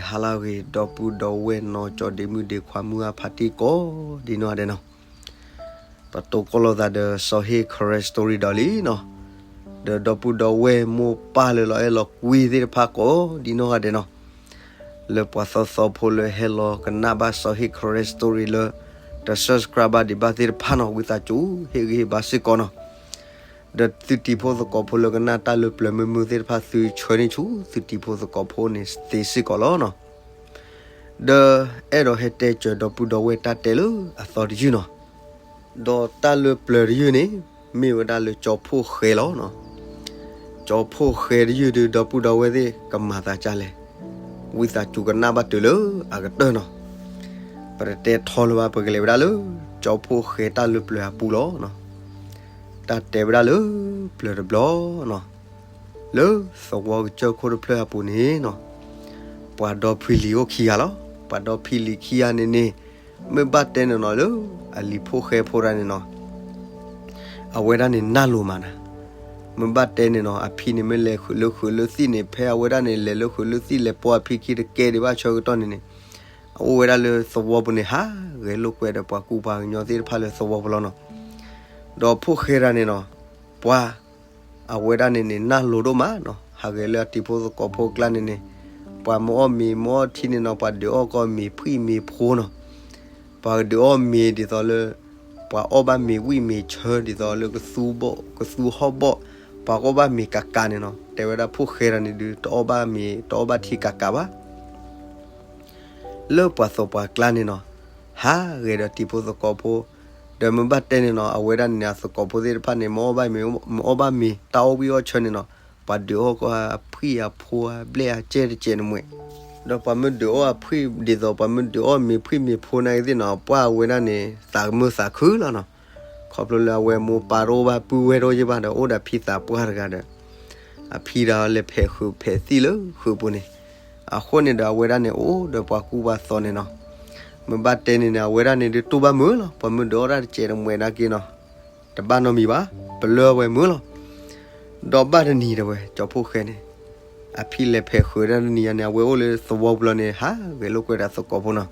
ဟါလၢအဂ့ၤ ဒီပုၢ်ဒီဝဲၢ်နီၢ်ကၠီဒ့မုၣ်ဒ့ခွါမုၢ်ဂၢ်ဖါတံၢ်ကိးဒ်နီၢ်ဂၤဒဲးနီၤ, ပတိၢ်ကီၢ်လိာ်သးဒီးစီၤဟ့ၣ် Karen Story ဒီးလံနီၤ, ဒီးဒီပုၢ်ဒီဝဲၢ်မိၢ်ပၢ်လၢလီၤအဲၣ်လီၤကွံသ့ၣ်တဖၣ်ကိးဒ်နီၢ်ဂၤဒဲးနီၤ, လၢပှၤသီသီဖိလၢဟဲလီၤကနၣ်ဘၣ်စီၤဟ့ၣ် Karen Story လၢ တ subscribe ဘၣ်ဒံးဘၣ်သ့ၣ်တဖၣ်နီၤ ဝံသးစူၤဟ့ၣ်ဂံၢ်ဟ့ၣ်ဘါစ့ၢ်ကီးနီၤ, ဒီးသုတံၤဖိသကိးဖိလၢကနၣ်တၢ်လၢပျၢၤမုာ်မုာ်သ့ၣ်တဖၣ် သုဆှၢန့ၢ်ဆူသုတံၤဖိသကိးဖိန့ၣ်သ့စ့ၢ်ကီးလီၤနီၤ. ဒီးအဲၣ်ဒိးဟဲတဲစၢၤဒီပုၢ်ဒီဝဲၢ်တၢ်တဲလၢအသီတယုၢ်နီၤ, ဒီးတၢ်လၢပျၢၤတယုၢ်န့ၣ် မ့ၢ်ဝဲဒၣ်လၢကၠီဖှိၣ်ဃဲလီၤနီၤ. ကၠီဖှိၣ်ဃဲတယုၢ်ဒုး ဒီပုၢ်ဒီဝဲၢ်သ့ၣ်ကမၤသးဒ်လဲၣ်, ဝံသးစူၤကနၣ်ဘၣ်တုၤလၢအကတၢၢ်နီၤ. ပတတဲထီလၢၤဘၣ် ပကလဲၤဝဲဒၣ်လၢ ကၠီဖှိၣ်ဃဲတၢ်လၢပျၢၤအပူၤလီၤနီၤ. တၢ်တဲဝဲဒၣ်လၢပျၢၤတဘျီနီၤ, လၢသဝီကစၢၢ်ခိၣ်တဖျၢၣ်အပူၤန့ၣ်နီၤ, ပှၤဒီဖံလံၤအိၣ်ခံဂၤလီၤ. ပှၤဒီဖံလံၤခံဂၤန့ၣ်န့ၣ် မ့ၢ်ဘၣ်တဲန့ၣ်နီၤ လၢအလံၤဖှိၣ်ဃဲဖိတဂၤန့ၣ်နီၤ အဝဲဒၣ်န့ၣ်နၢ်လိၤမးနၤ, မ့ၢ်ဘၣ်တဲန့ၣ်နီၤ အဖံန့ၣ်မ့ၢ်လဲၤလၢဃုာ်လၢသံၣ်န့ၣ် ဖဲအဝဲဒၣ်န့ၣ် လဲၤလၢဃုာ်လၢသံၣ် လဲၤပိာ်အဖံခံတကဲဒံးဘၣ်ဆၢကတီၢ်န့ၣ်န့ၣ်, အအိၣ်ဝဲဒၣ်လၢသဝီပူၤန့ၣ် ဟးဂဲၤလိာ်ကွဲဒီးပှၤကူပှၤကညီသ့ၣ်တဖၣ်လၢသဝီပူၤလီၤနီၤ. ဒီးဖှိၣ်ဃဲတဂၤန့ၣ်နီၤ, ပှၤ အဝဲဒၣ်န့ၣ်န့ၣ် နၢ်လိၤဒိၣ်မးနီၤ, ဟးဂဲၤလၢအတံၤဖိသကိးဖိအကျါန့ၣ်န့ၣ်, ပှၤမ့ၢ်အီၣ်မ့ၤမ့ၢ်အီၣ်ထံန့ၣ်နီၤ ပှၤဒုးအီၣ်ကီးမ့ၤဖှံမ့ၤဖိနီၤ, ပှၤကဒုးအီၣ်မ့ၤဒ်သိးလၢ ပှၤအီၣ်ဘၣ်မ့ၤဝံၣ်မ့ၤဆၢ ဒ်သိးလၢကသူဘီၣ် ကသူဟီၣ်ဘီၣ်, ပှၤကအီၣ်ဘၣ်မ့ၤကးကးန့ၣ်နီၤ, တဲဝဲဒၣ်ဖှိၣ်ဃဲတဂၤန့ၣ်ဒုး တအီၣ်ဘၣ်မ့ၤ တအီၣ်ဘၣ်ထံကးကးဘၣ် လၢပှၤသးပှၢ်ကျါန့ၣ်နီၤ, ဟးဂဲၤဒီးတံၤဖိသကိးဖိ, ဒီးမ့ၢ်ဘၣ်တဲန့ၣ်နီၤ အဝဲဒၣ်န့ၣ်န့ၣ် အသကိးဖိသ့ၣ်တဖၣ်န့ၣ် မ့ၢ်အီၣ်ဘၣ်မ့ၤ မ့ၢ်အီၣ်ဘၣ်မ့ၤ တၢ်အီၣ်ဝံၣ်အီၣ်ဆၢန့ၣ်နီၤ, ပှၤဒုးအီၣ်ကီးအဖှံအဖိအဘျဲၣ်အကဲတကဲန့ၣ်မ့ၢ်, ဒီးပှၤမ့ၢ်ဒုးအီၣ်အဖှံ ဒ်သိးပှၤမ့ၢ်ဒုးအီၣ်မ့ၤဖှံမ့ၤဖိနာ်က့သ့ၣ်နီၤ ပှၢ်အဝဲဒၣ်န့ၣ် သးမုာ်သးခုလီၤနီၤ, ခီဖျိလၢအဝဲမိၢ်ပၢ်တအိၣ်ဘၣ်ပုၢ်ဝဲၢ်တအိၣ်ယဲၢ်ဘၣ်ဒီး အိၣ်ဒီးဖံသးပှၢ်တဂၤဒီး အဖံဒီးလဲၤဖဲးဃုာ်ဖဲးသံၣ်လၢဃုာ်ပူၤန့ၣ်, အဃိန့ၣ်ဒီးအဝဲဒၣ်န့ၣ်အိၣ်ဒီးပှၤကူပှၤသိးန့ၣ်နီၤ, မ့ၢ်ဘၣ်တဲန့ၣ်န့ၣ် အဝဲဒၣ်န့ၣ်ဒုးတူၢ်ဘၣ်မုာ်လီၤ, ပှၤမ့ၢ်ဒုးအီၣ်တၢ်တကဲးတမှဲးနာ်က့နီၤ, တဘၣ်နီတမံၤဘၣ်, ပလၢအဝဲမုာ်လီၤ. ဒီးဘၣ်တနံၤဒီးဝဲ ကၠီဖှိၣ်ဃဲန့ၣ် အဖံလဲၤဖဲးဃုာ်ဒၣ်တနံၤညါန့ၣ် အဝဲအိၣ်လၢသဝီပူၤလီၤန့ၣ် ဟးဂဲၤလိာ်ကွဲဒီးသကိးဖိနီၤ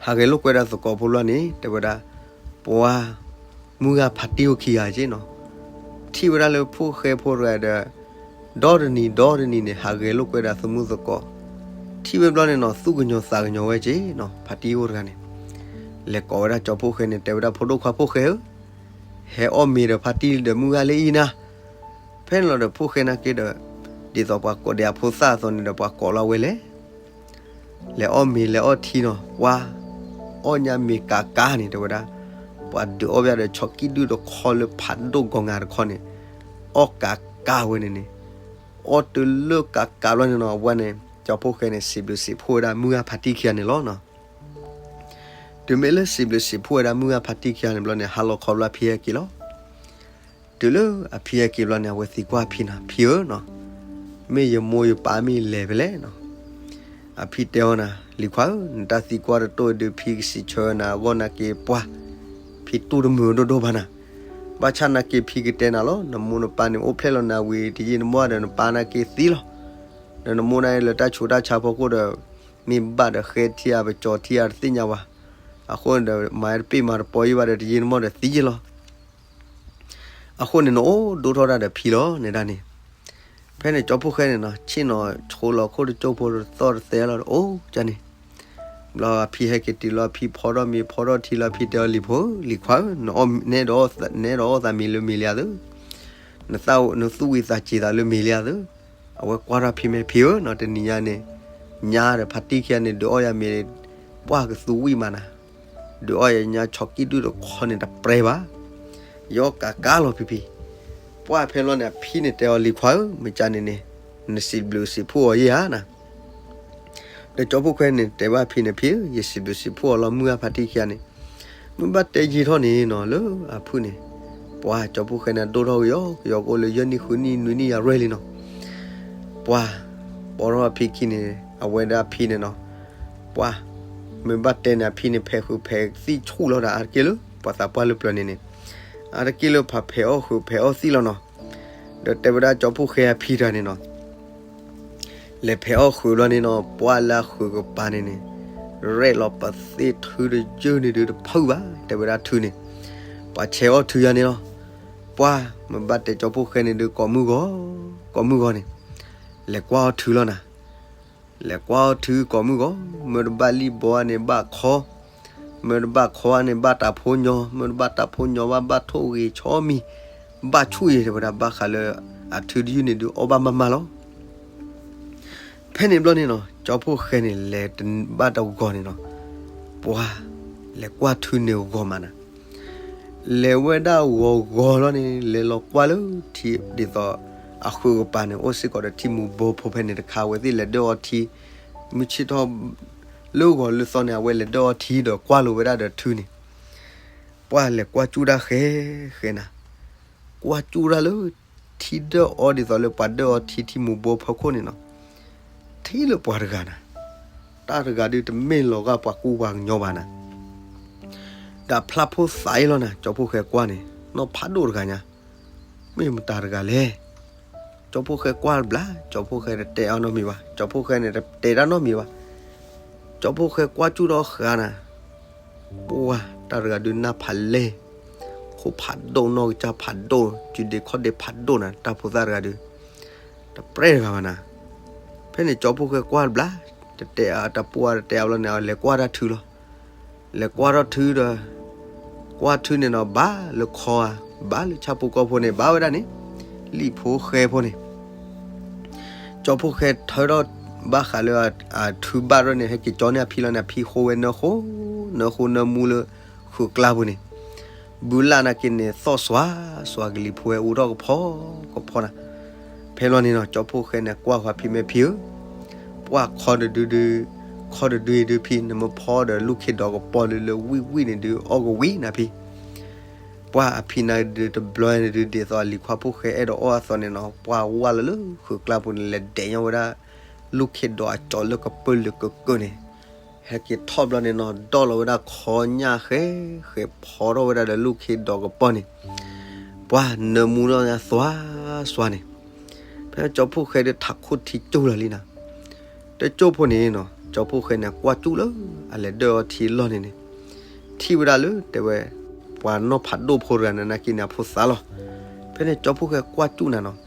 ဟးဂဲၤလိာ်ကွဲဒီးသကိးဖိလီၤန့ၣ် တဲဝဲဒၣ် ပှၤ မုၢ်ဂၢ်ဖါတံၢ်အိၣ်ခံဂၤက့နီၤ, ထံၣ်ဝဲဒၣ်လၢဖှိၣ်ဃဲဖိတဂၤဒီး ဒီတနံၤဒီတနံၤန့ၣ် ဟးဂဲၤလိာ်ကွဲဒီးသမုၢ်သကိး, ထံၣ်ဝဲဘျီန့ၣ်နီၤ သူၣ်ကညီၤသးကညီၤဝဲက့နီၤ ဖါတံၢ်အိၣ်တဂၤန့ၣ်, လဲၤကိးဝဲဒၣ်ကၠီဖှိၣ်ဃဲန့ၣ် တဲဝဲဒၣ် ဖိဒိၣ်ခွါဖှိၣ်ဃဲဧၢ, ဟဲအီၣ်မ့ၤဒီးဖါတံၢ်ဒီးမုၢ်ဂၢ်လၢအံၤနၤ, ဖဲန့ၣ်လီၤဒီးဖှိၣ်ဃဲနာ်က့ဒီး ဒ်သိးပှၤကိးဒံးအဖိသၣ်အသိးန့ၣ်ဒီး ပှၤကိးလီၤဝဲလဲၣ် လဲၤအီၣ်မ့ၤလဲၤအီၣ်ထံနီၤ ပှၤ အီၣ်ညါမ့ၤကးကးန့ၣ် တဲဝဲဒၣ်, ပှၤဒုးအီၣ်ဘၣ်ဒီးဆီကံၣ်ဒုၣ်တခီလၢဖးဒိၣ်ဂီၤငါတခီန့ၣ်, အီၣ်ကးကးဝဲန့ၣ်န့ၣ်, အီၣ်တုၤလၢကးကးဘျီန့ၣ်နီၤ အဝဲန့ၣ် ကၠီဖှိၣ်ဃဲန့ၣ် စံးဘျုးစံးဖှိၣ်ဝဲဒၣ်မုၢ်ဂၢ်ဖါတံၢ်ခံဂၤန့ၣ်လီၤနီၤ. တုၤမ့ၢ်လၢစံးဘျုးစံးဖှိၣ်ဝဲဒၣ်မုၢ်ဂၢ်ဖါတံၢ်ခံဂၤန့ၣ်ဘျီန့ၣ် ဟါလီၤခီဘျီအဖံဟဲက့ၤလီၤ တုၤလၢအဖံဟဲက့ၤဘျီန့ၣ် အဝဲသံကွၢ်အဖံနီၤ, ဖံဧၢနီၤ, မ့ၢ်ယမိၢ်ယပၢ်မ့ၢ်လဲၤဖဲလဲၣ်နီၤ. အဖံတဲအီၤနၤ, လံၤခွါဧၢ, နတၢ်သံကွၢ်တတိၢ်အံၤဒုး ဖံကစံးဆၢနၤအဂီၢ်နာ်က့ပှၢ်, ဖံတူၢ်တမုာ်ဒိၣ်ဒိၣ်ဘၣ်နၤ, ဘၣ်ဆၣ်နာ်က့ဖံကတဲနၤလီၤ, နမိၢ်နပၢ်န့ၣ် အိၣ်ဖျဲၣ်လီၤနၤဝံၤတယံာ်တမီၢ်ဒီး နပၢ်နာ်က့သံလီၤ. ဒီးနမိၢ်နာ်က့လၢတၢ်ဆူးတၢ်ဆါဖီခိၣ်ဒီး မ့ၢ်ဘၣ်ဒီးဃဲထံဧါ ပကၠီၤထံဧါတသ့ၣ်ညါဘၣ်. အဃိန့ၣ်ဒီး မၤတပ့ၢ်မၤတပီၤယံာ်ဘၣ်ဒီး တယံာ်တမီၢ်ဒီးသံယံာ်လီၤ. အဃိန့ၣ် နအိၣ်ဒိၣ်ထီၣ်တၢ်ဒီးဖံလီၤ နဲဒၣ်န့ၣ်. ဖဲန့ၣ်ကၠီဖှိၣ်ဃဲန့ၣ်နီၤ ဆ့ၣ်နီၤဆိလီၤခိၣ်တကၠိၢ်ဖိတသီၣ်တသဲလီၤ အိၣ်ကန့ၣ်. ဘျီအဖံဟဲက့ၤတုၤလီၤ အဖံဖီထီၣ်မ့ၤဖီထီၣ်ထံလီၤ အဖံတဲအီၤ လံၤဖိဧၢ, နအဲၣ်ဒိးအီၣ်သးမ့ၤလၢမ့ၤလံဧါသၢ, နသူၣ်ဝံၤသးစ့ၤသးလၢမ့ၤလံဧါသၢ. အဝဲကွၢ်ထီၣ်ဖံမ့ၢ်ဖံဧၢနီၤ တနံၤညါန့ၣ် ညါဒီးဖါတံၢ်ခံဂၤန့ၣ် ဒုးအီၣ်ယၤမ့ၤ ပှၢ်ကသူဝံၣ်မးနၤ ဒုးအီၣ်ယၤညါဆီကံၣ်ဒုၣ်တခီန့ၣ်တပြဲဘၣ်. ယအီၣ်ကးကးလီၤဖံဖံ. ပှၢ်ဖဲလီၤန့ၣ် အဖံန့ၣ်တဲအီၤ လံၤခွါဧၢ, မ့ၢ်ကန့ၣ်န့ၣ် နစံးဘျုးစံးဖှိၣ်အီၤယဲဧါနၤ. ဒီးကၠီဖှိၣ်ဃဲန့ၣ် တဲဘၣ်ဖံန့ၣ် ဖံဧၢ, ယစံးဘျုးစံးဖှိၣ်အီၤလီၤ မုၢ်ဂၢ်ဖါတံၢ်ခံဂၤန့ၣ် မ့ၢ်ဘၣ်တဲယံာ်ထီၣ်န့ၣ်နီၤ လၢအဖုၣ်န့ၣ် ပှၢ်ကၠီဖှိၣ်ဃဲန့ၣ် ဒိၣ်ထီၣ်ကယီကယီကအိၣ်လၢယဲၢ်နံၣ်ဃုနံၣ်နွံနံၣ်ယၤရဲၣ်လံနီၤ. ပှၢ် ပိာ်ထီၣ်အဖံခံန့ၣ် အဝဲဒၣ်အဖံန့ၣ်နီၤ ပှၢ် မ့ၢ်ဘၣ်တဲန့ၣ် အဖံန့ၣ် ဖဲးဃုာ်ဖဲးသံၣ်ဆူၣ်လီၤဒီး အါတက့ၢ်လၢ ပှၤသးပှၢ်လၢပျၢၤန့ၣ်န့ၣ် အါတက့ၢ်လၢဖးဖဲးအီၣ်ဃုာ်ဖဲးအီၣ်သံၣ်လီၤနီၤ. ဒီးတဲဝဲဒၣ်ကၠီဖှိၣ်ဃဲအဖံတဂၤန့ၣ်နီၤ လဲၤဖဲးအီၣ်ဃုာ်ဘျီန့ၣ်နီၤ, ပှၢ်လၢအဃုာ်ကပၤန့ၣ်န့ၣ်, ရဲၣ်လီၤပသ့ၣ်ထုတယုၢ်န့ၣ်ဒုးတဖုၣ်ဘၣ်, တဲဝဲဒၣ်ထုန့ၣ်, ပှၤဆဲးအီၣ်ထုယၤန့ၣ်လီၤ. ပှၢ်မ့ၢ်ဘၣ်တဲကၠီဖှိၣ်ဃဲန့ၣ်ဒုးကိးမုၢ်ဂီၤ, ကိးမုၢ်ဂီၤန့ၣ်, လဲၤကွၢ်အီၣ်ထုလီၤနၤ. လဲၤကွၢ်အီၣ်ထုကိးမုၢ်ဂီၤ, မ့ၢ်တဘၣ်လံၣ်ဘီန့ၣ်ဘၣ်ခီ, မ့ၢ်တဘၣ်ခီန့ၣ်ဘၣ်တၢ်ဖိညီ, မ့ၢ်တဘၣ်တၢ်ဖိညီဘၣ်ဘၣ်ထိၣ်ဂ့ၤဆီမံၤ, ဘၣ်ဆူၣ်အံၤ တဲဝဲဒၣ်ဘၣ်ဃးလၢအထုတယုၢ်န့ၣ်ဒုးအီၣ်ဘၣ်မးမးလီၤ. ဖဲန့ၣ်ဘျီန့ၣ်နီၤ, ကၠီဖှိၣ်ဃဲန့ၣ်လဲၤတဘၣ်တဂီၤန့ၣ်နီၤ, ပှၢ်လဲၤကွၢ်ထုန့ၣ်ဂီၤမးနၤ. လဲၤဝဲဒၣ်ဂီၤဂီၤလီၤန့ၣ်, လဲၤလီၤကွၢ်လၢထံဒ်သိးအဃုာ်ကပၤန့ၣ် အိၣ်စ့ၢ်ကီးဒီးထံမူၤဘိဖိဖဲန့ၣ်တခါ, အဝဲသ့ၣ်လဲၤဒၢအီထံ, မုၢ်ဆ့ၣ်ထီၣ်လၢဂီၤလၢသီန့ၣ် အဝဲလဲၤဒၢအီထံဒီးကွၢ်လိာ်ဝဲဒၣ်ဒီးထုန့ၣ်, ပှၢ်လဲၤကွၢ်စူၣ်တၢ်ဃဲဃဲနၤ. ကွၢ်စူၣ်တၢ်လၢထံဒၢအီဒ်သိးလၢပှၤဒၢအီထံထံမူၤဘိဖီခိၣ်န့ၣ်နီၤ, ထံၣ်လၢပှၤတဂၤနၤ, တၢ်တဂၤဒုးတမ့ၢ်လီၤဂာ်ပှၤကူပှၤကညီဘၣ်နၤ, ဒီးဖျါဖိသၣ်အံၤလီၤနၤ. ကၠီဖှိၣ်ဃဲကွၢ်န့ၣ် နီၢ်ဖးဒိၣ်တဂၤညါ, မ့ၢ်မတၤတဂၤလဲၣ်. ကၠီဖှိၣ်ဃဲကွၢ်တဘျီ, ကၠီဖှိၣ်ဃဲတတဲအီၤနီတမံၤဘၣ်, ကၠီဖှိၣ်ဃဲန့ၣ်တတဲတၢ်နီတမံၤဘၣ်. ကၠီဖှိၣ်ဃဲကွၢ်စူၣ်ဒီးဃးနၤ, ပှၢ်တၢ်တဂၤဒုးနၢ်ဖးလဲၢ်, ခိၣ်ဖးဒိၣ်နီၢ်ကစၢ်ဖးဒိၣ် စုဒ့ခီၣ်ဒ့ဖးဒိၣ်နၤ, တၢ်ဖိသၣ်တဂၤဒုး တပြဲၢ်တဂၤဘၣ်နၤ. ဖဲန့ၣ်ကၠီဖှိၣ်ဃဲကွၢ်တဘျီ, တတဲအတပှၢ်တတဲအဘျီန့ၣ် လဲၤကွၢ်တၢ်ထုလီၤ. လဲၤကွၢ်ထီၣ်ထုဒီး, ကွၢ်ထုန့ၣ်နီၤ ဘၣ်လၢခီဧါ, ဘၣ်လၢဆၣ်ဖိကီၢ်ဖိန့ၣ် ဘၣ်ဝဲဒၣ်န့ၣ်, လံၣ်ဖိဃဲဖိန့ၣ် ကၠီဖှိၣ်ဃဲထၢထီၣ်ဘၣ်ဃးလၢအထုဘၣ်ထီၣ်န့ၣ် ဟဲက့ၤကၠီန့ၢ်အဖံလီၤန့ၣ်, အဖံဃိဝဲနၢဃိ, နၢဃိနၢမူလၢဃုာ်ကျါပူၤန့ၣ်, ဘုလၢ်နာ်က့န့ၣ် သီၣ်စွါစွါကလံၤဖိဝဲအူထီၣ်ကဖီကဖီနၤ. ဖဲလီၤန့ၣ်နီၤ ကၠီဖှိၣ်ဃဲန့ၣ် ကွၢ်ဃီဖံမ့ၢ်ဖံဧၢ, ပှၢ်ခီတဒုဒု, ခီတဒုအံၤဒုးဖံ နမ့ၢ်ဖီဒီးလူၢ်ခ့ဒီးကပီၤလၢလၢဝံၣ်ဝံၣ်န့ၣ်ဒုး အီၣ်ကဝံၤနၤဖံ ပှၢ်အဖံနၤဒုးတဘျီန့ၣ်ဒုး ဒ်သိးအလံၤခွါဖှိၣ်ဃဲအဲၣ်ဒိးအီၣ်အသိးန့ၣ်နီၤ, ပှၢ်ဝၢ်လီၤလၢဃုာ်ကျါပူၤန့ၣ် လဲၤဒဲးညီဝဲဒၣ် လူၢ်ခ့ဒီးအကၠီလၢကပၢၢ်လၢကကၢၢ်န့ၣ်, ဟဲက့ၤထီၣ်ဘျီန့ၣ်နီၤ ဒီၣ်လီၤဝဲဒၣ်ခီညၣ်ဃဲဃဲ ဖီထီၣ်ဝဲဒၣ်ဒီးလူၢ်ခ့ဒီးကပီၤန့ၣ်, ပှၢ်နၢမူလီၤညါသွါစွါန့ၣ်, ဖဲကၠီဖှိၣ်ဃဲဒုးထးခိၣ်ထံကၠိၢ်လီၤလံနၤ. တကၠိၢ်ဖိန့ၣ်နီၤ ကၠီဖှိၣ်ဃဲန့ၣ် ကွၢ်စူၣ်လၢအလဲၤဒၢအီထံအလီၢ်န့ၣ်န့ၣ်, ထံၣ်ဝဲဒၣ်လၢတဲဝဲ ပှၤနီၢ်ဖးဒိၣ်ဖိတဂၤန့ၣ် နာ်က့န့ၣ်အဖိသၣ်လီၤ. ဖဲန့ၣ်ကၠီဖှိၣ်ဃဲကွၢ်စူၣ်နၤနီၤ,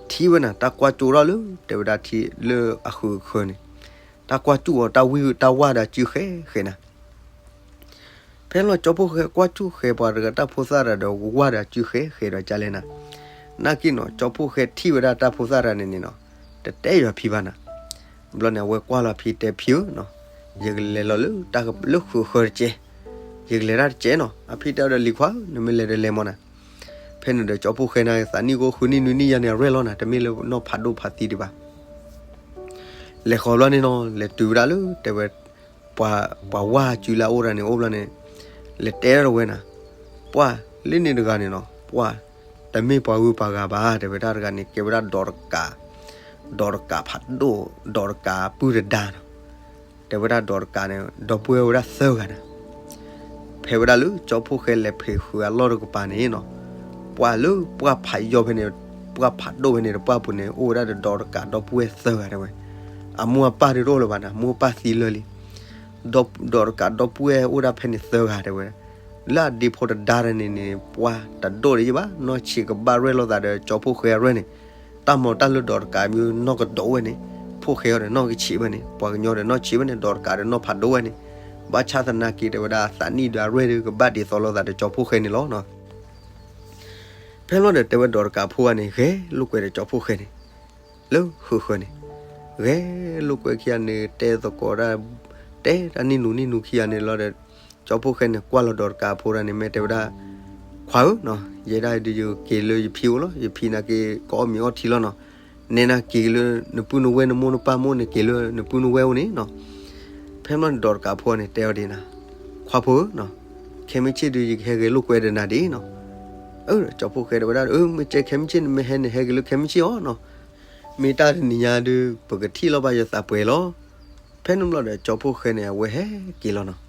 ထံၣ်ဝဲနၤ တၢ်ကွၢ်စူၣ်ထီၣ်လၢတဲဝဲဒၣ်ထံလၢအဃုာ်ဃၢၤန့ၣ်, တၢ်ကွၢ်စူၣ်အီၤ တၢ်ဝံၣ်တၢ်ဝါဒီးစုဃဲဃဲနၤ. ဖဲလီၤကၠီဖှိၣ်ဃဲကွၢ်စူၣ်ဃဲပှၤတဂၤတၢ်ဖိသၣ်တဂၤဒီးဝါဒီးစုဃဲဃဲဒီးကလဲၣ်နၤ, နာ်က့နီၤ ကၠီဖှိၣ်ဃဲထံၣ်ဝဲဒၣ်တၢ်ဖိသၣ်တဂၤန့ၣ်န့ၣ်နီၤ, တတဲယွၤဖံဘၣ်နၤ. ဘျီန့ၣ် အဝဲကွၢ်လီၤဖံတဲဖံဧၢနီၤ, ယကလဲၤလီၤလၢတၢ်လၢဃုာ်ဃၢၤတကဲး, ယကလဲၤတၢ်တကဲးနီၤ. အဖံတဲအီၤဒီးလံၤခွါဧၢ နမ့ၢ်လဲၤဒီးလဲၤမးနၤ. ဖဲန့ၣ်ဒီးကၠီဖှိၣ်ဃဲန့ၣ် သးနံၣ်ကိဃုနံၣ်နွံနံၣ်ယါန့ၣ် အရဲၣ်လီၤနၤ, တမ့ၢ်လၢနီၢ်ဖးဒိၣ်ဖးသံဒံးဘၣ်. လဲၤဃီၤဘျီန့ၣ်နီၤ လဲၤတုၤဝဲဒၣ်လၢတဲဝဲ ပှၤ ပှၤဝါစုလၢအအိၣ်တဂၤန့ၣ်အိၣ်ဘျီန့ၣ်, လဲၤတဲထီၣ်ဝဲနၤ, ပှၢ်လၢန့ၣ်တဂၤန့ၣ်နီၤ ပှၢ် တမ့ၢ်ပှၤဂုၤပှၤဂၤဘၣ် တဲဝဲတၢ်တဂၤန့ၣ် ကဲဝဲဒၣ်ဒိးတကး, ဒိးတကးဖးဒိၣ်, ဒိးတကးပုၢ်တဒါနီၤ. တဲဝဲဒၣ်ဒိးတကးန့ၣ် ဒီပုၢ်ဝဲၢ်ဝဲဒၣ်သၢဂၤနၤ. ဖဲဝဲဒၣ်လၢကၠီဖှိၣ်ဃဲလဲၤဖဲးဃုာ်အလီၢ်တကပၤန့ၣ်နီၤ, ပှၢ်လၢပှၢ်ဖးယီၤဖဲန့ၣ်, ပှၢ်ဖးဒိၣ်ဖဲန့ၣ် တပှၢ်ပူၤန့ၣ် အိၣ်ဝဲဒၣ်ဒီးဒိးတကးဒီပုၢ်ဝဲၢ်သၢဂၤတဲဝဲ. အမိၢ်အပၢ်ဒုးတအိၣ်လၢၤဘၣ်နၤ, မိၢ်ပၢ်သံလၢာ်လံ. ဒိးတကးဒီပုၢ်ဝဲၢ်အိၣ်ဒၣ်ဖဲန့ၣ်သၢဂၤတဲဝဲ. လၢအဒ့ဖိတဒါန့ၣ်န့ၣ် ပှၢ်တဒိၣ်ဒံးဘၣ်, နီၢ်ဆံးကဘၣ်ရဲၣ်လိာ်သးဒီးကၠီဖှိၣ်ဃဲအရဲၣ်န့ၣ်, တၢ်မၤတၢ်လၢဒိးတကးမ့ၢ်နီၢ်ကဒိးဝဲန့ၣ်, ဖှိၣ်ဃဲအီၤဒီးနီၢ်ကဆံးဝဲန့ၣ်, ပှၤကညီဒီးနီၢ်ဆံးဝဲန့ၣ်, ဒိးတကးဒီးနီၢ်ဖးဒိၣ်ဝဲန့ၣ်, ဘၣ်ဆၣ်သနာ်က့တဲဝဲဒၣ် အသးနံၣ်ဒီးအရဲၣ်ဒုးကဘၣ်ဒ်သိးလိာ်သးဒီးကၠီဖှိၣ်ဃဲန့ၣ်လီၤ. ဖဲလီၤဒီးတဲဝဲဒိးတကးဖိဂၤန့ၣ် ဂဲၤလိာ်ကွဲဒီးကၠီဖှိၣ်ဃဲန့ၣ် လၢဃုာ်ဃၢၤန့ၣ်, ဂဲၤလိာ်ကွဲခံဂၤန့ၣ် တဲသကိးတၢ်, တဲတၢ်နံၣ်နူနံၣ်နူခံဂၤန့ၣ်လီၤဒီး ကၠီဖှိၣ်ဃဲန့ၣ် ကွၢ်လီၤဒိးတကးဖိတဂၤန့ၣ် မ့ၢ်တဲဝဲဒၣ်, ခွါဧၢနီၤ, ယဲဒၣ်ဒုးယက့ၤလၢယဖံအိၣ်လီၤ, ယဖံနာ်က့ကအီၣ်မ့ၤအီထံလီၤနီၤ, နဲနာ်က့ၤလၢ နပုၢ်နဝဲၢ်နမိၢ်နပၢ်မိၢ်န့ၣ် က့ၤလၢနပုၢ်နဝဲၢ်အိၣ်န့ၣ်နီၤ. ဖဲမ့ၢ်န့ၣ်ဒိးတကးဖိန့ၣ် တဲအီၤဒ်နၤ, ခွါဖိဧၢနီၤ, ခဲမုၢ်ဆ့ၣ်ဒုးယကဟဲဂဲၤလိာ်ကွဲဒီးနၤဒ်နီၤ. အၢ ကၠီဖှိၣ်ဃဲတဲဝဲဒၣ် အၢ မ့ၢ်ကဲခဲမုၢ်ဆ့ၣ်န့ၣ် မ့ၢ်ဟဲန့ၣ် ဟဲက့ၤလၢခဲမုၢ်ဆ့ၣ်အီၤနီၤ, မ့ၢ်တၢ်တနံၤညါဒုး ပကထံၣ်လီၤဘၣ်ယသးပှဲၤလီၤ. ဖဲန့ၣ်ဘျီဒီး ကၠီဖှိၣ်ဃဲန့ၣ် အဝဲဟဲက့ၤလီၤနီၤ.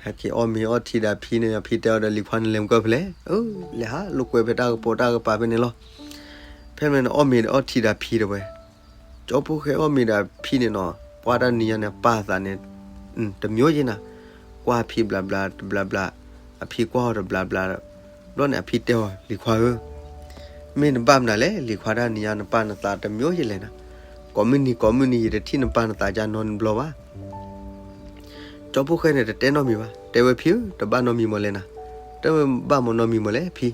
ဟဲက့ၤအီၣ်မ့ၤအီထံဒီးဖံန့ၣ် အဖံတဲအီၤဒီး လံၤခွါန့ၣ်လဲၤမုၢ်ကၢၢ်ဖဲလဲၣ်, အၢ လဲၤဟးလိာ်ကွဲဖဲတၢ်ကပိာ်တၢ်ကပၤဖဲန့ၣ်လီၤ. ဖဲမ့ၢ်န့ၣ် အီၣ်မ့ၤဒီးအီထံဒီးဖံတဲဝဲ, ကၠီ ကၠီဖှိၣ်ဃဲအီၣ်မ့ၤဒီးအဖံန့ၣ်နီၤ, ပှၢ်တၢ်နံၤညါန့ၣ် ပာ်သးန့ၣ် တမျိုးယဲနၤ, ကွၢ်ဖံဘျးဘျးတဘျးဘျး, အဖံကွၢ်အီၤတဘျးဘျး, ဘျီန့ၣ်အဖံတဲအီၤ လံၤခွါဧၢ, မ့ၢ်နဘၣ်မနုၤလဲၣ်, လံၤခွါတၢ်နံၤညါနပာ်နသးတမျိုးယဲလဲၣ်နၤ, ကိးမုၢ်နံၤကိးမုၢ်နံၤ ယတထံၣ်နပာ်နသးကၢ်နီတဘျီဘၣ်. ကၠီဖှိၣ်ဃဲန့ၣ် တတဲနီတမံၤဘၣ်, တဲဝဲဖံဧၢ, တဘၣ်နီတမံၤမးလဲၣ်နၤ, တဘၣ်မးနီတမံၤမးလဲၣ်ဖံ.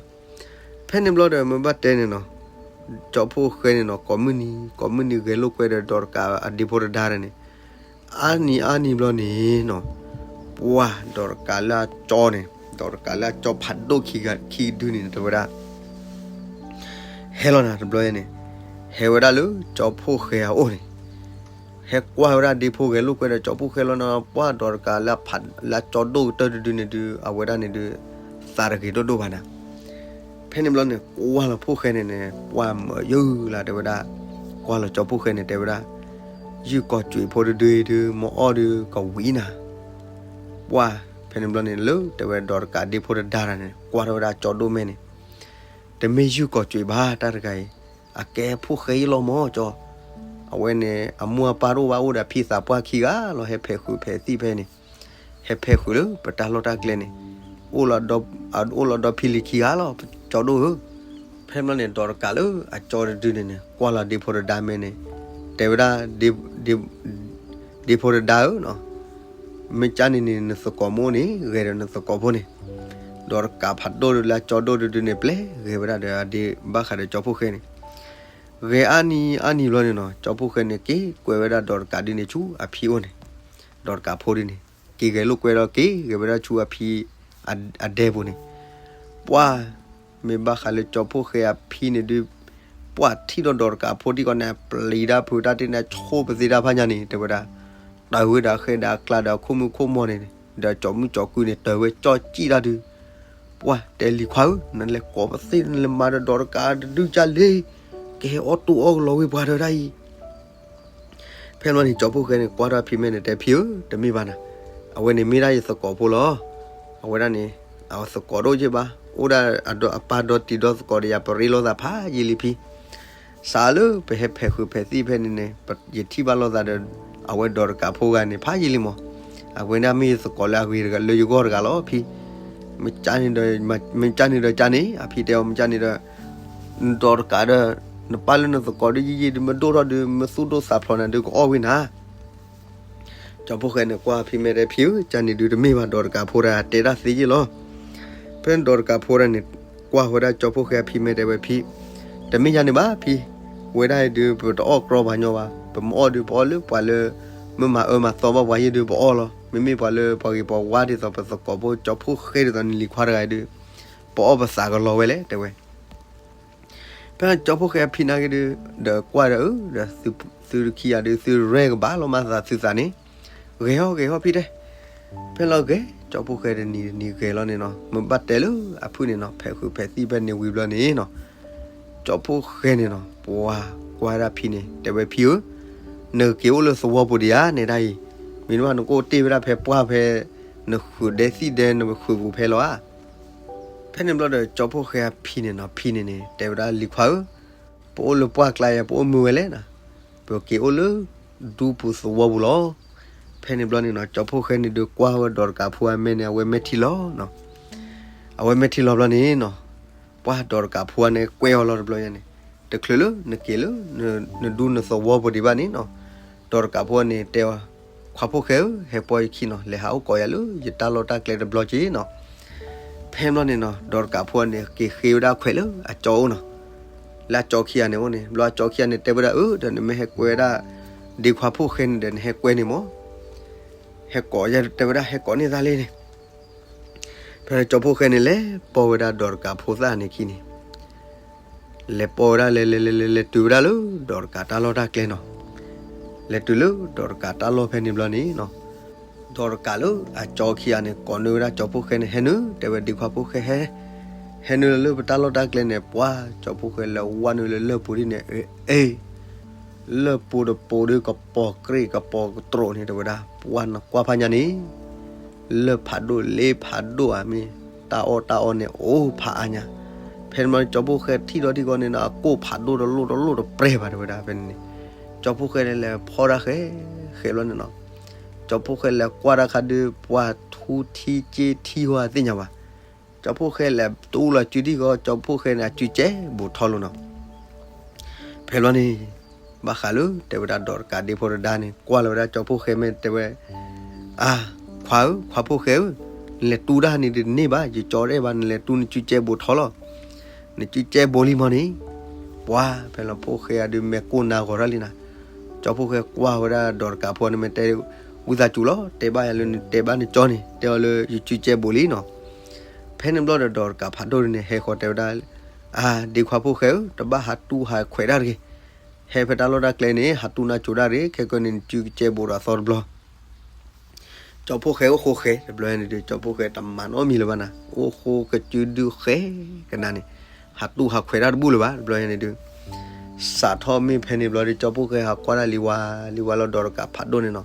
ဖဲန့ၣ်ဘျီဒီး မ့ၢ်ဘၣ်တဲန့ၣ်နီၤ, ကၠီဖှိၣ်ဃဲန့ၣ်နီၤ ကိးမုၢ်နံၤ ကိးမုၢ်နံၤဂဲၤလိာ်ကွဲဒီး ဒီးတကးအဒ့ဖိတဒါဒီးန့ၣ်, အါနံၤအါနံၤဘျီန့ၣ်နီၤ, ပှၢ်ဒီးတကးလၢအကၠီန့ၣ်, ဒီးတကးလၢအကၠီဖးဒိၣ်ခံဒုန့ၣ် တဲဝဲဒၣ် ဟဲလီၤနၤတဘျီန့ၣ်, ဟဲဝဲဒၣ်လၢကၠီဖှိၣ်ဃဲအအိၣ်န့ၣ်, ဟဲကွၢ်ဝဲဒၣ်ဒ့ဖိဂဲၤလိာ်ကွဲဒီး ကၠီဖှိၣ်ဃဲလီၤနီၤ, ပှၢ်ဒီးတကးလၢအဖးလၢအကၠီဒိၣ်ကတၢၢ်တဒုန့ၣ်ဒုး အဝဲဒၣ်န့ၣ်ဒုး သးတဂ့ၤဒိၣ်ဒိၣ်ဘၣ်နၤ. ဖဲန့ၣ်ဘျီန့ၣ် ကွၢ်လီၤဖှိၣ်ဃဲန့ၣ်န့ၣ် ပှၢ်မၤယုၢ်လၢတဲဝဲဒၣ်, ကွၢ်လီၤကၠီဖှိၣ်ဃဲန့ၣ် တဲဝဲဒၣ်, ယုၢ်ကီၤကွံာ်ဖိတဒုအံၤဒုး မ့ၢ်အီၣ်ဒုးကဝံၤနၤ. ပှၢ်ဖဲန့ၣ်ဘျီန့ၣ် လၢတဲဝဲဒၣ်ဒီးတကးဒ့ဖိတဒါတၢ်န့ၣ် ကွၢ်ထီၣ်ဝဲဒၣ်ကၠီဒိၣ်မဲာ်န့ၣ်, တမ့ၢ်ယုၢ်ကီၤကွံာ်ဘၣ်တၢ်တဂၤအံၤ, အကဲဖှိၣ်ဃဲအံၤလီၤမၢ်ကၠီ, အဝဲန့ၣ် အမိၢ်အပၢ်တအိၣ်ဘၣ် အိၣ်ဒီးအဖံသးပှၢ်ခံဂၤလီၤ, ဟဲဖဲးဃုာ်ဖဲးသံၣ်ဖဲန့ၣ်, ဟဲဖဲးဃုာ်လၢပတၢ်လီၢ်တၢ်ကျဲန့ၣ်, အိၣ်လီၤဒီးဖံလံၤခံဂၤလီၤ ကၠီဒိၣ်ဧၢ. ဖဲန့ၣ်ဘျီန့ၣ် ဒီးတကးလၢအကၠီတဒုန့ၣ်န့ၣ် ကွၢ်လီၤဒ့ဖိတဒါမဲာ်န့ၣ်, တဲဝဲဒၣ် ဒ့ဖိတဒါဧၢ, မ့ၢ်ကၢ်န့ၣ်န့ၣ် နသကိးမ့ၢ်အိၣ်န့ၣ် ဂဲၤဒီးနသကိးဖိန့ၣ်, ဒီးတကးဖးဒိၣ်ဒုးလၢအကၠီဒိၣ်တဒုန့ၣ် ပျဲဂဲၤဝဲဒၣ်ဒီးအဒ့ဘၣ်ဃးဒီးကၠီဖှိၣ်ဃဲန့ၣ်, ဂဲၤအါနံၤအါနံၤဘျီန့ၣ်နီၤ, ကၠီဖှိၣ်ဃဲန့ၣ် က့ၤကွဲးဝဲဒၣ်ဒီးတကးဒုန့ၣ်ဆူအဖံအိၣ်န့ၣ်, ဒီးတကးဖိဒုန့ၣ် က့ၤဂဲၤလိာ်ကွဲဒီးက့ၤဂဲၤဝဲဒၣ်ဆူအဖံ အဒဲပူၤန့ၣ်, ပှၢ် မ့ၢ်ဘၣ်ဃးလၢကၠီဖှိၣ်ဃဲအဖံန့ၣ်ဒုး, ပှၢ်ထံၣ်ဒီးဒီးတကးဖိထံကီးန့ၣ် အပျံၤတၢ်ဖုးတၢ်တ့ၢ်န့ၣ် ဆိပသ့တၢ်ဖးညါန့ၣ် တဲဝဲဒၣ်, တၢ်ဝဲဒၣ်ဃဲဒၣ်အကျါဒီးအခိၣ်မုၣ်ခိၣ်မီၤန့ၣ်, ဒီးကၠီမုၣ်ကၠီကုန့ၣ် တၢ်ဝဲကၠီကံၣ်တၢ်ဒုး, ပှၢ်တဲလံၤခွါဧၢ, နလဲၤကိးပသ့ နလဲၤမၤဒီးဒီးတကးတဒုကၢ်လံ, ကဟဲအီၣ်တိၢ်အီၣ်ကလီဝ့ၢ်ပှၤဒီးဒၣ်အံၤ ဖဲန့ၣ်ဘျီန့ၣ် ကၠီဖှိၣ်ဃဲန့ၣ် ကွၢ်ထီၣ်အဖံမဲာ်န့ၣ် တဲဖံဧၢ, တမ့ၢ်ဘၣ်နၤ, အဝဲန့ၣ်မ့ၢ်ဒၣ်ယသကိးဖိလီၤ. အဝဲဒၣ်န့ၣ် အသကိးတအိၣ်က့ဘၣ်, အိၣ်ဒၣ်အပၢ်ဒီတံၤဒီသကိးဒီးယၤ ပရ့လိာ်သးဖးယံာ်လံဖံ, စးလၢပဟဲဖဲးဃုာ်ဖဲးသံၣ်ဖဲန့ၣ်န့ၣ် ယထံၣ်ဘၣ်လိာ်သးဒီး အဝဲဒီးတကးဖိဂၤန့ၣ် ဖးယံာ်လံမး, အဝဲဒၣ်မ့ၢ်ယသကိးလၢအဂ့ၤတဂၤလၢယဂီၢ်တဂၤလီၤဖံ မ့ၢ်ကၢ်န့ၣ်ဒီးကၢ်န့ၣ် အဖံတဲအီၤ မ့ၢ်ကၢ်န့ၣ်ဒီး နဒီးတကးဒီး နပၢ်လၢနသကိးဒုးယံာ်ယံာ်ဒုး မ့ၢ်ဒိၣ်ထီၣ်ဒုး မ့ၢ်သူၣ်ဒိၣ်သးဖျိးနၤဒုး ကအီၣ်ဝံၤနၤ. ကၠီဖှိၣ်ဃဲန့ၣ် ကွၢ်ဖံမဲာ်တဲဖံဧၢ, ကၢ်န့ၣ်ဒုးတမ့ၢ်ဘၣ် ဒီးတကးဖိဒၣ်တဲဒၣ်သ့ယ့ၢ်လီၤ. ဖဲန့ၣ်ဒီးတကးဖိဒၣ်န့ၣ် ကွၢ်ဝဲဒၣ်ကၠီဖှိၣ်ဃဲအဖံမဲာ်တဲဝဲဖံ, တမ့ၢ်ယၤန့ၣ်ဘၣ်ဖံ, ဝဲဒၣ်အံၤဒုး ပတအီၣ်ကြီပှၤညီဘၣ်, ပမ့ၢ်အီၣ်ဒုး ပအီၣ်လၢပှၤလၢ မ့ၢ်မၤအၢမၤသီဘၣ်ပှၤယ့ၢ်ဒုး ပအီၣ်လီၤ. မ့မ့ၢ်ပှၤလၢပှၤဂ့ၤပှၤဝါဒ်သိးပသကိးဖိကၠီဖှိၣ်ဃဲဒ်သိးန့ၣ် လံၤခွါတဂၤအံၤဒုး ပအီၣ်ပသးကလီၤဝဲလဲၣ် တဲဝဲ ဖဲကၠီဖှိၣ်ဃဲအဖံနာ်က့ဒုး ဒီးကွၢ်ဒီးအၢ ဒီးသုတခံဂၤဒုး သုရဲၣ်ကဘၣ်လီၤမၤသးသုသးန့ၣ်, ဂဲၤဟီၣ်ဂဲၤဟီၣ်ဖံတဲ, ဖဲလီၤဂဲၤ ကၠီဖှိၣ်ဃဲတနံၤတနံၤဂဲၤလီၤန့ၣ်နီၤ မ့ၢ်ဘၣ်တဲလၢအဖုၣ်န့ၣ်နီၤ ဖဲးဃုာ်ဖဲးသံၣ်ဖဲန့ၣ်ဝံၤဘျီန့ၣ်နီၤ ကၠီဖှိၣ်ဃဲန့ၣ်နီၤ ပှၤကွၢ်ဒၣ်ဖံန့ၣ် တဲဝဲဖံဧၢ, နက့ၤအိၣ်လၢသဝီပူၤဒံးဧါ နဲဒၣ်အံၤ, မ့ၢ်နဘၣ်နကအိၣ်တ့ၢ်ဝဲဒၣ်ဖဲပှၢ်ဖဲ နဃုာ်ဒဲသံၣ်ဒဲ နဃုာ်ပူၤဖဲလီၤဧါ. ဖဲန့ၣ်ဘျီဒီး ကၠီဖှိၣ်ဃဲအဖံန့ၣ်နီၤ ဖံန့ၣ်န့ၣ် တဲဝဲဒၣ်လံၤခွါဧၢ, ပအိၣ်လၢပှၢ်ကျါယၤ ပအိၣ်မုာ်ဝဲလဲၣ်နီၤ, ပက့ၤအိၣ်လၢ ဒူပူၤသဝီပူၤလီၤ. ဖဲန့ၣ်ဘျီန့ၣ်နီၤ ကၠီဖှိၣ်ဃဲန့ၣ်ဒုး ကွၢ်ဝဲဒီးတကးဖိအမဲာ်န့ၣ် အဝဲမဲာ်ထံလီၤနီၤ. အဝဲမဲာ်ထံလီၤဘျီန့ၣ်နီၤ ပှၢ်ဒီးတကးဖိန့ၣ် ကွဲးအီၤလီၤတဘျီညါန့ၣ်, တချုးလၢနက့ၤလၢ နဒူနသဝီပူၤဒံးဘၣ်န့ၣ်နီၤ, ဒီးတကးဖိန့ၣ်တဲအီၤ, ခွါဖှိၣ်ဃဲဧၢ, ဟဲပိာ်ယခံနီၤ, လဲၤဟးအိၣ်ကိးယၤလၢယတၢ်လီၢ်တၢ်ကျဲတဘျီက့ၤနီၤ. ဖဲန့ၣ်ဘျီန့ၣ်နီၤ ဒီးတကးဖိန့ၣ် က့ၤဃ့ဝဲဒၣ်ခွဲးလၢအကၠီအိၣ်နီၤ, လၢအကၠီခံဂၤန့ၣ်အိၣ်န့ၣ်, ဘျီအကၠီခံဂၤန့ၣ် တဲဝဲဒၣ်အၢ ဒီးနမ့ၢ်ဟဲကွဲဝဲဒၣ် ဒ့ခွါဖှိၣ်ဃဲန့ၣ်ဒီး နဟဲကွဲန့ၣ်မး, ဟဲကိးယၤ တဲဝဲဒၣ် ဟဲကိးန့ၢ်သးလံန့ၣ် ဖဲကၠီဖှိၣ်ဃဲန့ၣ် လဲၤပိာ်ဝဲဒၣ်ဒီးတကးဖိသၣ်န့ၣ်ခံန့ၣ်, လဲၤပိာ်ဝဲဒၣ် လဲၤလဲၤလဲၤလဲၤလဲၤတုၤဝဲဒၣ်လၢ ဒီးတကးတၢ်လီၢ်တၢ်ကျဲနီၤ. လဲၤတုၤလၢ ဒီးတကးတၢ်လီၢ်ဖဲန့ၣ်ဘျီန့ၣ်နီၤ, ဒီးတကးလၢအကၠီခံဂၤန့ၣ် ကိးနုာ်ဝဲဒၣ်ကၠီဖှိၣ်ဃဲန့ၣ် ဟဲနုာ် တဲဝဲ ဒ့ခွါဖှိၣ်ဃဲဟဲ ဟဲနုာ်လၢပတၢ်လီၢ်တၢ်ကျဲန့ၣ် ပှၤ ကၠီဖှိၣ်ဃဲလဲၤဝဲနုာ်လၢလၢၢ်ပူၤဒ်န့ၣ် အ့ လၢၢ်ပူၤတပူၤဒီး ကပီၤကြ့ၣ်ကပီၤကတြိာ်န့ၣ် တဲဝဲဒၣ် ပှၤနကွၢ်ဖးညါန့ၣ် လၢၢ်ဖးဒိၣ်လ့ဖးဒိၣ်ဧါမ့ၢ် တၢ်အီၣ်တၢ်အီန့ၣ် အိၣ်ဖးအါညါ. ဖဲန့ၣ်ဘျီန့ၣ် ကၠီဖှိၣ်ဃဲထံၣ်ဒီးထံၣ်ဃီန့ၣ်နီၤ အကိၣ်ဖးဒိၣ်တလိၣ်တလိၣ်တပြဲၢ်ဘၣ် တဲဝဲဒၣ် ဖဲန့ၣ်န့ၣ် ကၠီဖှိၣ်ဃဲန့ၣ်လဲၤဖီၣ်တၢ်ဃဲ ဃဲဘျီန့ၣ်နီၤ, ကၠီဖှိၣ်ဃဲလဲၤကွၢ်တၢ်ခါဒုး ပှၤထူထံကၠ့ထံဟီသ့ၣ်ညါဘၣ်. ကၠီဖှိၣ်ဃဲလဲၤတူၢ်လီၤစုဒံၣ်ဃီ ကၠီဖှိၣ်ဃဲန့ၣ် အစုကဲဘိးထီလိၤနီၤ. ဖဲဘျီန့ၣ် ဘၣ်ဃးလၢတဲဝဲဒၣ်ဒီးတကးဒ့ဖိတဒါန့ၣ် ကွၢ်လီၤဝဲဒၣ်ကၠီဖှိၣ်ဃဲမ့ၢ်တဲဝဲ, အါ, ခွါဧၢ, ခွါဖှိၣ်ဃဲဧၢ, နလဲၤတူၢ်တၢ်န့ၣ်ဒုးတန့ၢ်ဘၣ်, ယကၠီတအဲၣ်ဘၣ်, နလဲၤတူၢ်နစုကဲဘိးထီလီၤ. နစုကဲဘိးလံမီၤန့ၣ်, ပှၤဖဲလီၤဖှိၣ်ဃဲအဒုး မဲာ်ကိၢ်နါဂီၤထီၣ်လံနၤ. ကၠီဖှိၣ်ဃဲကွၢ်ဝဲဒၣ်ဒီးတကးဖိန့ၣ်မ့ၢ်တဲ, ဝံသးစူၤလီၤ, တဲဘၣ်ယၤလၢနတဲဘၣ်နကၠီန့ၣ် တဲအီၤလၢယစုကဲဘိးလံနီၤ. ဖဲန့ၣ်ဘျီဒီး ဒီးတကးဖးဒိၣ်န့ၣ် ဟဲဃီၤတဲဝဲဒၣ်, အါ, ဒ့ခွါဖှိၣ်ဃဲဧၢ, တဘၣ်ဟးတူၢ်ဟးခွဲးတၢ်တဂ့ၤ. ဟဲဖဲတၢ်လီၢ်တၢ်ကျဲန့ၣ် ဟးတူၢ်နၢ်ကိၤတၢ်တဂ့ၤ, ခဲကနံၣ်န့ၣ် နစုကဲဘိးဒီးအသီတဘျီ. ကၠီဖှိၣ်ဃဲအိၣ်ဃိဃဲတဘျီန့ၣ်ဒုး ကၠီဖှိၣ်ဃဲတမၤနီတမံၤလၢၤဘၣ်နၤ, အိၣ်ဃိကစုဒုဃဲကနၤန့ၣ်, ဟးတူၢ်ဟးခွဲးတၢ်တဘူၣ်လၢၤဘၣ်တဘျီန့ၣ်ဒုး. စးထီၣ်မ့ၢ်ဖဲန့ၣ်ဘျီဒီး ကၠီဖှိၣ်ဃဲဟးကွၢ်တၢ်လံဝါလံဝါလီၤဒီးတကးဖးဒိၣ်န့ၣ်နီၤ.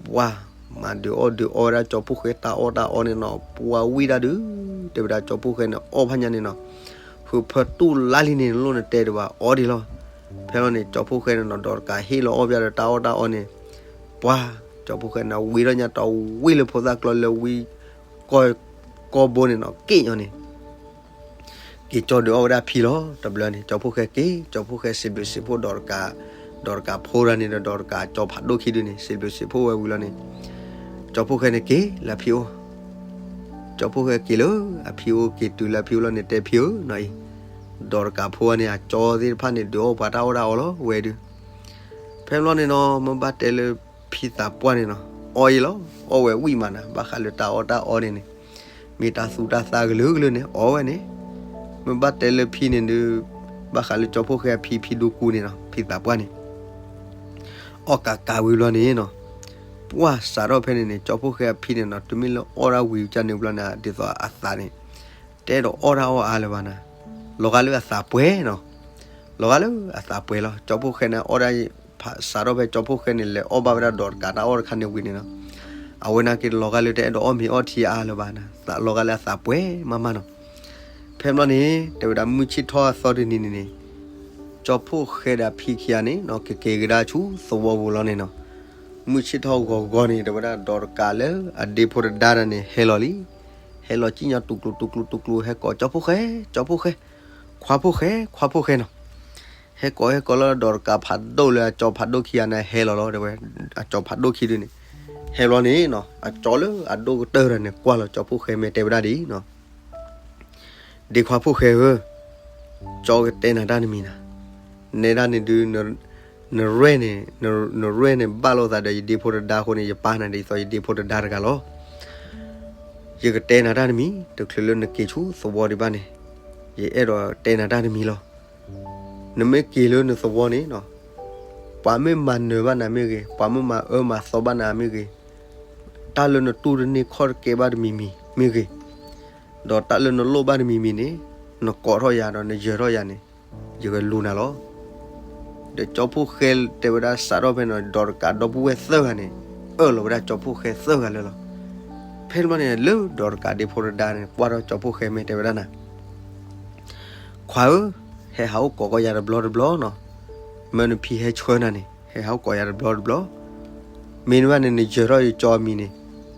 ပှၤမၤဒုးအီၣ်ဒုးအီဝဲဒၣ်ကၠီဖှိၣ်ဃဲတၢ်အီၣ်တၢ်အီန့ၣ်နီၤ, ပှၤဝံၣ်တၢ်ဒုး, တဲဝဲဒၣ်ကၠီဖှိၣ်ဃဲန့ၣ်အီၣ်ဖးညါန့ၣ်နီၤ, ဃုာ်ဖၢတူၢ်လါလံန့ၣ် နလိၣ်နတဲဒံးဘၣ် အီဒံးလီၤ. ဖဲလီၤန့ၣ် ကၠီဖှိၣ်ဃဲန့ၣ်နီၤ ဒီးတကးဟ့ၣ်လီၤအီၣ်ပျၢ်ဒီးတၢ်အီၣ်တၢ်အီန့ၣ်, ပှၤ, ကၠီဖှိၣ်ဃဲန့ၣ်ဝံၣ်ထီၣ်ညါတီဝံၣ်လၢဖိသၣ်ကျီလၢဝံၣ် ကီၢ်ဘိန့ၣ်နီၤ က့ၣ်ညီန့ၣ် က့ၤကၠီဒုးအီၣ်ဝဲဒၣ်ဖံလီၤ. တဘျီန့ၣ် ကၠီဖှိၣ်ဃဲက့ၤ, ကၠီဖှိၣ်ဃဲစံးဘျုးစံးဖှိၣ်ဒီးတကး, ဒီးတကးဖိတဂၤန့ၣ်ဒီး ဒီးတကးကၠီဖးဒိၣ်ခံဒုန့ၣ် စံးဘျုးစံးဖှိၣ်ဝဲဝံၤလီၤန့ၣ်, ကၠီဖှိၣ်ဃဲန့ၣ်က့ၤလၢအဖံအိၣ်, ကၠီဖှိၣ်ဃဲက့ၤလၢအဖံအိၣ် က့ၤတုၤလၢအဖံအိၣ်လီၤန့ၣ် တဲဖံဧၢနီၤအံၤ, ဒီးတကးဖိန့ၣ် အကၠီသ့ၣ်တဖၣ်န့ၣ် ဒုးအီၣ်ပှၤတၢ်အီၣ်တၢ်အီလီၤဝဲဒုး. ဖဲဘျီန့ၣ်နီၤ မ့ၢ်ဘၣ်တဲလၢဖံသးပှၢ်န့ၣ်နီၤ အီၣ်အံၤလီၤ, အီၣ်ဝဲဝံၣ်မးနၤ ဘၣ်ဃးလၢတၢ်အီၣ်တၢ်အီန့ၣ်န့ၣ်, မ့ၢ်တၢ်သူတၢ်သၣ်ကလုာ်ကလုာ်န့ၣ် အီၣ်ဝဲန့ၣ်, မ့ၢ်ဘၣ်တဲလၢဖံန့ၣ်ဒုး, ဘၣ်ဃးလၢကၠီဖှိၣ်ဃဲအဖံ ဖံဒိကူန့ၣ်နီၤ ဖံသးပှၢ်န့ၣ် အီၣ်ကးကးဝံၤဘျီန့ၣ်နီၤ, ပှၢ်စးထီၣ်ဖဲန့ၣ်န့ၣ် ကၠီဖှိၣ်ဃဲအဖံန့ၣ်နီၤ တုၤမ့ၢ်လၢအီၣ်တၢ်ဝံၤကန့ၣ်ဘျီန့ၣ် ဒ်သိးအသးန့ၣ် တအဲၣ်ဒိးအီၣ်တၢ်အီၣ်အါလၢၤဘၣ်နၤ, လီၤဂာ်လၢအသးပှဲၤနီၤ, လီၤဂာ်လၢအသးပှဲၤလီၤ. ကၠီဖှိၣ်ဃဲန့ၣ်အီၣ်ဒၣ်, စးထီၣ်ဖဲကၠီဖှိၣ်ဃဲန့ၣ် လဲၤအီၣ်ဘၣ်ဝဲဒၣ်ဒီးတကးတၢ်အီၣ်တခါန့ၣ်ဝံၤန့ၣ်နီၤ, အဝဲနာ်က့ၤလီၤဂာ်လၢတအဲၣ်ဒိးအီၣ်မ့ၤအီထံအါလၢၤဘၣ်နၤ, လီၤဂာ်လၢအသးပှဲၤမးမးနီၤ. ဖဲဘျီန့ၣ် တဲဝဲဒၣ်မုၢ်ဆ့ၣ်ထီၣ်အသီတနံၤန့ၣ်န့ၣ် ကၠီဖှိၣ်ဃဲဒီးအဖံခံဂၤန့ၣ်နီၤ ကက့ၤကဒါဆူသဝီပူၤလီၤန့ၣ်နီၤ, မုၢ်ဆ့ၣ်ထီၣ်ဂီၤဂီၤန့ၣ် တဲဝဲဒၣ်ဒီးတကးလၢအဒ့ဖိတဒါတဂၤန့ၣ် ဟဲလီၤလံ, ဟဲလီၤစံၣ်ညီၣ်တူၤကျူၤတူၤကျူၤတူၤကျူၤ ဟဲကိးကၠီဖှိၣ်ဃဲ, ကၠီဖှိၣ်ဃဲ, ခွါဖှိၣ်ဃဲ, ခွါဖှိၣ်ဃဲနီၤ. ဟဲကိးဟဲကိးလီၤဒီးတကးဖးဒိၣ်လၢအကၠီဖးဒိၣ်ခံဂၤန့ၣ် ဟဲလီၤလီၤ တဲဝဲ, အကၠီဖးဒိၣ်ခံဒုန့ၣ် ဟဲဘျီန့ၣ်နီၤ အကၠီလၢအဒိၣ်ကတၢၢ်တဂၤန့ၣ် ကွၢ်လီၤကၠီဖှိၣ်ဃဲမ့ၢ်တဲဝဲဒၣ်ဒ်အံၤနီၤ, ဒ့ခွါဖှိၣ်ဃဲဧၢ, ကၠီကတဲနၤတၢ်တမံၤနၤ, နဲဒၣ်န့ၣ်ဒုး နရဲၣ်န့ၣ်, နရဲၣ်န့ၣ်ဘၣ်လိာ်သးဒီးယဒ့ဖိတဒါအဃိန့ၣ် ယပၢ်နၤဒ်သိးယဒ့ဖိတဒါတဂၤလီၤ. ယကတဲနၤတၢ်တမံၤ တချုးလၢနက့ၤဆူသဝီဒံးဘၣ်န့ၣ် ယအဲၣ်ဒိးတဲနၤတၢ်တမံၤလီၤ. နမ့ၢ်က့ၤလၢနသဝီန့ၣ်နီၤ, ပှၤမ့ၢ်မၤနၢၤဘၣ်နၤမ့ၢ်ဂ့ၤ, ပှၤမ့ၢ်မၤအၢမၤသီဘၣ်နၤမ့ၢ်ဂ့ၤ, တၢ်လၢနတူၢ်တန့ၢ်ခီၣ်တကဲဘၣ်တမံၤမံၤမ့ၢ်ဂ့ၤ, ဒီးတၢ်လၢနလိၣ်ဘၣ်တမံၤမံၤန့ၣ် နကိးထီၣ်ယၤဒီးနယၢၤထီၣ်ယၤန့ၣ် ယကလူၤနၤလီၤ. ဒီးကၠီဖှိၣ်ဃဲတဲဝဲဒၣ်စးထီၣ်ဖဲန့ၣ် ဒီးတကးဒီပုၢ်ဝဲၢ်သၢဂၤန့ၣ် အၢၣ်လီၤဝဲဒၣ်ကၠီဖှိၣ်ဃဲသၢဂၤလၢာ်လီၤ. ဖဲန့ၣ်ဘျီန့ၣ် လၢဒီးတကးဒ့ဖိတဒါန့ၣ် ကွၢ်ထီၣ်ကၠီဖှိၣ်ဃဲမ့ၢ်တဲဝဲဒၣ်နၤ ခွါဧၢ, ဟဲဟးအိၣ်ကိးကီးယၤတဘျီတဘျီနီၤ, မၢနဖံဟဲဆှၢနၤန့ၣ် ဟဲဟးအိၣ်ကိးယၤတဘျီတဘျီ, မ့ၢ်နဘၣ်န့ၣ် နယၢၤထီၣ်ယကၠီအမံၤန့ၣ်,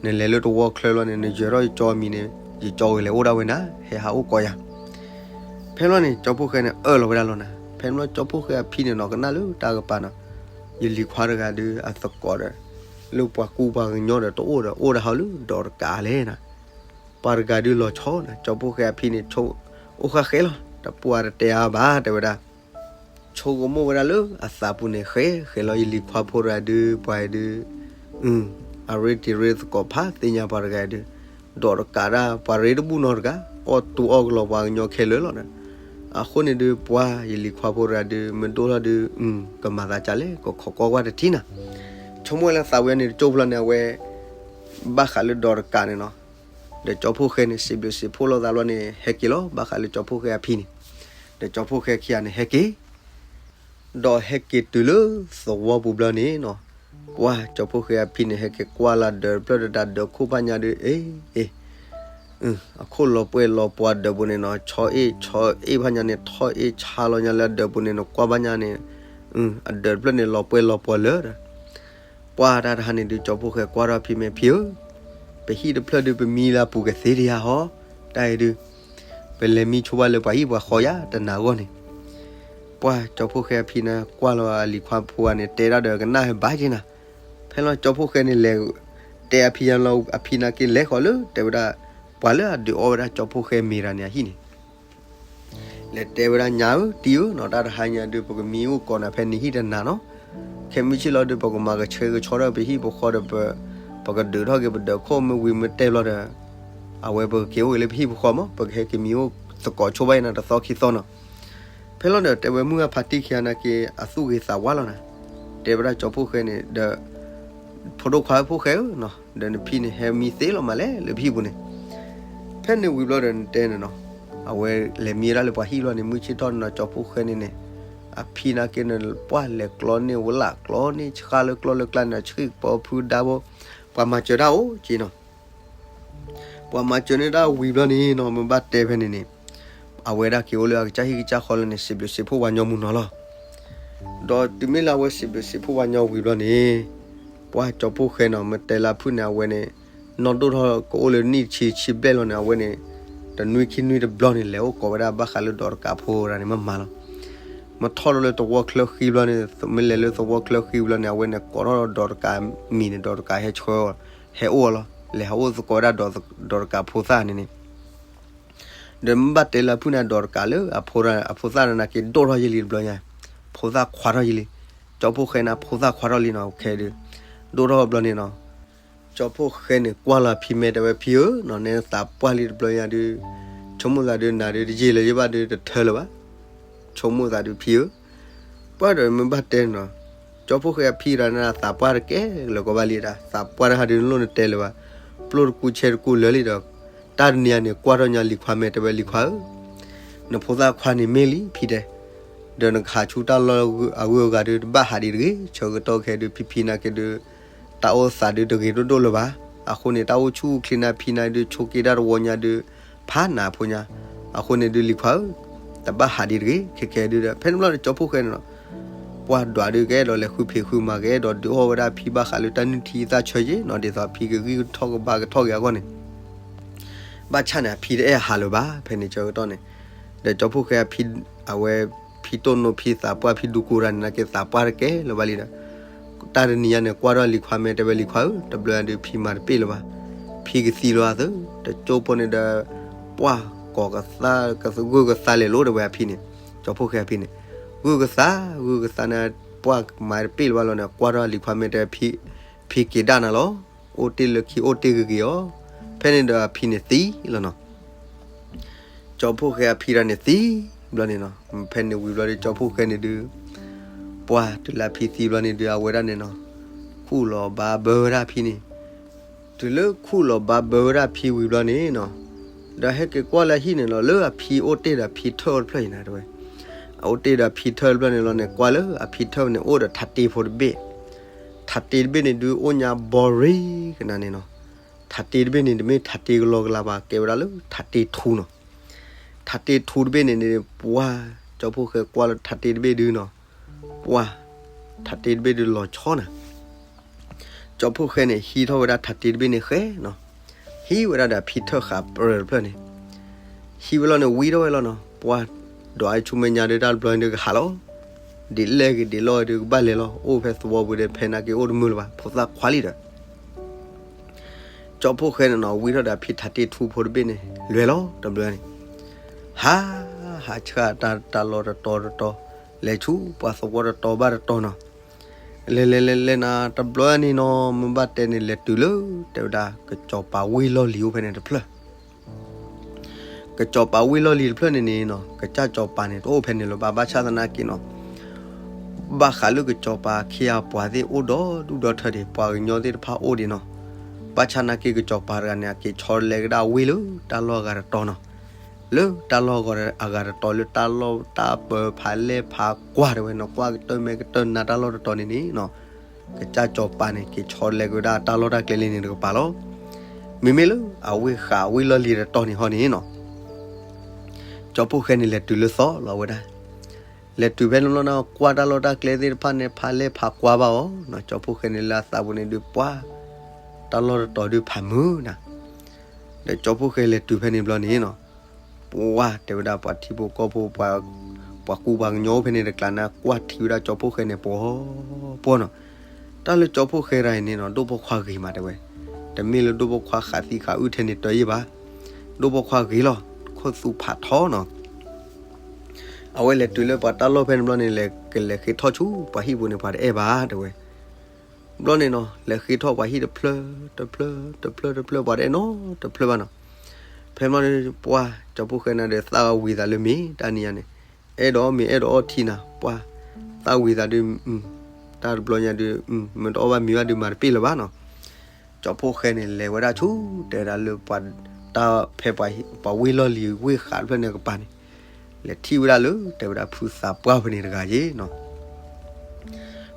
နလဲၤလၢတဝီချၢလီၤန့ၣ် နယၢၤထီၣ်ယကၠီအမံၤန့ၣ် ယကၠီဂ့ၤလဲၤအိၣ်ဒၣ်ဝဲနၤ ဟဲဟးအိၣ်ကိးယၤ. ဖဲန့ၣ်ဘျီန့ၣ် ကၠီဖှိၣ်ဃဲန့ၣ် အၢၣ်လီၤဝဲဒၣ်လီၤနၤ. ဖဲန့ၣ်ဘျီကၠီဖှိၣ်ဃဲအဖံန့ၣ်နီၤ ကနၣ်လၢတၢ်ကပၤနီၤ, ယလံၤခွါတဂၤဒုးအသကိးဒီး လၢပှၤကူပှၤကညီဒီးတအိၣ်ဒီး အိၣ်ဒီးဟီလၢဒီးတကးလဲၣ်နၤ. ပှၤတဂၤဒုးလီၤဆီနၤ, ကၠီဖှိၣ်ဃဲအဖံန့ၣ် ဆိအိၣ်ဃၣ်ဃဲလီၤ, တပှၢ်တတဲအါဘၣ် တဲဝဲဒၣ် ဆိကမိၣ်ဝဲဒၣ်လၢအသးပူၤန့ၣ် ဃဲဃဲလီၤ ယလံၤခွါဖိတဂၤဒုး ပှၤဒုး အရ့တံၤရ့သကိးဖးသ့ၣ်ညါပှၤတဂၤဒုး ဒီးတကးဒၣ် ပှၤရ့တဘူၣ်နီတဂၤ အီၣ်တူအီၣ်ကလီၤပှၤကညီခဲလၢာ်လီၤ. အဃိန့ၣ်ဒုး ပှၤယလံၤခွါဖိတဂၤဒုး မ့ၢ်ဒိၣ်ထီၣ်ဒုး ကမၤသးကလဲၣ် ကခိးကီကွၢ်တထံၣ်နၤ. ဆိကမိၣ်ဝဲလၢသးဝဲန့ၣ် တကၠိၢ်ဖျီန့ၣ် အဝဲ ဘၣ်ဃးလၢဒီးတကးန့ၣ်နီၤ. ဒီးကၠီဖှိၣ်ဃဲန့ၣ် စံးဘျုးစံးဖှိၣ်လိာ်သးဘျီန့ၣ် ဟဲက့ၤလီၤ ဘၣ်ဃးလၢကၠီဖှိၣ်ဃဲအဖံန့ၣ်. ဒီးကၠီဖှိၣ်ဃဲခံဂၤန့ၣ် ဟဲက့ၤ ဒီးဟဲက့ၤတုၤလၢသဝီပူၤဘျီန့ၣ်နီၤ, ပှၤကၠီဖှိၣ်ဃဲအဖံန့ၣ် ဟဲက့ၤကွၢ်လၢဒၢးတဖျၢၣ်ဒီးတၢ်ဒၢးခိၣ်ဖးညါဒုး အ့ အ့ အခိၣ်လီၤပှဲၤလီၤပှၤဒၢးပူၤန့ၣ်နီၤ, ဆီအ့ၣ်ဆီအ့ၣ်ဖးညါန့ၣ် ထီၣ်အ့ၣ်ဆါလီၤညါလၢအဒၢးပူၤန့ၣ် နကွၢ်ဘၣ်ညါန့ၣ်, အဒၢးတဖျၢၣ်န့ၣ် လီၤပှဲၤလီၤပှီၤလၢာ်ဒီး ပှၢ်တၢ်တဟါန့ၣ်ဒုး ကၠီဖှိၣ်ဃဲကွၢ်ထီၣ်ဖံမဲာ် ဖံဧၢ, ပဟံၣ်တဖျၢၣ်ဒုး ပမံလၢအပူၤကသ့တယၤဟီ, တၢ်အံၤဒုး ပလဲၤမံဆိဘၣ်လၢပှၤဟံၣ်ပှၤဃီယၤတနၤအဂီၢ်န့ၣ်, ပှၢ်ကၠီဖှိၣ်ဃဲအဖံန့ၣ် ကွၢ်လီၤအလံၤခွါဖိဂၤန့ၣ် တဲဒၣ်ဒီးကနၣ်ဟဲဘၣ်က့ၤနၤ, ဖဲလီၤကၠီဖှိၣ်ဃဲန့ၣ်လဲၤ တဲအဖံယၤလီၤ, အဖံနာ်က့လဲၤဃီၤလၢ တဲဝဲဒၣ် ပှၤလၢအဒုးအီၣ်ဝဲဒၣ်ကၠီဖှိၣ်ဃဲမ့ၤတဂၤန့ၣ်အဟံၣ်န့ၣ် လဲၤတဲဝဲဒၣ် ညါဧၢ တံၤဧၢနီၤ, တၢ်တဟါညါဒုး ပကမံအိၣ်ကိးနၤဖဲနဟံၣ်တနၤနီၤ, ခဲမုၢ်ဆ့ၣ်လီၤဒုး ပကမၤကဆှဲကဆှီထီၣ်ပဟံၣ်ပဃီဒီး ပကဒုးထီၣ်က့ၤပဒၢးခိၣ် မ့ၢ်ဝံၤမ့ၢ်တဲာ်ဘျီဒီး အဝဲပကက့ၤအိၣ်က့ၤလၢပဟံၣ်ပဃီမး, ပကဟဲက့ၤမံအိၣ်သကိးဆိဘၣ်အံၤနၤ တသီခံသီနီၤ, ဖဲလီၤဒီး တဲဝဲမုၢ်ဂၢ်ဖါတံၢ်ခံဂၤနာ်က့ အသူၣ်ဂ့ၤသးဝါလီၤနၤ, တဲဝဲဒၣ်ကၠီဖှိၣ်ဃဲန့ၣ်ဒီး ဖိဒိၣ်ခွါဧၢဖိဃဲဧၢနီၤ, ဒီးနဖံန့ၣ် ဟဲမံသ့လီၤမးလဲၣ်လၢပဟံၣ်ပူၤန့ၣ်, ဖဲန့ၣ်ဝံၤဘျီဒီးနတဲန့ၣ်နီၤ, အဝဲလဲၤမံဝဲဒၣ်လၢပှၤဟံၣ်ဘျီန့ၣ် မုၢ်ဆ့ၣ်ထီၣ်န့ၣ်နီၤ ကၠီဖှိၣ်ဃဲန့ၣ်န့ၣ် အဖံနာ်က့န့ၣ် ပှၢ်လဲၤကျီန့ၢ်ဝဲလၢကျီန့ၢ်ဆှါလၢကျီလၢကျါန့ၣ် ဆှံၣ်ပီဖုဒါဘိ, ပှၤမၤစၢၤတၢ်အိၣ်က့နီၤ ပှၤမၤစၢၤန့ၢ်တၢ်ဝံၤဘျီန့ၣ်နီၤ မ့ၢ်ဘၣ်တဲဖဲန့ၣ်န့ၣ်, အဝဲဒၣ်က့ၤအိၣ်လၢအကစၢ်ဟံၣ်ကစၢ်ဃီလၢန့ၣ် စံးဘျုးစံးဖှိၣ်ပှၤညီမုၢ်နီၤလီၤ. ဒီးတုၤမ့ၢ်လၢအဝဲစံးဘျုးစံးဖှိၣ်ပှၤညီဝံၤဘျီန့ၣ်, ပှၢ်ကၠီဖှိၣ်ဃဲနီၤ မ့ၢ်တဲလၢဖုၣ်န့ၣ် အဝဲန့ၣ် နီၢ်ဒိၣ်ထီၣ်ကအိၣ်လၢနံၣ်ဆံဆံဘျဲၣ်လီၤန့ၣ် အဝဲန့ၣ် တနွံခံနွံတဘျီန့ၣ် လဲၤအိၣ်ကိးဝဲဒၣ်ဘၣ်ဃးလၢဒီးတကးဖိတဂၤန့ၣ် မ့ၢ်မၤလီၤ. မ့ၢ်ထီၣ်လီၤလၢသဝီချၢဃံဘျီန့ၣ် မ့ၢ်လဲၤလၢသဝီချၢဃံဘျီန့ၣ် အဝဲန့ၣ်ကိးထီၣ်ဒီးတကးမံၤန့ၣ် ဒီးတကးဟဲဆှၢအီၤ, ဟဲအိၣ်အီၤလီၤ. လဲၤဟးအိၣ်သကိးဝဲဒၣ်ဒီးတကးဖိသၣ်န့ၣ်န့ၣ် ဒီးမ့ၢ်ဘၣ်တဲလၢအဖုၣ်န့ၣ် ဒီးတကးလၢအဖိသၣ်န့ၣ်နာ်က့ ဒိၣ်ထီၣ်ယံာ်လံတဘျီညါ, ဖိသၣ်ခွါထီၣ်ယံာ်လံ. ကၠီဖှိၣ်ဃဲန့ၣ် ဖိသၣ်ခွါထီၣ်လံနီၤ ခဲဒုး ဒိၣ်ထီၣ်ဘျီန့ၣ်နီၤ, ကၠီဖှိၣ်ဃဲန့ၣ် ကွၢ်လီၤဖံမဲာ်တဲဝဲ ဖံဧၢနီၤ နသးပှၢ်လံတဘျီညါဒုး ဆိကမိၣ်သးဒုးနၤဒုး တယံာ်လၢၤယဘၣ်ဒုး တထၢလၢၤဘၣ်. ဆိကမိၣ်သးဒုးဖံဧၢ, ပှၢ်ဒီးမ့ၢ်ဘၣ်တဲနီၤ, ကၠီဖှိၣ်ဃဲအဖံတဂၤန့ၣ် သးပှၢ်တကဲလၢၤကီးဘၣ်လံဒၣ်, သးပှၢ်တဟါဒုးနလိၣ်နတဲလၢၤဘၣ်, ပျိၢ်တကူဆဲတကူလၢာ်လံဒီး တၢ်တနံၤအံၤန့ၣ် ကွၢ်ထီၣ်ညါလံၤခွါမဲာ်တဲဝဲလံၤခွါဧၢ, နဖိသၣ်ခွါန့ၣ်မ့ၢ်လံဖံတဲ ဒီးနကဟးဆူတၢ်လီၢ်အဂုၤအဂၤဒုး တဘၣ်ဟးဒံးတဂ့ၤ, ဆၢကတီၢ်ခဲဒုး ဖံဖံနာ်က့ဒုး တၢ်အိၣ်သးဒုးတဂ့ၤဒိၣ်ဒိၣ်လၢၤဘၣ်. အဃိန့ၣ် တၢ်အိၣ်ဆူၣ်အိၣ်ချ့န့ၣ် ဖံနာ်က့ဒုး ဆိးက့တၢ်တဝီညါဒုး ဖးနးဖိညါ, အဃိန့ၣ်ဒုးလံၤခွါဧၢ, တဘၣ်ဟးဒံးတဂ့ၤ, ခဲကဲဒုးဒီး ဖဲန့ၣ်ဘျီဒီး ကၠီဖှိၣ်ဃဲန့ၣ်နီၤ ပှၢ်ဒွးဒုးကအဲၣ်ဒိးလဲၤဃုဖံးဃုမၤ ကအဲၣ်ဒိးဒုးအီၣ်ဝဲဒၣ်ဖံဘၣ်ဃးလၢတၢ်နုၢ်ထံသၣ်ဆၢယ့ၣ်နီၤ ဒ်သိးဖံကဂံၢ်ကထီၣ်ကဘါကထီၣ်က့ၤအဂီၢ်န့ၣ် ဘၣ်ဆၣ်န့ၣ် အဖံတအဲၣ်ဟးလၢၤဘၣ် ဖဲန့ၣ်ဆၢကတီၢ်န့ၣ်, ဒီးကၠီဖှိၣ်ဃဲအဖံ အဝဲ ဖံတိၢ်နိဖံသးပှၢ်ဖံဒူကိးတၢ်န့ၣ်နာ်က့သးပှၢ်တကဲလၢၤဘၣ်လံဒီး တၢ်တနံၤညါန့ၣ် ကွၢ်ထီၣ်လံၤခွါမဲာ်တဲဝဲလံၤခွါဧၢ, တဘျီဒုးဖံမၤတပ့ၢ်လၢၤဘၣ်, ဖံကသံလီၤအသး, တကၠိဖိန့ၣ်ဒီး ပှၢ်ကိးကသါ ဂုၢ်ကသါလဲၤလိၤတဲဝဲအဖံန့ၣ်, ကၠီဖှိၣ်ဃဲအဖံန့ၣ်, ဂုၢ်ကသါ ဂုၢ်ကသါန့ၣ် ပှၢ်မၤတပ့ၢ်လၢၤဘၣ်လီၤန့ၣ် ကွၢ်ထီၣ်လံၤခွါမဲာ်တဲဝဲ ဖံက့ၤဒၣ်နၤလီၤ, အိၣ်တ့ၢ်လၢခံအိၣ်တ့ၢ်ဂ့ၤဂ့ၤအီၤ, ဖဲန့ၣ်ဒီးအဖံန့ၣ်သံလီၤနီၤ ကၠီဖှိၣ်ဃဲအဖံတဂၤန့ၣ်သံဘျီန့ၣ်နီၤ, ဖဲန့ၣ်ဝံၤဘျီဒီး ကၠီဖှိၣ်ဃဲန့ၣ်ဒုး ပှၢ်တုၤလၢအဖံသံဘျီန့ၣ်ဒုး အဝဲဒၣ်န့ၣ်နီၤ ခူၣ်လီၤဘါဘၢဝဲဒၣ်အဖံန့ၣ်, တုၤလၢခူၣ်လီၤဘါဘၢဝဲဒၣ်အဖံဝံၤဘျီန့ၣ်နီၤ, ဒီးဟဲက့ၤကွၢ်လၢအဟံၣ်န့ၣ်လီၤ လၢအဖံအိၣ်တ့ၢ်ဒီးအဖံထၢၣ်အိၣ်တဖျၢၣ်အံၤနၤတဲဝဲ, အအိၣ်တ့ၢ်ဒီးအဖံထၢၣ်တဖျၢၣ်န့ၣ်လီၤန့ၣ် ကွၢ်လၢအဖံထၢၣ်န့ၣ် အိၣ်ဒီးထးတ့ဖိတဘ့ၣ်, ထးတ့တဘ့ၣ်န့ၣ်ဒုး အိၣ်ညါဘီရ့ကနၤန့ၣ်နီၤ, ထးတ့တဘ့ၣ်န့ၣ် တမ့ၢ်ထးတ့ကလီကလီဘၣ် ကဲဝဲဒၣ်လၢထးတ့ထူနီၤ, ထးတ့ထူတဘ့ၣ်န့ၣ်န့ၣ် ပှၢ် ကၠီဖှိၣ်ဃဲကွၢ်လၢထးတ့တဘ့ၣ်ဒုးနီၤ, ပှၢ် ထးတ့တဘ့ၣ်ဒုးလီၤဆီနၤ ကၠီဖှိၣ်ဃဲန့ၣ် ဟံးထီၣ်ဝဲဒၣ်ထးတ့တဘ့ၣ်န့ၣ်ဃဲနီၤ, ဟံးဝဲဒၣ်ဒီးအဖံထၢၣ်ဃးပြၢၤတဖျၢၣ်န့ၣ်, ဟံးဝဲလီၤန့ၣ် ဝံထီၣ်ဝဲလီၤနီၤ, ပှၢ်ဒွးဆူမဲာ်ညါဒုး တၢ်တဘျီန့ၣ်ဒုးကဟးလီၤ, ဒ်လဲၣ်ဂ့ၤဒ်လဲၣ်ဂ့ၤဒုးကဘၣ်လဲၤလီၤ, အိၣ်ဖဲသဝီပူၤဒီး ဖဲနာ်က့အိၣ်တမုာ်လၢၤဘၣ်, ဖိသၣ်ခွါလံဒီး ကၠီဖှိၣ်ဃဲန့ၣ်နီၤ ဝံထီၣ်ဒီးအဖံထးတ့ထူဖိတဘ့ၣ်န့ၣ် လဲၤလီၤတဘျီန့ၣ်, ဟး ဟးဆှၣ်တၢ်တၢ်လီၢ်တတီၤတတီၤ, လဲၤဆူပှၤသဝီတတီၤဘၣ်တတီၤနီၤ, လဲၤလဲၤလဲၤလဲၤနၤတဘျီန့ၣ်နီၤ မ့ၢ်ဘၣ်တဲန့ၣ် လဲၤတုၤလၢ တဲဝဲဒၣ် ကစီၤပၤဝ့ၢ်လီၢ်လံၤအိၣ်ဖဲန့ၣ်တဖျၢၣ် ကစီၤပၤဝ့ၢ်လီၢ်လံၤတဖျၢၣ်န့ၣ်န့ၣ်နီၤ ကစၢ်စီၤပၤန့ၣ် တအိၣ်ဖဲန့ၣ်လၢၤဘၣ် ဘၣ်ဆၣ်သနာ်က့နီၤ ဘၣ်ဃးလၢကစီၤပၤခံဂၤပှၤသ့ၣ်အိၣ်ဒီဒူၣ်ဒီထၢဒံး ပှၤကညီသ့ၣ်တဖၣ်အိၣ်ဒံးနီၤ, ဘၣ်ဆၣ်သနာ်က့ကစီၤပၤတဂၤန့ၣ် အက့ၤဆီတလဲကဒါဝ့ၢ်လၢတၢ်လီၢ်အဂၤတတီၤနီၤ, လၢတၢ်လီၢ်အဂၤတတီၤလၢတၢ်လီၢ်တၢ်ပၢဖးလဲၢ်ဖးကွၢ်တဲဝဲနီၤ ကွၢ်ကတၢၢ်မဲာ်ကတၢၢ်နါတၢ်လီၢ်တတီၤန့ၣ်န့ၣ်နီၤ ကစၢ်စီၤပၤန့ၣ်က့ၤဆီတလဲကဒါတၢ်လီၢ်တၢ်ကျဲလၢန့ၣ်တကပၤလီၤ. မ့မ့ၢ်လၢအဝ့ၢ်ဃးဝ့ၢ်လီၢ်လံၤတတီၤန့ၣ်ဟီန့ၣ်နီၤ ကၠီဖှိၣ်ဃဲန့ၣ် လဲၤတုၤလၢသီလီၤဝဲဒၣ်. လဲၤတုၤဖဲန့ၣ်ဘျီန့ၣ် ကွၢ်တၢ်လီၢ်တၢ်ကျဲသ့ၣ်တဖၣ်န့ၣ် ဖးလဲၢ်ဖးကွၢ်ဘၣ်အီၤနီၤ. ကၠီဖှိၣ်ဃဲန့ၣ်လၢအသးပူၤန့ၣ်ဒုး ပှၢ် တၢ်လီၢ်တတီၤဒုးဖးမုာ်နၤ. ဒီးကၠီဖှိၣ်ဃဲလဲၤတုၤဖဲန့ၣ်ဘျီန့ၣ်နီၤ, ပှၢ် တဲဝဲဒၣ်ပှၤထံဖိကီၢ်ဖိ ပှၤကူပှၤကညီအိၣ်ဖဲန့ၣ်တကျါန့ၣ် ကွၢ်ထံဝဲဒၣ်ကၠီဖှိၣ်ဃဲန့ၣ် ပှီၤပှီၤနီၤ. တၢ်လၢကၠီဖှိၣ်ဃဲတဂၤအံၤန့ၣ်နီၤ ဒိၣ်ပိာ်ခွါဂ့ၤမး တဲဝဲ, တမ့ၢ်လၢဒိၣ်ပိာ်ခွါဃးသံဃးအုၣ်ထဲန့ၣ်တၢ်ယံၣ်ဘၣ်, ဒိၣ်ပိာ်ခွါဂ့ၤလီၤ ခိၣ်သူဖးထီနီၤ. အဝဲလဲၤတုၤလၢပှၤတၢ်လီၢ်ဖဲန့ၣ်ဘျီန့ၣ် လဲၤကလဲၤဃ့ထီၣ်ဆူပှၤဟံၣ်ပူၤန့ၣ် ပှၤတအဲၣ်ဘၣ် တဲဝဲ. ဘျီန့ၣ်နီၤ လဲၤဃ့ထီၣ်ပှၤဟံၣ်တဖျၢၣ် တဖျၢၣ် တဖျၢၣ် တဖျၢၣ် ပှၤတအဲၣ်နီတဖျၢၣ်ဘၣ်နီၤ. ဖဲဘျီန့ၣ် ပှၢ် ကၠီဖှိၣ်ဃဲန့ၣ်ဒီး သၣ်ဝံၤသးလၢမ့ၤ တၢ်နံၤညါန့ၣ် အဲၣ်ဒိးအီၣ်မ့ၤ အဲၣ်ဒိးအီထံနၤ ပှၢ်, သၣ်ဝံၤသးဒုး တၢ်တဘျီညါဒုး မ့ၢ်တအီၣ်ဘၣ်မ့ၤဘၣ်ဒုး မၤတပ့ၢ်လၢၤဘၣ်နီၤ. ကၠီဖှိၣ်ဃဲန့ၣ် လဲၤဝဲဒၣ်ဆူ တဲဝဲဒၣ်လၢ တၢ်ဖဲပှၤဝ့ၢ်လီၢ်လံၤဝ့ၢ်ဃးတဖျၢၣ်န့ၣ်ကပၤန့ၣ် လဲၤထံၣ်ဝဲဒၣ်လၢ တဲဝဲဒၣ်ဖုသးပှၢ်ဖဲန့ၣ်တဂၤယ့ၤနီၤ.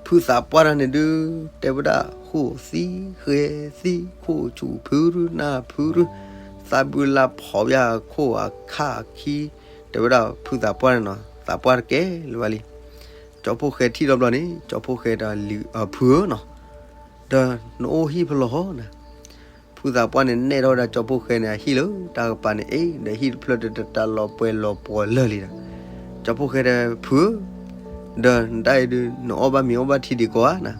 ဖုသးပှၢ်တဂၤန့ၣ်ဒုး တဲဝဲဒၣ် ဃိၣ်သံဃဲသံ ခိၣ်ဆူၣ်ဖုရူ နၢ်ဖုရူ သးဘုလၢဖီၣ်ဘၣ်ခိၣ်အခါအခံ, တဲဝဲဒၣ်ဖုသးပှၢ်န့ၣ်နီၤ သးပှၢ်တကဲလၢၤဘၣ်လံ. ကၠီဖှိၣ်ဃဲထံၣ်ဒီးဘျီန့ၣ် ကၠီဖှိၣ်ဃဲဒီး ဖုဧၢနီၤ, ဒီးနအိၣ်ဟံၣ်ဖဲလဲၣ်ဟီနၤ. ဖုသးပှၢ်န့ၣ် နဲၣ်ထီၣ်ဝဲဒၣ်ကၠီဖှိၣ်ဃဲန့ၣ် အဟံၣ်လၢတၢ်ကပၤန့ၣ် အ့ၣ် ဒီးဟံၣ်တဖျၢၣ်တတၢ်လီၤပှဲၤလီၤပှီၤလၢာ်လံဒီး ကၠီဖှိၣ်ဃဲဒီး ဖုဧၢ, ဒီးနတၢ်အံၤဒုး နအီၣ်ဘၣ်မ့ၤအီၣ်ဘၣ်ထံဒံးကိးဧါနၤ.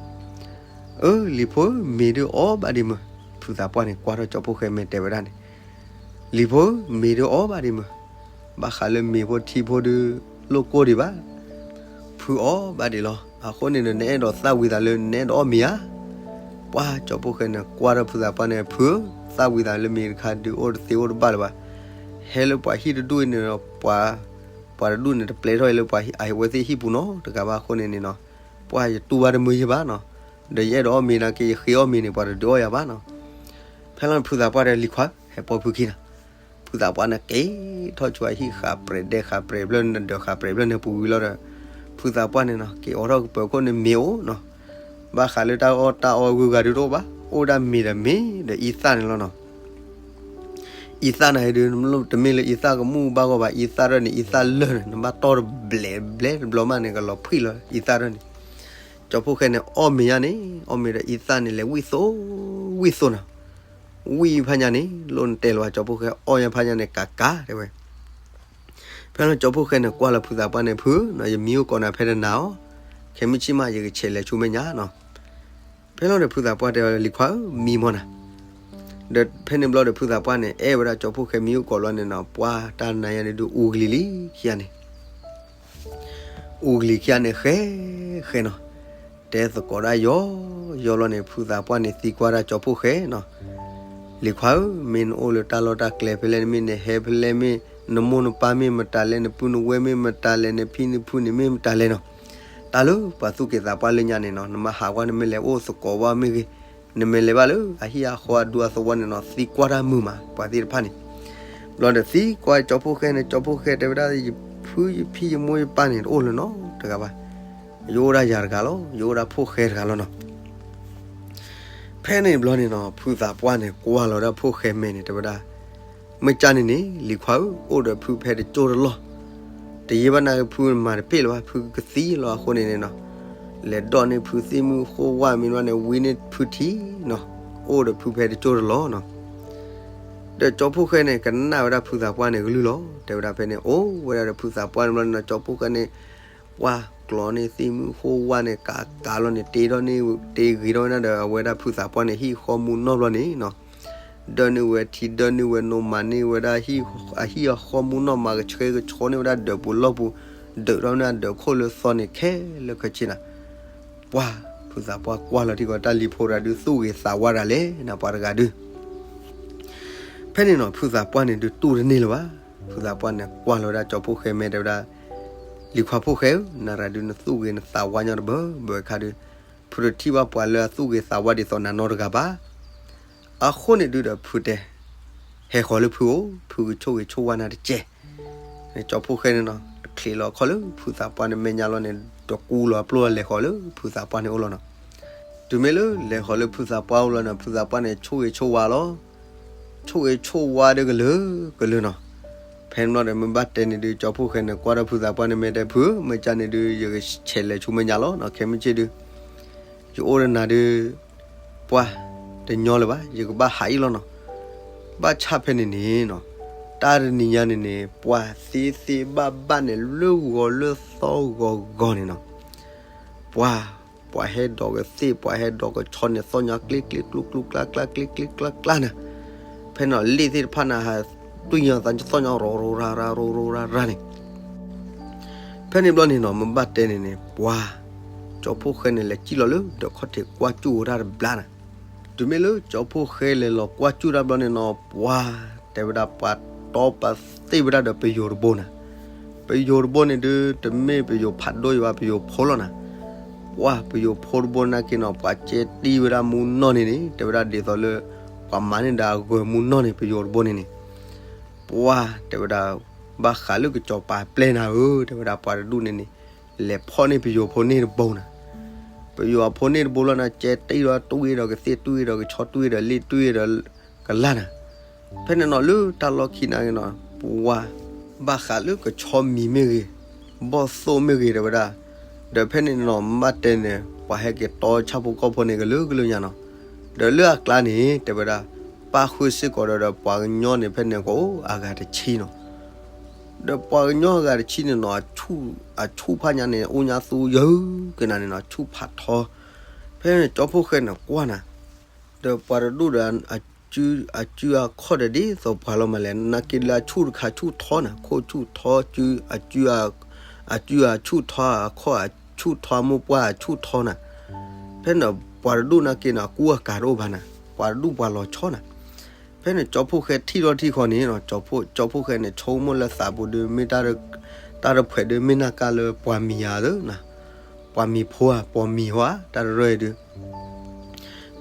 အၢ လံၤဖိဧၢ မ့ၤဒုးအီၣ်ဘၣ်ဒံးမုာ်. ဖုသးပှၢ်န့ၣ် ကွၢ်ထီၣ်ကၠီဖှိၣ်ဃဲမဲာ်တဲဝဲဒၣ်န့ၣ် လံၤဖိဧၢ မ့ၤဒုးအီၣ်ဘၣ်ဒံးမုာ်, ဘၣ်ဃးလၢမ့ၤဖိထံဖိဒုး လိၣ်ကိၢ်ဒံးဘၣ်, ဖုအီၣ်ဘၣ်ဒံးလီၤ. အဃိန့ၣ်ဒီး နအဲၣ်ဒိးသၣ်ဝံၤသးလၢနအဲၣ်ဒိးအီၣ်မ့ၤဧါ. ပှၢ်ကၠီဖှိၣ်ဃဲန့ၣ် ကွၢ်ထီၣ်ဖုသးပှၢ်န့ၣ် ဖုဧၢ, သၣ်ဝံၤသးလၢမ့ၤတခါဒုးအိၣ်တသ့အိၣ်တဘၣ်လၢၤဘၣ်. ဟဲလၢပှၤဟံၣ်တဒူၣ်အံၤန့ၣ်ဒီး ပှၤ ပှၤတဒူၣ်န့ၣ် တပျဲထီၣ်အံၤလၢပှၤအဝဲသ့ၣ်ဟံၣ်ပူၤနီတဂၤဘၣ်အဃိန့ၣ်န့ၣ်နီၤ, ပှၢ်ယတူၢ်ဘၣ်တမုာ်ယဲၢ်ဘၣ်နီၤ, ဒီးယအဲၣ်ဒိးအီၣ်မ့ၤနာ်က့ ယဃ့အီၣ်မ့ၤန့ၣ် ပှၤတဒုးအီၣ်ယၤဘၣ်နီၤ. ဖဲလီၤန့ၣ် ဖုသးပှၢ်တဲ လံၤခွါ ဟဲပိာ်ဖုခံနၤ. ဖုသးပှၢ်န့ၣ် က့ၤထီၣ်ဆူအဟံၣ်ဃးပြဲးဒဲးဃးပြဲးဖျၢၣ် ဒီးဃးပြဲးဖျၢၣ်န့ၣ်ပူၤဝံၤလီၤဒီး ဖုသးပှၢ်န့ၣ်နီၤ က့ၤအိးထီၣ်ကပၢၤခိၣ်န့ၣ်မ့ၤအိၣ်နီၤ, ဘၣ်ဃးလၢတၢ်အီၣ်တၢ်အီဂုၤဂၤဒုးတအိၣ်ဘၣ်, အိၣ်ဒၣ်မ့ၤဒီးမ့ၤဒီးအံသၣ်န့ၣ်လီၤနီၤ. အံသၣ်န့ၣ်ဒုး တမ့ၢ်လၢအံသၣ်ကမူၣ်ဘၣ်ဂီၢ်ဘၣ်, အံသၣ်ရၢၢ်န့ၣ် အံသၣ်လၢၢ်န့ၣ် နဘၣ်တီၢ်တဘျဲးဘျဲးတဘျီမးန့ၣ် ကလီၤဖှံၣ်လီၤအံသၣ်ရၢၢ်န့ၣ်. ကၠီဖှိၣ်ဃဲန့ၣ် အီၣ်မ့ၤညါန့ၣ် အီၣ်မ့ၤဒီးအံသၣ်န့ၣ် လဲၤဝံၣ်သိ ဝံၣ်သိနီၤ, ဝံၣ်ဖးညါန့ၣ် လိၣ်နတဲလၢၤဘၣ် ကၠီဖှိၣ်ဃဲအီၣ်ညါဖးညါန့ၣ် ကးကးတဲဝဲ. ဖဲလီၤကၠီဖှိၣ်ဃဲန့ၣ် ကွၢ်လၢဖုသးပှၢ်န့ၣ် ဖုဧၢနီၤ ယမံအိၣ်ကိးနၤဖဲတနၤအီၤ, ခဲမုၢ်ဆ့ၣ်မး ယကဆဲးလဲၤဆူမဲာ်ညါနီၤ. ဖဲလီၤဒီးဖုသးပှၢ်တဲ လံၤခွါဧၢ မံမီၢ်နၤ. ဒီးဖဲန့ၣ်ဘျီဒီးဖုသးပှၢ်န့ၣ် အဲၣ်ဝဲဒၣ်ကၠီဖှိၣ်ဃဲမံအိၣ်ကိးလီၤန့ၣ်နီၤ, ပှၢ်တၢ်နၤယါန့ၣ်ဒုးအူကလံၤလံခံဂၤန့ၣ် အူကလံၤခံဂၤန့ၣ် ဃဲ ဃဲနီၤ, တဲသကိးဒၣ်ယီၤ ယီၤလီၤန့ၣ် ဖုသးပှၢ်န့ၣ်သံကွၢ်ဒၣ်ကၠီဖှိၣ်ဃဲနီၤ, လံၤခွါဧၢ မ့ၢ်နအိၣ်လၢတၢ်လီၢ်တၢ်ကျဲဖဲလဲၣ် နမ့ၢ်နဟဲဖဲလဲၣ် မ့ၢ်နမိၢ်နပၢ်မ့ၢ်မတၤလဲၣ် နပုၢ်နဝဲၢ်မ့ၢ်မတၤလဲၣ် နဖံနဖုန့ၣ်မ့ၢ်မတၤလဲၣ်နီၤ, တၢ်လၢပှၤသူၣ်က့ၤသးပှၢ်လၢညါန့ၣ်နီၤ နမ့ၢ်ဟးကွၢ်နမ့ၢ်လဲၤအိၣ်သကိးဘၣ်မ့ၢ်ဂ့ၤ, နမ့ၢ်လဲၤဘၣ်လၢအဟံၣ်အဃီအဒူအသဝီန့ၣ်နီၤ သံကွၢ်တၢ်မုာ်မး ပှၤသ့ၣ်တဖၣ်န့ၣ် ဘျီဒီးသံကွၢ်ကၠီဖှိၣ်ဃဲန့ၣ် ကၠီဖှိၣ်ဃဲတဲဝဲဒၣ် ယဖုယဖံယမိၢ်ယပၢ်န့ၣ် တအိၣ်လၢၤနီတဂၤဘၣ်, ယအိၣ်ဒၣ်ယၤတဂၤလီၤ ယအိၣ်ဒၣ်ဖှိၣ်ဃဲတဂၤလီၤနီၤ. ဖဲန့ၣ်ဘျီန့ၣ်နီၤ ဖုသးပှၢ်န့ၣ် ကွၢ်လီၤဒၣ်ဖှိၣ်ဃဲမဲာ်န့ၣ် တဲဝဲဒၣ် မ့ၢ်ကၢ်န့ၣ်န့ၣ် လံၤခွါဧၢ အိၣ်ဒီးဖုဖဲတကၠိတလီၢ်, တယံာ်ဘၣ်နၤဖုမၤတပ့ၢ်လၢၤဘၣ် ဖုကသံလီၤအဃိန့ၣ်န့ၣ်နီၤ, လဲၤဒိးန့ၢ်ဖုသ့ၣ်မုၢ်ဃိဝၣ်မ့ၢ်ဝဲန့ၣ် ဝံန့ၢ်ဖုထံနီၤ, အိၣ်ဒီးဖုဖဲတကၠိတလီၢ်နီၤ. ဒီးကၠီဖှိၣ်ဃဲန့ၣ် ကနၣ်ဝဲဒၣ်ဖုသးပှၢ်န့ၣ်ကလုၢ်လီၤ တဲဝဲဒၣ်ဖဲန့ၣ် အိၣ်ဝဲဒၣ်ဒီးဖုသးပှၢ်န့ၣ်ဘျီန့ၣ်နီၤ ကၠီဖှိၣ်ဃဲန့ၣ် ပှၢ်ကျီန့ၢ်သ့ၣ်မုၢ်ဃိဝၣ်န့ၣ် ကးကးလီၤန့ၣ် တ့ထီၣ်န့ၣ် တ့ဂ့ၤထီၣ်ဝဲဒၣ်ဒီး အဝဲဒၣ်ဖုသးပှၢ်န့ၣ် ဟံၣ်ဃီမူနီၢ်ဘျီန့ၣ်နီၤ, ဒၢန့ၢ်ဝဲထံ ဒၢန့ၢ်ဝဲနိ မၤန့ၢ်ဝဲဒၣ် အဟံၣ်အဃီမူနီၢ် မၤကဆှဲကဆှီန့ၢ်ဝဲဒၣ်ဒၢးပူၤလီၢ်ပူၤ, ဒၢးထီၣ်န့ၢ်အဒၢးခိၣ်လၢသီန့ၣ် ခဲလၢာ်ခဲဆ့နၤ. ပှၢ် ဖုသးပှၢ်ကွၢ်လီၤထံကီၢ် တၢ်လံၤဖိတဂၤဒုး သူၣ်ဂ့ၤသးဝါတဂၤလဲၣ်နၤ ပှၤတဂၤဒုး ဖဲန့ၣ်နီၤ ဖုသးပှၢ်န့ၣ်ဒုးတူၢ်တန့ၢ်လၢၤဘၣ်. ဖုသးပှၢ်န့ၣ် ကွၢ်လီၤဝဲဒၣ်ကၠီဖှိၣ်ဃဲမဲာ်တဲဝဲဒၣ်, လံၤခွါဖှိၣ်ဃဲဧၢ, နၤတဂၤဒုး နသူၣ်ဂ့ၤနသးဝါညီတဘၢဘၢခါဒုး, ဖုတထံၣ်ဘၣ်ပှၤလၢအသူၣ်ဂ့ၤသးဝါဒ်သိးနၤနီတဂၤဘၣ်. အဃိန့ၣ်ဒုးဒီးဖုတဲ, ဟဲဃီၤလၢဖုအိၣ်, ဖုကဆိၣ်ဂ့ၤဆိၣ်ဝါနၤတကဲး. ကၠီဖှိၣ်ဃဲန့ၣ်နီၤ တချံးလီၤအခီၣ်လၢဖုသးပှၢ်န့ၣ်မဲာ်ညါလီၤန့ၣ် တကူလီၤအပျိၢ်လဲၤဃီၤလၢဖုသးပှၢ်န့ၣ်အိၣ်လီၤနီၤ. တုၤမ့ၢ်လၢလဲၤဃီၤလၢဖုသးပှၢ်အိၣ်လီၤန့ၣ် ဖုသးပှၢ်န့ၣ် ဆိၣ်ဂ့ၤဆိၣ်ဝါလီၤ. ဆိၣ်ဂ့ၤဆိၣ်ဝါဒီးကလုာ်ကလုာ်နီၤ. ဖဲန့ၣ်ဘျီဒီး မ့ၢ်ဘၣ်တဲန့ၣ်ဒုး ကၠီဖှိၣ်ဃဲန့ၣ် ကွၢ်ဒီးဖုသးပှၢ်န့ၣ် မ့ၢ်တဲဖု မ့ၢ်ကန့ၣ်ဒုး ယကဆဲးလဲၤဆူမဲာ်ညါလီၤနီၤ, ခဲမုၢ်ဆ့ၣ်ဒုး ယအိၣ်ဒီးနၤဒုး ပှၢ်တညီလၢၤဘၣ်, ယကဘၣ်ဟးအံၤလီၤနီၤ. ဘၣ်ဆၣ်ဖဲန့ၣ်န့ၣ်နီၤ, တၢ်တနံၤညါန့ၣ်န့ၣ် ပှၢ်သ့သ့ဘၣ်ဘၣ်န့ၣ် လၢဂီၤလၢသီဂီၤဂီၤန့ၣ်နီၤ, ပှၢ် ပှၤဟဲဒိးကသ့ၣ် ပှၤဟဲဒိးကဆီန့ၣ် သီၣ်ညီကျ့ကျ့ကျူကျူကျါကျါ ကျ့ကျ့ကျါကျါန့ၣ်, ဖဲန့ၣ်လ့ၣ်သ့ၣ်တဖၣ်န့ၣ် ဟးတွံၢ်ညီ သးသီၣ်ညီ ရိၤရိၤရၤရၤ ရိၤရိၤရၤရၤန့ၣ် ဖဲန့ၣ်ဘျီန့ၣ်နီၤ မ့ၢ်ဘၣ်တဲန့ၣ်န့ၣ် ပှၢ် ကၠီဖှိၣ်ဃဲန့ၣ် လဲၤစံၣ်လီၤလၢ ဒီးခီၣ်ထံးကွၢ်စူၣ်ဝဲဒၣ်တဘျါန့ၣ်, တုၤမ့ၢ်လၢကၠီဖှိၣ်ဃဲလဲၤလီၤကွၢ်စူၣ်တၢ်ဘျီန့ၣ်နီၤ ပှၢ် တဲဝဲဒၣ် ပှၤတီပှၤသ့ၣ်ဝဲဒၣ်ဒီးပယိၤတဘိန့ၣ်, ပယိၤတဘိန့ၣ်ဒုး တမ့ၢ်ပယိၤဖးဒိၣ်အံၤဘၣ် ပယိၤဖိလီၤန့ၣ်, ပှၢ် ပယိၤဖိတဘိန့ၣ်က့ၤနီၤ ပှၤကဲတံၢ်ဝဲဒၣ်မူနီၢ်န့ၣ်န့ၣ် တဲဝဲဒၣ်ဒ်သိးလၢ ပှၤမၤန့ၢ်ဒၣ်အဂၢၤမူနီၢ်န့ၣ် ပယိၤတဘိန့ၣ်န့ၣ် ပှၢ် တဲဝဲဒၣ် ဘၣ်ဃးလၢကစီၤပၤပျဲၢ်နၤဧၢ, တဲဝဲဒၣ်ပှၤတဒူၣ်န့ၣ်န့ၣ် လဲၤဖီၣ်န့ၢ်ပယိၤဖိန့ၣ်တဘိန့ၣ်, ပယိၤအဖိန့ၣ်တဘိလီၤန့ၣ် ကဲတံၢ်ဒီးတွံၢ်ဒီးကသ့ၣ် တွံၢ်ဒီးကဆီ တွံၢ်ဒီးလ့ၣ် တွံၢ်ဒီးကလါန့ၣ်, ဖဲန့ၣ်နီၤ လၢတၢ်လီၢ်ခံန့ၣ်က့ၤနီၤ ပှၢ် ဘၣ်ဃးလၢကဆီမံၤမ့ၢ်ဂ့ၤ, ဘီၣ်သိၣ်မ့ၢ်ဂ့ၤ တဲဝဲဒၣ်, ဒီးဖဲန့ၣ်နီၤ မ့ၢ်ဘၣ်တဲန့ၣ် ပှၤဟဲက့ၤတီဆၣ်ဖိကီၢ်ဖိန့ၣ် ကလုာ်ကလုာ်ညါနီၤ, ဒီးလၢအကျါန့ၣ် တဲဝဲဒၣ် ပၣ်ဃုာ်စ့ၢ်ကီးဒီး ဒီးပှၤကညီန့ၣ် ဖဲန့ၣ်ကအိၣ်အဂၤတဆံနီၤ, ဒီးပှၤကညီအဂၤတဆံန့ၣ်နီၤ အဆူၣ်ဖးညါန့ၣ် အိၣ်ညါသူယၢကနၤန့ၣ်နီၤ ဆူၣ်ဖးထီ, ဖဲန့ၣ်ကၠီဖှိၣ်ဃဲန့ၣ်ကွၢ်နၤ, ဒီးပှၤတဒူၣ်ဒီး အစုအခီၣ်ဒီးဒ်သိးပှၤလီၤမးလဲၣ်, နာ်က့လၢအဆူၣ်တခါဆူၣ်ထီနၤ ခိၣ်ဆူၣ်ထီ စု အစု အစုအဆူၣ်ထီ အခီၣ်အဆူၣ်ထီ မိၢ်ပှၢ်အဆူၣ်ထီနၤ, ဖဲန့ၣ်ပှၤတဒူၣ်နာ်က့န့ၣ် အကူအကၤတအိၣ်ဘၣ်နၤ, ပှၤတဒူၣ်ပှၤလီၤဆီနၤ, ဖဲန့ၣ်ကၠီဖှိၣ်ဃဲထံၣ်ထီၣ်ထံၣ်ဃီန့ၣ် ကၠီဖှိၣ်ဃဲန့ၣ် ဆိကမိၣ်လၢသးပူၤဒုး မ့ၢ်တၢ်တဖှဲးဒုး မ့ၢ်နာ်က့လၢပှၤမံၤဧါသၢနၤ, ပှၤမံၤဖိဧါ ပှၤမံၤဟီဧါ တၢ်တရၢအံၤဒုး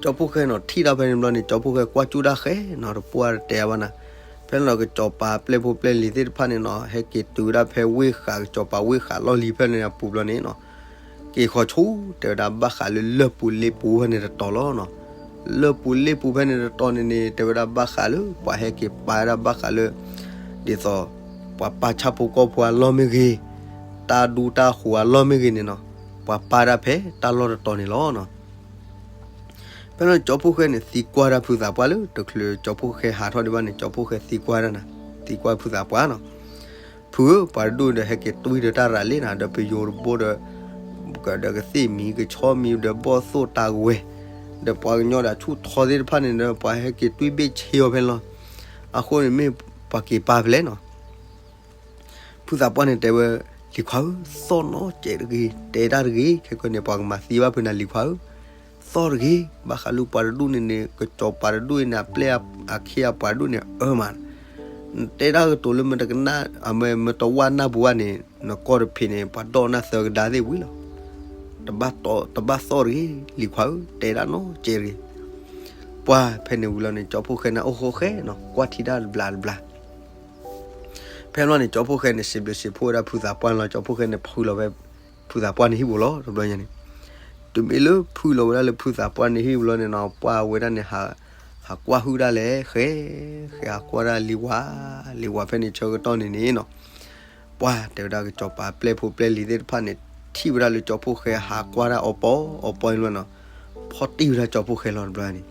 ကၠီဖှိၣ်ဃဲန့ၣ် ထံၣ်တၢ်ဖဲန့ၣ်ဘျီန့ၣ် ကၠီဖှိၣ်ဃဲကွၢ်စူၣ်တၢ်ဃဲနီၤ တပှၢ်တတဲဘၣ်နၤ, ဖဲန့ၣ်ဒီးကစီၤပၤပျဲၢ်ဖိပျဲၢ်လံၤသ့ၣ်တဖၣ်န့ၣ်နီၤ ဟဲက့ၤတုၤဝဲဒၣ်ဖဲဝ့ၢ်ဃး ကစီၤပၤဝ့ၢ်ဃးလီၢ်လံၤဖဲန့ၣ်အပူၤဘျီန့ၣ်နီၤ က့ၤဃီၤဆူ တဲဝဲဒၣ်ဘၣ်ဃးလၢလၢၢ်ပူၤလ့ပူၤဖဲန့ၣ်တတီၤလီၤနီၤ, လၢၢ်ပူၤလ့ပူၤဖဲန့ၣ်တတီၤန့ၣ်န့ၣ် တဲဝဲဒၣ်ဘၣ်ဃးလၢ ပှၤဟဲက့ၤပာ်ဝဲဒၣ်ဘၣ်ဃးလၢ ဒ်သိး ပှၤပာ်ဆၣ်ဖိကီၢ်ဖိအလီၢ်မ့ၢ်ဂ့ၤ, တၢ်ဒူတၢ်ဃိၤအလီၢ်မ့ၢ်ဂ့ၤန့ၣ်နီၤ, ပှၤပာ်ဒၣ်ဖဲတၢ်လီၢ်တတီၤန့ၣ်လီၤနီၤ. ဖဲန့ၣ်ကၠီဖှိၣ်ဃဲန့ၣ် သံကွၢ်ဒၣ်ဖုသးပှၢ်လၢ တချုးကၠီဖှိၣ်ဃဲဟးထီၣ်ဒံးဘၣ်န့ၣ် ကၠီဖှိၣ်ဃဲသံကွၢ်ဒၣ်နၤ, သံကွၢ်ဖုသးပှၢ်နီၤ, ဖုဧၢ ပှၤတဒူၣ်ဒီးဟဲက့ၤတွံၢ်ဒီးတၢ်ရၤလံနၤ ဒီးပယိၤတဘိဒီး ဒီးကသ့ၣ်မံၤကဆီမံၤဒီးဘီၣ်သိၣ်တၢ်ဝဲၤ, ဒီးပှၤကညီဒီးဆူၣ်ထီသ့ၣ်တဖၣ်န့ၣ်ဒီး ပှၤဟဲက့ၤတွံၢ်ဘ့ၣ်ဆ့အီၤဖဲန့ၣ်လီၤ. အဃိန့ၣ်မ့ၢ်ပှၤက့ၤပာ်ဖဲလဲၣ်နီၤ. ဖုသးပှၢ်န့ၣ်တဲဝဲ, လံၤခွါဧၢ, သီၣ်နီတစဲးတဂ့ၤ, တဲတၢ်တဂ့ၤ, ခဲကနံၣ်န့ၣ် ပှၤကမၤသံဘၣ်ဖုနၤလံၤခွါဧၢ, သီၣ်တဂ့ၤ, ဘၣ်ဃးလၢပှၤတဒူၣ်န့ၣ်န့ၣ် ကစီၤပၤတဒူၣ်အံၤန့ၣ် အပျဲၢ်အခ့အပှၤတဒူၣ်န့ၣ် အၢမး, နတဲတၢ်ကတိၤလၢမတကနၣ် အမတဝၢ်နၢ်ပူၤဘၣ်န့ၣ် နကီၢ်တဖံးန့ၣ် ပှၤဒီးနၢ်သၢကဒါသ့ၣ်ဝံၤလီၤ. တဘၣ်သီၣ်တဂ့ၤ, လံၤခွါဧၢ, တဲတၢ်နီတစဲးတဂ့ၤ. ပှၢ်ဖဲန့ၣ်ဝံၤလီၤန့ၣ် ကၠီဖှိၣ်ဃဲန့ၣ် အိၣ်ဃိဃဲနီၤ ကွၢ်ထံတၢ်တဘျးတဘျး ဖဲန့ၣ်ဘျီန့ၣ် ကၠီဖှိၣ်ဃဲန့ၣ် စံးဘျုးစံးဖှိၣ်ဝဲဒၣ်ဖုသးပှၢ်လီၤ. ကၠီဖှိၣ်ဃဲန့ၣ် ဖုလီၤဝဲ ဖုသးပှၢ်န့ၣ်ဟံၣ်ပူၤလီၤ တဘျီညါန့ၣ်. တုၤမ့ၢ်လၢဖုလီၤဝဲဒၣ်လၢဖုသးပှၢ်န့ၣ်ဟံၣ်ပူၤလီၤန့ၣ်နီၤ ပှၢ်ဝဲဒၣ်န့ၣ် ဟးကွၢ်ဟုၣ်ဒၣ်လဲာ် ဃဲ ဃဲဟးကွၢ်ဒၣ်လံၤဝၤ လံၤဝၤဖဲန့ၣ်ဆၢကတီၢ်န့ၣ်န့ၣ်နီၤ ပှၢ်တဲဝဲဒၣ်ကစီၤပၤပျဲၢ်ဖိပျဲၢ်လံၤသ့ၣ်တဖၣ်န့ၣ် ထံၣ်ဝဲဒၣ်လၢကၠီဖှိၣ်ဃဲဟးကွၢ်ဒၣ်အီပီအီပီအံၤလီၤနီၤ ဖီၣ်တံၢ်ဝဲဒၣ်ကၠီဖှိၣ်ဃဲလီၤတဘျီန့ၣ်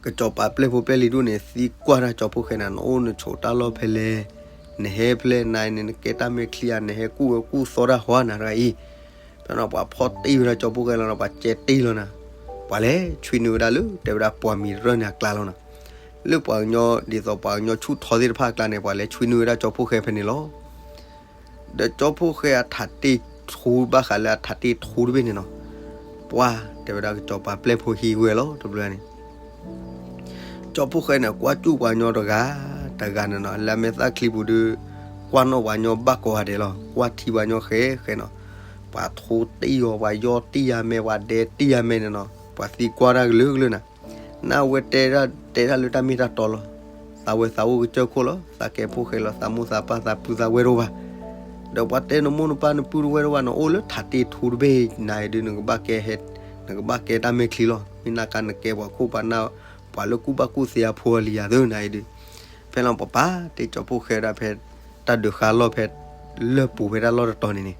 ကစီၤပၤပျဲၢ်ဖိပျဲၢ်လံၤဒူၣ်န့ၣ် သံကွၢ်ဒၣ်ကၠီဖှိၣ်ဃဲန့ၣ် နအိၣ်နဆိးတၢ်လီၢ်ဖဲလဲၣ်, နဟဲဖဲလဲၣ်နၤအံၤန့ၣ် နကဲတၢ်မဲာ်ချံဧါ နဟဲကူၣ်ဝဲကူၣ်သီတၢ်ဃီနၤတဂၤအံၤ, ဖဲန့ၣ်ပှၤဖီၣ်တံၢ်ဝဲဒၣ်ကၠီဖှိၣ်ဃဲလီၤနီၤ ပှၤကဲတံၢ်လီၤနၤ, ပှၤလဲၤဆွံနုာ်ဝဲဒၣ်လၢ တဲဝဲဒၣ်ပှၤမံၤတရၢၢ်န့ၣ်အကျါလီၤနီၤ, လၢပှၤကညီဒ်သိးပှၤကညီဆူၣ်ထီသ့ၣ်တဖၣ်အကျါန့ၣ် ပှၤလဲၤဆွံနုာ်ဝဲဒၣ်ကၠီဖှိၣ်ဃဲဖဲန့ၣ်လီၤ. ဒီးကၠီဖှိၣ်ဃဲအထးတ့ၢ်ထူဘၣ်ဃးလၢအထးတ့ၢ်ထူတဘ့ၣ်န့ၣ်နီၤ, ပှၢ်တဲဝဲဒၣ်ကစီၤပၤပျဲၢ်ဖိဟံးဝဲလီၤ တဘျီန့ၣ် ကၠီဖှိၣ်ဃဲန့ၣ် ကွၢ်စူၣ်ပှၤကညီတဂၤ တဂၤန့ၣ်နီၤ လၢအမဲာ်သၣ်ချံပူၤဒီး ကွၢ်နီၣ်ပှၤကညီဘၣ်ကိးဂၤဒဲးလီၤ. ကွၢ်ထံပှၤကညီဃဲဃဲနီၤ, ပှၤထူတံၢ်အီၤ ပှၤယီၢ်တံၢ်ယၤမဲာ် ပှၤဒဲတံၢ်ယၤမဲာ်န့ၣ်နီၤ, ပှၤသံကွၢ်တၢ်ကလုာ်ကလုာ်နၤ, နဝဲတဲ တဲတၢ်လၢတၢ်မ့ၢ်တၢ်တီလီၤ. သးဝဲသးအိၣ်ကစၢၢ်ခိၣ်လီၤ, သးကဲဖိဃဲလီၤ, သးမိၢ်သးပၢ်သးပုၢ်သးဝဲၢ်တအိၣ်ဘၣ်. ဒီးပှၤတဲနမိၢ်နပၢ်နပုၢ်တဝဲၢ်တအိၣ်ဘၣ်န့ၣ် အိၣ်လၢထးတ့ၢ်ထူတဘ့ၣ်နၤအံၤဒုး နကဘၣ်ကဲဟဲ နကဘၣ်ကဲတၢ်မဲာ်ချံလီၤ. မ့ၢ်နကနကဲပှၤခိၣ်ပှၤနၢ် ပှၤလၢကူၣ်ဘၣ်ကူၣ်သ့အဖိအလံၤယၤသၢနၤအံၤဒုး, ဖဲ ဖဲလီၤပှၤပာ်တ့ၢ်ကၠီဖှိၣ်ဃဲဝဲဒၣ်ဖဲ တၢ်ဒုးဃါလီၢ်ဖဲ လၢၢ်ပူၤဖဲတၢ်လီၢ်တတီၤန့ၣ်န့ၣ်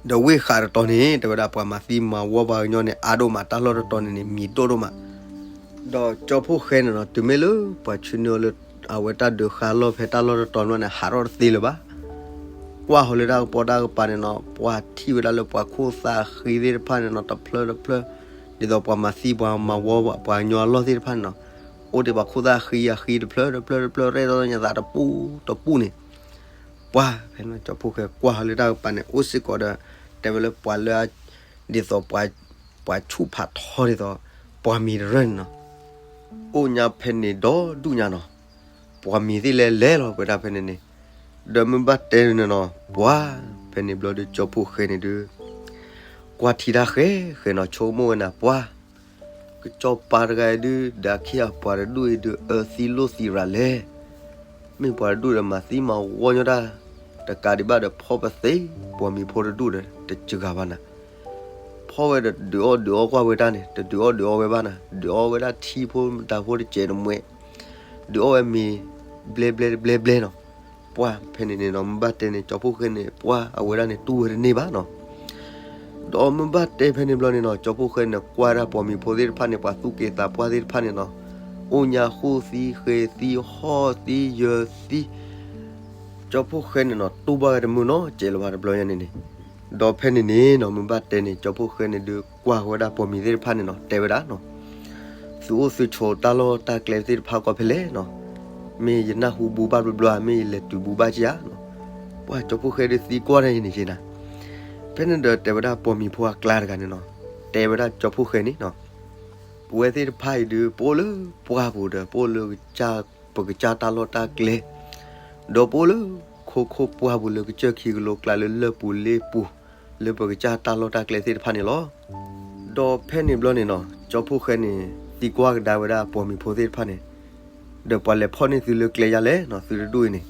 ဒီးဝ့ၢ်ဃးတတီၤန့ၣ် တဲဝဲဒၣ်ပှၤမၤသံမၤဝီပှၤကညီန့ၣ် အါဒိၣ်မး တၢ်လီၢ်တတီၤန့ၣ်န့ၣ် မံၤဒိၣ်ဒိၣ်မး, ဒီးကၠီဖှိၣ်ဃဲန့ၣ်နီၤ တုၤမ့ၢ်လၢပှၤဆှၢန့ၢ်အီၤလၢ အဝဲတၢ်ဒုးဃါလီၢ်ဖဲတၢ်လီၢ်တတီၤန့ၣ် ဟးထီၣ်တသ့လၢၤဘၣ်. ကွၢ်ဟီလၢတၢ်ကပီၤတၢ်ကပၤန့ၣ်နီၤ ပှၤထံၣ်ဝဲဒၣ်လၢပှၤခိၣ်သၣ်ဃံသ့ၣ်တဖၣ်န့ၣ်နီၤ တဖျၢၣ်တဖျၢၣ် ဒ်သိးပှၤမၤသံပှၤမၤဝီပှၤကညီအလီၢ်သ့ၣ်တဖၣ်န့ၣ်နီၤ အိၣ်ဒံးပှၤခိၣ်သၣ်ဃံအဃံတဖျၢၣ်တဖျၢၣ်တဖျၢၣ် ရဲၣ်ထီၣ်ညါသးတပူၤတပူၤန့ၣ် ပှၤဖဲန့ၣ်ကၠီဖှိၣ်ဃဲကွၢ်ဟီလၢတၢ်ကပၤန့ၣ် အိၣ်စ့ၢ်ကီးဒီး တဲဝဲလၢပှၤလၢ ဒ်သိး ပှၤဆူၣ်ဖးထီဒ်သိး ပှၤမံၤတရၢၢ်န့ၣ်နီၤ အိၣ်ညါဖဲန့ၣ်ဒီဒူၣ်ညါနီၤ, ပှၤမံၤသ့ၣ်လဲၤလဲၤလီၤဝဲဒၣ်ဖဲန့ၣ်န့ၣ်, ဒီးမ့ၢ်ဘၣ်တဲန့ၣ်နီၤ ပှၤဖဲန့ၣ်ဘျီဒီးကၠီဖှိၣ်ဃဲန့ၣ်ဒုး ကွၢ်ထံတၢ်ဃဲဃဲနီၤ ဆိကမိၣ်ဝဲနၤ ပှၤ ကစီၤပၤတဂၤအံၤဒုး ဒီးအခ့အပှၤတဒူၣ်အံၤဒုး အၢသံလိၣ်သံရၤလဲၣ်. မ့ၢ်ပှၤတဒူၣ်ဒီးမၤသံမၤဝီညီတၢ် တကးဒံးဘၣ်ဒီးဖီၣ်ပသ့ ပှၤမံၤဖိတဒူၣ်ဒီးတစှၤဘၣ်နၤ, ဖီၣ်ဝဲဒီးဒုးအီၣ်ဒုးအီကွၢ်ဝဲတၢ်န့ၣ် တဒုးအီၣ်ဒုးအီဝဲဘၣ်နၤ, ဒုးအီၣ်ဝဲဒၣ်ထံဖိမတၤဖိတစဲးတမှဲး, ဒုးအီၣ်ဝဲမ့ၤ ဘျဲဘျဲတဘျဲဘျဲနီၤ. ပှၤဖဲန့ၣ်န့ၣ်နီၤ မ့ၢ်ဘၣ်တဲန့ၣ် ကၠီဖှိၣ်ဃဲန့ၣ် ပှၤအဝဲဒၣ်န့ၣ်တူၢ်ဝဲတန့ၢ်ဘၣ်နီၤ. ဒီးမ့ၢ်ဘၣ်တဲဖဲန့ၣ်ဘျီန့ၣ်နီၤ ကၠီဖှိၣ်ဃဲန့ၣ် ကွၢ်ဒၣ်ပှၤမံၤဖိသ့ၣ်တဖၣ်န့ၣ် ပှၤသူၣ်က့သးပှၢ်သ့ၣ်တဖၣ်န့ၣ်နီၤ အိၣ်ညါဃိၣ်သံဃဲၤသံဟီၣ်သံယၢၤသံ ကၠီဖှိၣ်ဃဲန့ၣ်နီၤ တူၢ်ဘၣ်ဝဲတမုာ်နီတစဲးလၢၤဘၣ်တဘျီညါန့ၣ်န့ၣ်, ဒီးဖဲန့ၣ်န့ၣ်နီၤ မ့ၢ်ဘၣ်တဲန့ၣ် ကၠီဖှိၣ်ဃဲန့ၣ်ဒုး ကွၢ်ဝဲဒၣ်ပှၤမံၤသ့ၣ်တဖၣ်န့ၣ်နီၤ တဲဝဲဒၣ်နီၤ သုအိၣ်သုဆိးတၢ်လီၢ်တၢ်ကျဲသ့ၣ်တဖၣ်ကီၢ်ဖဲလဲၣ်နီၤ, မ့ၢ်ယနၢ်ဟူဘူးဘၣ်ဘျီဘျီ မ့ၢ်ယလဲၤတုၤဘူးဘၣ်ကယၤနီၤ. ပှၤကၠီဖှိၣ်ဃဲဒုးသံကွၢ်တၢ်ယံၤန့ၣ်က့နၤ, ဖဲန့ၣ်ဒီးတဲဝဲဒၣ်ပှၤမံၤဖိအကျါတဂၤန့ၣ်နီၤ, တဲဝဲဒၣ်ကၠီဖှိၣ်ဃဲန့ၣ်နီၤ ပဝဲသ့ၣ်တဖၣ်အံၤဒုး ပအိၣ်လၢပှၢ်ပူၤဒီး ပအိၣ်လၢကစၢ် ပကစၢ်တၢ်လီၢ်တၢ်ကျဲ, ဒီးပအိၣ်လၢခိခိၣ်ပှၢ်ပူၤလၢကစၢၢ်ခံကလိကျါလၢလၢၢ်ပူၤလ့ပူၤ လၢပကစၢ်တၢ်လီၢ်တၢ်ကျဲသ့ၣ်တဖၣ်န့ၣ်လီၤ. ဒီးဖဲန့ၣ်ဘျီန့ၣ်နီၤ ကၠီဖှိၣ်ဃဲန့ၣ် သံကွၢ်ကဒါဝဲဒၣ်ပှၤမံၤဖိသ့ၣ်တဖၣ်န့ၣ်, ဒီးပှၤလဲၤဖီၣ်န့ၢ်သုလၢကျဲယါလဲၣ်နီၤ သုတဒူၣ်အံၤန့ၣ်,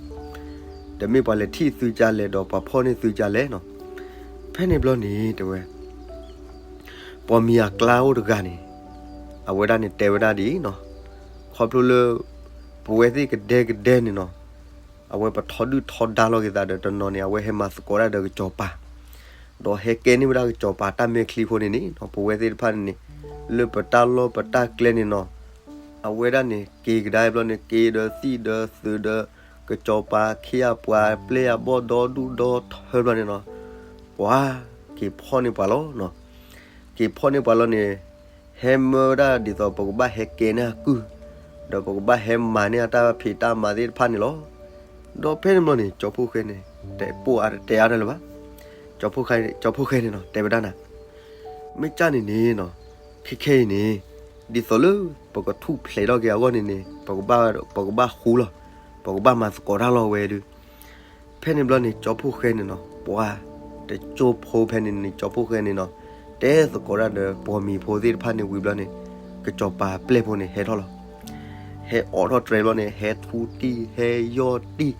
ဒီးမ့ၢ်ပှၤလဲၤထံၣ်သုကါလဲၣ်ဒီးပှၤဖီၣ်န့ၢ်သုကါလဲၣ်နီၤ. ဖဲန့ၣ်ဘျီန့ၣ်တဲဝဲ ပှၤမံၤအကျါအိၣ်တဂၤန့ၣ် အဝဲဒၣ်န့ၣ်တဲဝဲဒၣ်ဒ်အံၤနီၤ, ခီဖျိလၢ ပဝဲသ့ၣ်ကဒဲကဒဲန့ၣ်နီၤ, အဝဲပထီဒုၣ်ထီဒါလိာ်က့ၤသးဒီးတနီၤန့ၣ် အဝဲဟဲမၤသကိးတၢ်ဒီးကစီၤပၤ, ဒီးဟဲကဲန့ၢ်ဝဲဒၣ်ကစီၤပၤတၢ်မဲာ်ချံဖိန့ၣ်န့ၣ်နီၤ ပဝဲသ့ၣ်တဖၣ်န့ၣ်န့ၣ် လၢပတၢ်လီၢ်ပတၢ်ကျဲန့ၣ်နီၤ, အဝဲဒၣ်န့ၣ် က့ၤကဒါဘျီန့ၣ် က့ၤဒီးသံၣ်ဒီးသုးဒီး ကစီၤပၤခ့အပှၤပျဲၢ်အဘီၣ်ဒီဒူၣ်ဒီထၢဘျီန့ၣ်နီၤ, ပှၤက့ၤဖီၣ်န့ၢ်ပှၤလီၤနီၤ. က့ၤဖီၣ်န့ၢ်ပှၤလီၤန့ၣ် ဟဲမၢဝဲဒၣ်ဒ်သိးပကဘၣ်ဟဲကဲန့ၢ်အကုၢ်, ဒီးပကဘၣ်ဟဲမၤန့ၢ်အတၢ်ဖံးတၢ်မၤသ့ၣ်တဖၣ်န့ၣ်လီၤ. ဒီးဖဲန့ၣ်ဘျီန့ၣ် ကၠီဖှိၣ်ဃဲန့ၣ် တဲပိၢ်အါတဲအါတၢ်လၢၤဘၣ်. ကၠီဖှိၣ်ဃဲန့ၣ်နီၤ တဲဝဲဒၣ်နၤ မ့ၢ်ကၢ်န့ၣ်န့ၣ်နီၤ, ခဲခဲအံၤန့ၣ် ဒ်သိးလၢ ပကထူၣ်ဖျဲးထီၣ်က့ၤအဂီၢ်န့ၣ်န့ၣ် ပကဘၣ် ပကဘၣ်ဃူလီၤ, ပကဘၣ်မၤသကိးတၢ်လီၤဝဲဒုး. ဖဲန့ၣ်ဘျီန့ၣ် ကၠီဖှိၣ်ဃဲန့ၣ်နီၤ ပှၤ တကၠိဖိဖဲန့ၣ်န့ၣ် ကၠီဖှိၣ်ဃဲန့ၣ်နီၤ တဲသကိးတၢ်ဒီးပှၤမံၤဖိသ့ၣ်တဖၣ်န့ၣ်ဝံၤဘျီန့ၣ် ကစီၤပၤပျဲၢ်ဖိန့ၣ်ဟဲထီၣ်လီၤ. ဟဲအိးထီၣ်တြဲၤဘျီန့ၣ် ဟဲထူတံၢ် ဟဲယီၢ်တံၢ်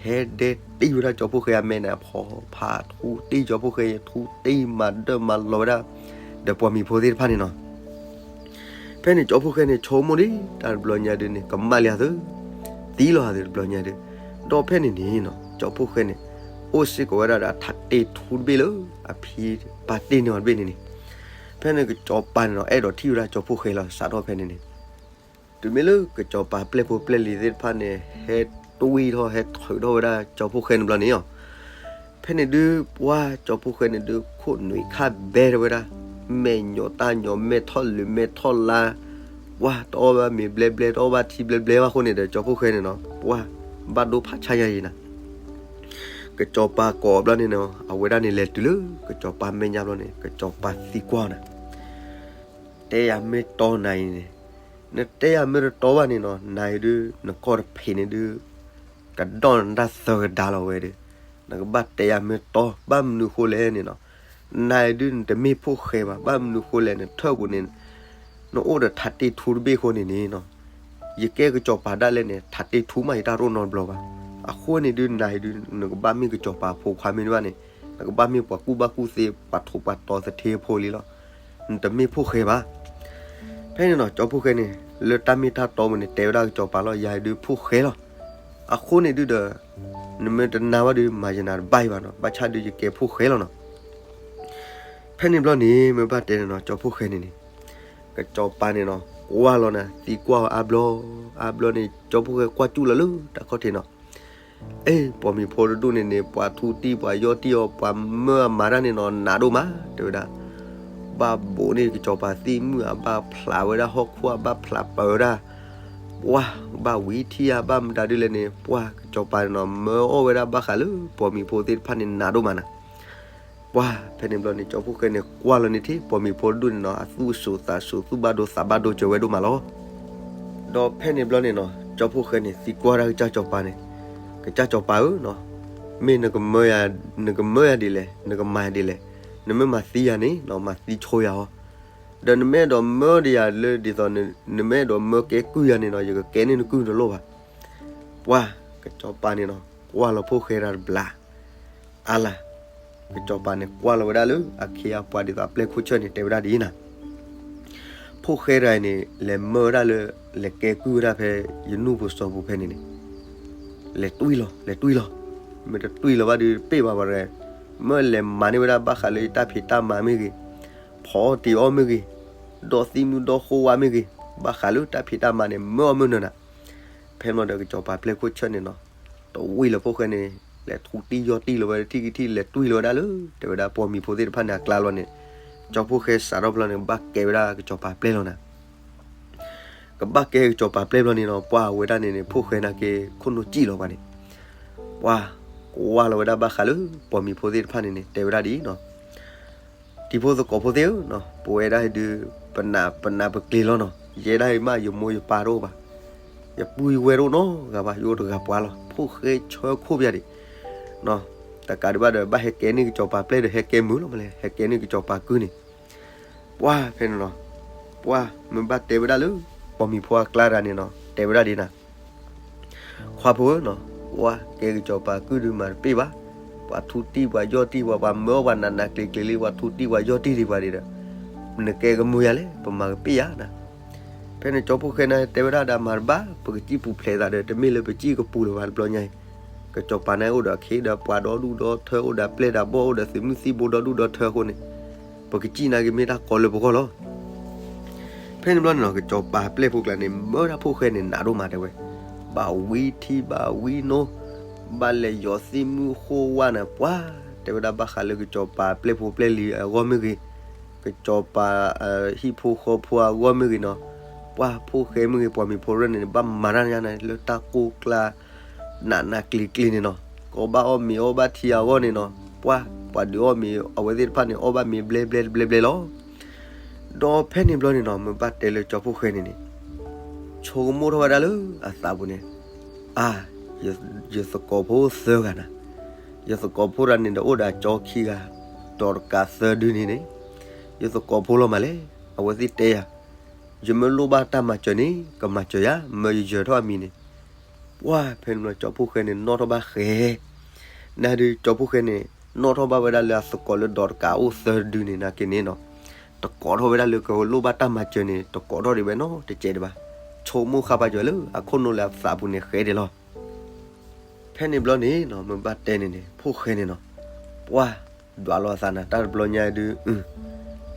ဟဲဒဲတံၢ်ဝဲဒၣ်ကၠီဖှိၣ်ဃဲအမဲာ်န့ၣ် ဖီဖးထူတံၢ်ကၠီဖှိၣ်ဃဲ ထူတံၢ်မၤဒၢၣ်မၤလီၤဝဲဒၣ် ဒီးပှၤမံၤဖိသ့ၣ်တဖၣ်န့ၣ်နီၤ. ဖဲန့ၣ်ကၠီဖှိၣ်ဃဲန့ၣ် ဆိကမိၣ်ဒံးတၢ်တဘျီညါဒုးန့ၣ် ကမၣ်လံအသု, သံလီၤအသုတဘျီညါဒုး. ဒီးဖဲန့ၣ်န့ၣ်နီၤ ကၠီဖှိၣ်ဃဲန့ၣ် အိၣ်စ့ၢ်ကီးဝဲဒၣ်ဒီးအထးတ့ၢ်ထူတဘ့ၣ်လၢ အဖံပာ်တ့ၢ်န့ၢ်အီၤတဘ့ၣ်န့ၣ်န့ၣ်. ဖဲန့ၣ်ကစီၤပၤန့ၣ်နီၤ အဲၣ်ဒိးထံၣ်ဝဲဒၣ်ကၠီဖှိၣ်ဃဲလီၤ စးထီၣ်ဖဲန့ၣ်န့ၣ် တုၤမ့ၢ်လၢကစီၤပၤပျဲၢ်ဖိပျဲၢ်လံၤသ့ၣ်တဖၣ်န့ၣ် ဟဲတွံၢ်ထီၣ်ဟဲထုးထီၣ်ဝဲဒၣ်ကၠီဖှိၣ်ဃဲန့ၣ်ဘျီန့ၣ်နီၤ. ဖဲန့ၣ်ဒုး ပှၤကၠီဖှိၣ်ဃဲန့ၣ်ဒုး ခိၣ်နွံခါဘဲထီၣ်ဝဲဒၣ် မဲာ်ညိးတၢ်ညိး မဲာ်ထီၣ်လၢမဲာ်ထီၣ်လါ, ပှၤတအီၣ်ဘၣ်မ့ၤဘျဲဘျဲ တအီၣ်ဘၣ်ထံဘျဲဘျဲဘၣ်အဃိန့ၣ်ဒီး ကၠီဖှိၣ်ဃဲန့ၣ်နီၤ ပှၤဘၣ်ဒိဖးဆါညါအံၤနၤ. ကစီၤပၤကိးအီၤဘျီန့ၣ်နီၤ အဝဲဒၣ်န့ၣ်လဲၤတုၤလၢကစီၤပၤမဲာ်ညါဘျီန့ၣ် ကစီၤပၤသံကွၢ်နၤ တဲယၤမ့ၢ်တီနၤအံၤန့ၣ်, နတဲယၤမ့ၢ်တတီဘၣ်န့ၣ်နီၤ နၤအံၤဒုး နကီၢ်တဖံးန့ၣ်ဒုး ကဒီၣ်နတၢ်သၢကဒါလီၤဝဲဒုး, နကဘၣ်တဲယၤမ့ၢ်တီ ဘၣ်မနုၤဃိလဲၣ်န့ၣ်နီၤ, နၤအံၤဒုး နတမ့ၢ်ဖိၣ်ဃဲဘၣ် ဘၣ်မနုၤဃိလဲၣ် နထၢၣ်ပူၤန့ၣ် နအိၣ်ဒီးထးတ့ၢ်ထူတဘ့ၣ်အဃိန့ၣ်န့ၣ်နီၤ, ယကဲကစီၤပၤဒၣ်လဲာ်န့ၣ် ထးတ့ၢ်ထူမး ယတၢ်ရိၣ်နီတဘျီဘၣ်. အဃိန့ၣ်ဒုး နၤအံၤဒုး နကဘၣ်မ့ၢ်ကစီၤပၤဖိခွါမ့ၢ်တဘၣ်န့ၣ် နကဘၣ်မ့ၢ်ပှၤကူၣ်ဘၣ်ကူၣ်သ့ ပှၤထိးပှၤတီၤသထ့ဖိလံလီၤ. နတမ့ၢ်ဖိၣ်ဃဲဘၣ်. ဖဲန့ၣ်နီၤ ကၠီဖှိၣ်ဃဲန့ၣ် လၢတၢ်မ့ၢ်တၢ်တီပူၤန့ၣ် တဲဝဲဒၣ်ကစီၤပၤလီၤ, ယၤဒုးဖိၣ်ဃဲလီၤ. အဃိန့ၣ်ဒုးဒီး နမ့ၢ်တနာ်ဘၣ်ဒုး မၤယနၤတဘၣ်အံၤဘၣ်နီၤ, ဘၣ်ဆၣ်ဒုးယကဲဖိၣ်ဃဲလီၤနီၤ. ဖဲန့ၣ်ဘျီန့ၣ် မ့ၢ်ဘၣ်တဲန့ၣ်နီၤ ကၠီဖှိၣ်ဃဲန့ၣ်န့ၣ် ကစီၤပၤန့ၣ်နီၤ ကွၢ်လီၤနၤ သံကွၢ်အီၤအါဘျီ အါဘျီန့ၣ် ကၠီဖှိၣ်ဃဲကွၢ်စူၣ်လီၤလၢတၢ်ခီၣ်ထံးနီၤ. အ့ ပိာ်မုၣ်ဖိတဒူၣ်န့ၣ်န့ၣ် ပှၤထူတံၢ်ပှၤယီၢ်တံၢ်အီၤ ပှၤမၢအမၤတၢ်န့ၣ်နီၤ နးဒိၣ်မး တဲဝဲဒၣ်. ဘၣ်ဘိးန့ၢ်ကစီၤပၤသံမုၣ်ဧါ, ဘၣ်ဖျးဝဲဒၣ်ဟီၣ်ခိၣ်ဧါ, ဘၣ်ဖျးပာ်ဝဲဒၣ် ပှၢ် ဘၣ်ဝံထံဧါ, ဘၣ်မတၤဒ်လဲၣ်န့ၣ် ပှၢ်ကစီၤပၤန့ၣ်နီၤ မၢအီၣ်ဝဲဒၣ်ဘၣ်ဃးလၢပိာ်မုၣ်ဖိသ့ၣ်တဖၣ်န့ၣ် နးဒိၣ်မးနၤ. ပှၢ်ဖဲန့ၣ်ဘျီန့ၣ် ကၠီဖှိၣ်ဃဲန့ၣ် ကွၢ်လီၤန့ၣ်ထံၣ် ပိာ်မုၣ်ဖိတဒူၣ်န့ၣ်နီၤ အသူၣ်အစိၤသးစိၤ သူၣ်ဘၣ်ဒိသးဘၣ်ဒိစၢၤဝဲဒိၣ်မးလီၤ. ဒီးဖဲန့ၣ်ဘျီန့ၣ်နီၤ ကၠီဖှိၣ်ဃဲန့ၣ် သံကွၢ်ဒၣ်ကစၢ်စီၤပၤန့ၣ်, ကစၢ်စီၤပၤဧၢ, မ့ၢ်နကမၢယၤဒ်လဲၣ်, နကမၤယၤဒ်လဲၣ်, နမ့ၢ်မၤသံယၤန့ၣ်နီၤ မၤသံဆိယၤအီၤ, ဒီးနမ့ၢ်အဲၣ်ဒိးမၢဒံးယၤလၢဒ်သိး နမ့ၢ်အဲၣ်ဒိးမၢကဲကုၢ်ယၤန့ၣ်နီၤ ယကကဲန့ၢ်နကုၢ်တလိၣ်ဘၣ်. ပှၢ်ကစီၤပၤန့ၣ်နီၤ ကွၢ်လီၤဖှိၣ်ဃဲတၢ်တဘျီ အါလၢ်, ကစီၤပၤန့ၣ် ကွၢ်လီၤဝဲဒၣ်လၢအခ့အပှၤဒ်သိးအပျဲၢ်ခိၣ်ဆၢၣ်န့ၣ် တဲဝဲဒၣ်ဒ်အံၤနၤ, ဖှိၣ်ဃဲတဂၤအံၤန့ၣ် လဲၤမၢဝဲဒၣ်လၢ လဲၤကဲကုၢ်ဝဲဒၣ်ဖဲယနူၢ်ပူၤစီၤပူၤဖဲန့ၣ်န့ၣ်, လဲၤတွံၢ်လီၤ လဲၤတွံၢ်လီၤ, မ့ၢ်တတွံၢ်လီၤဘၣ်ဒီးတပ့ၢ်ဘၣ်ဝဲ, မ့ၢ်လဲၤမၤန့ၢ်ဝဲဒၣ်ဘၣ်ဃးလၢယတၢ်ဖံးတၢ်မၤမ့ၢ်ဂ့ၤ, ဖီအီၣ်တ့ၤအီၣ်မ့ၢ်ဂ့ၤ, ဒီးသံမုၢ်ဒီးဃိဝါမ့ၢ်ဂ့ၤ, ဘၣ်ဃးလၢတၢ်ဖံးတၢ်မၤန့ၣ် မၢအီၣ်မ့ၢ်နၢၤနၤ. ဖဲန့ၣ်ဒီးကစီၤပၤပျဲၢ်ခိၣ်ဆၢၣ်န့ၣ်နီၤ တဝံၣ်လၢဖှိၣ်ဃဲန့ၣ် လဲၤထူတံၢ်ယီၢ်တံၢ်လီၤဝဲ ထံၣ်ကထံၣ်လဲၤတွံၢ်လီၤဝဲဒၣ်လၢ တဲဝဲဒၣ်ပိာ်မုၣ်ဖိသ့ၣ်တဖၣ်န့ၣ်အကျါလီၤန့ၣ်, ကၠီဖှိၣ်ဃဲစးထီၣ်ဖျီန့ၣ် ကဘၣ်ကဲဝဲဒၣ်ကစီၤပၤပျဲၢ်လီၤနၤ. ကဘၣ်ကဲကစီၤပၤပျဲၢ်ဘျီန့ၣ်နီၤ ပှၢ်ဝဲဒၣ်န့ၣ်န့ၣ် ဖှိၣ်ဃဲနာ်က့ ခိၣ်နူာ်စံၣ်လီၤပှၤန့ၣ်, ပှၢ်ကွၢ်လီၤဝဲဒၣ်ဘၣ်ဃးလၢပိာ်မုၣ်ဖိသ့ၣ်တဖၣ်န့ၣ်န့ၣ် တဲဝဲဒၣ်ဒ်အံၤနီၤ, တံၤဖိသကိးဖိသ့ၣ်ဧၢ, ပဝဲဒၣ်အံၤဒုး ပနၢ်ပနၢ်ပကျ့ၤလီၤနီၤ, ယဲဒၣ်အံၤမး ယမိၢ်ယပၢ်တအိၣ်ဘၣ်, ယပုၢ်ယဝဲၢ်တအိၣ်နီတဂၤဘၣ်, ယအိၣ်တဂၤပှၤလီၤ, ဖှိၣ်ဃဲဆၢခိၣ်ပယါဒံး, တကးဒံးဘၣ်ဒီး ဘၣ်ဟဲကဲန့ၢ်ကစီၤပၤပျဲၢ်ဒီး ဟဲကဲမုာ်လီၤမးလဲၣ်, ဟဲကဲန့ၢ်ကစီၤပၤကုၢ်န့ၣ် ပှၢ်ဖဲန့ၣ်နီၤ, ပှၢ်မ့ၢ်ဘၣ်တဲဝဲဒၣ်လၢ ပိာ်မုၣ်ဖိအကျါတဂၤန့ၣ်နီၤ တဲဝဲဒၣ်ဒ်နၤ, ခွါဖိဧၢနီၤ, ပှၢ်ကဲကစီၤပၤကုၢ်ဒုးမၤတပ့ၢ်ဘၣ်, ပှၤထူတံၢ်ပှၤယီၢ်တံၢ်ပှၤ ပှၤမၢအီၣ်ပှၤနးနးကျ့ၤကျ့ၤလံ ပှၤထူတံၢ်ပှၤယီၢ်တံၢ်ဒံးပှၤဒံးဒီး နကဲကမုာ်ယၤလဲၣ် ပမၤကပ့ၢ်ယၤနၤ. ဖဲန့ၣ်ကၠီဖှိၣ်ဃဲန့ၣ် တဲဝဲဒၣ်ဒီးမၤတဘၣ် ပကစံၣ်ပူၤဖျဲးသးဒီး တမ့ၢ်လၢပစံၣ်ကပူၤလၢၤဘၣ်တဘျီညါအံၤ, ကစီၤပၤန့ၣ်အိၣ်ဒီးအခ့ဒီးပှၤဒီဒူၣ်ဒီထၢ အိၣ်ဒီးပျဲၢ်ဒီးဘီၣ် အိၣ်ဒီးသုးမုၢ်သံၣ်ဘိဒီဒူၣ်ဒီထၢအဃိန့ၣ်, ပကစံၣ်နာ်က့မ့ၢ်တၢ်ကီလၢပဂီၢ်လီၤ. ဖဲန့ၣ်ဘျီန့ၣ်နီၤ ကစီၤပၤပျဲၢ်ဖိကျါန့ၣ် မၢဒၣ်ဖှိၣ်ဃဲန့ၣ် နးဒိၣ်မးတဲဝဲ, ဘၣ်ဝံထံဘၣ်ဝံနိ, ဘၣ်လဲၤယီၤသံမုၢ်ဃိဝါန့ၣ် ပှၢ်တဲဝဲဒၣ်ဘၣ်ဃးလၢကစီၤပၤပျဲၢ်ဖိပျဲၢ်လံၤအဂီၢ်မ့ၢ်ဂ့ၤ, ကစီၤပၤဟံၣ်ဖိဃီဖိအဂီၢ်မ့ၢ်ဂ့ၤနီၤ, ပှၢ်ဖှိၣ်ဃဲမ့ၢ်ဂ့ၤ ပိာ်မုၣ်ဖိရဲၣ်န့ၣ် ဘၣ်မၤတၢ်ညါန့ၣ် လၢတၢ်ကိၢ်ကျါ နးနးကျ့ၤကျ့ၤန့ၣ်နီၤ, ကအီၣ်ဘၣ်အီၣ်မ့ၤအီၣ်ဘၣ်ထံအဂီၢ်န့ၣ်နီၤ, ပှၢ်ပှၤဒုးအီၣ်မ့ၤ အဝဲသ့ၣ်တဖၣ်န့ၣ် အီၣ်ဘၣ်မ့ၤဘျဲဘျဲတဘျဲဘျဲလီၤ. ဒီးဖဲန့ၣ်ဘျီန့ၣ်နီၤ မ့ၢ်ဘၣ်တဲလၢကၠီဖှိၣ်ဃဲန့ၣ်န့ၣ် ဆိကမိၣ်ထီၣ်ဝဲဒၣ်လၢအသးပူၤန့ၣ်, အါ, ယသကိးဖိသၢဂၤနၤ, ယသကိးဖိတဂၤန့ၣ်ဒီးအိၣ်ဒီးကၠီခံဂၤ, ဒီးတကးသၢဒုန့ၣ်န့ၣ်, ယသကိးဖိလီၤမးလဲၣ်, အဝဲသ့ၣ်တဲယၤ, ယမ့ၢ်လိၣ်ဘၣ်တၢ်မၤစၢၤန့ၣ် ကမၤစၢၤယၤ, မၢယယၢၤထီၣ်အမံၤန့ၣ်, ပှၢ်ဖဲန့ၣ်ဘျီကၠီဖှိၣ်ဃဲန့ၣ် နီၣ်ထီၣ်ဘၣ်ဃဲ နဒုးကၠီဖှိၣ်ဃဲန့ၣ် နီၣ်ထီၣ်ဘၣ်ဝဲဒၣ်လၢအသကိးလၢဒီးတကးအိၣ်သၢဒုန့ၣ်နာ်က့န့ၣ်နီၤ, တကိးထီၣ်ဝဲဒၣ်လၢကလိၣ်ဘၣ်တၢ်မၤစၢၤန့ၣ် တကိးထီၣ်ဒံးဝဲနီတစဲးဒံးဘၣ်, ဆိကမိၣ်ဃါပာ်စၢၤလၢအခိၣ်နူာ်လၢအသးပူၤန့ၣ်ဃဲဒံးလီၤ. ဖဲန့ၣ်ဘျီန့ၣ်နီၤ မ့ၢ်ဘၣ်တဲန့ၣ်န့ၣ် ဖှိၣ်ဃဲန့ၣ်နီၤ, ပှၢ်ဒွးလီၤအသးနၤ တၢ်တဘျီညါဒုး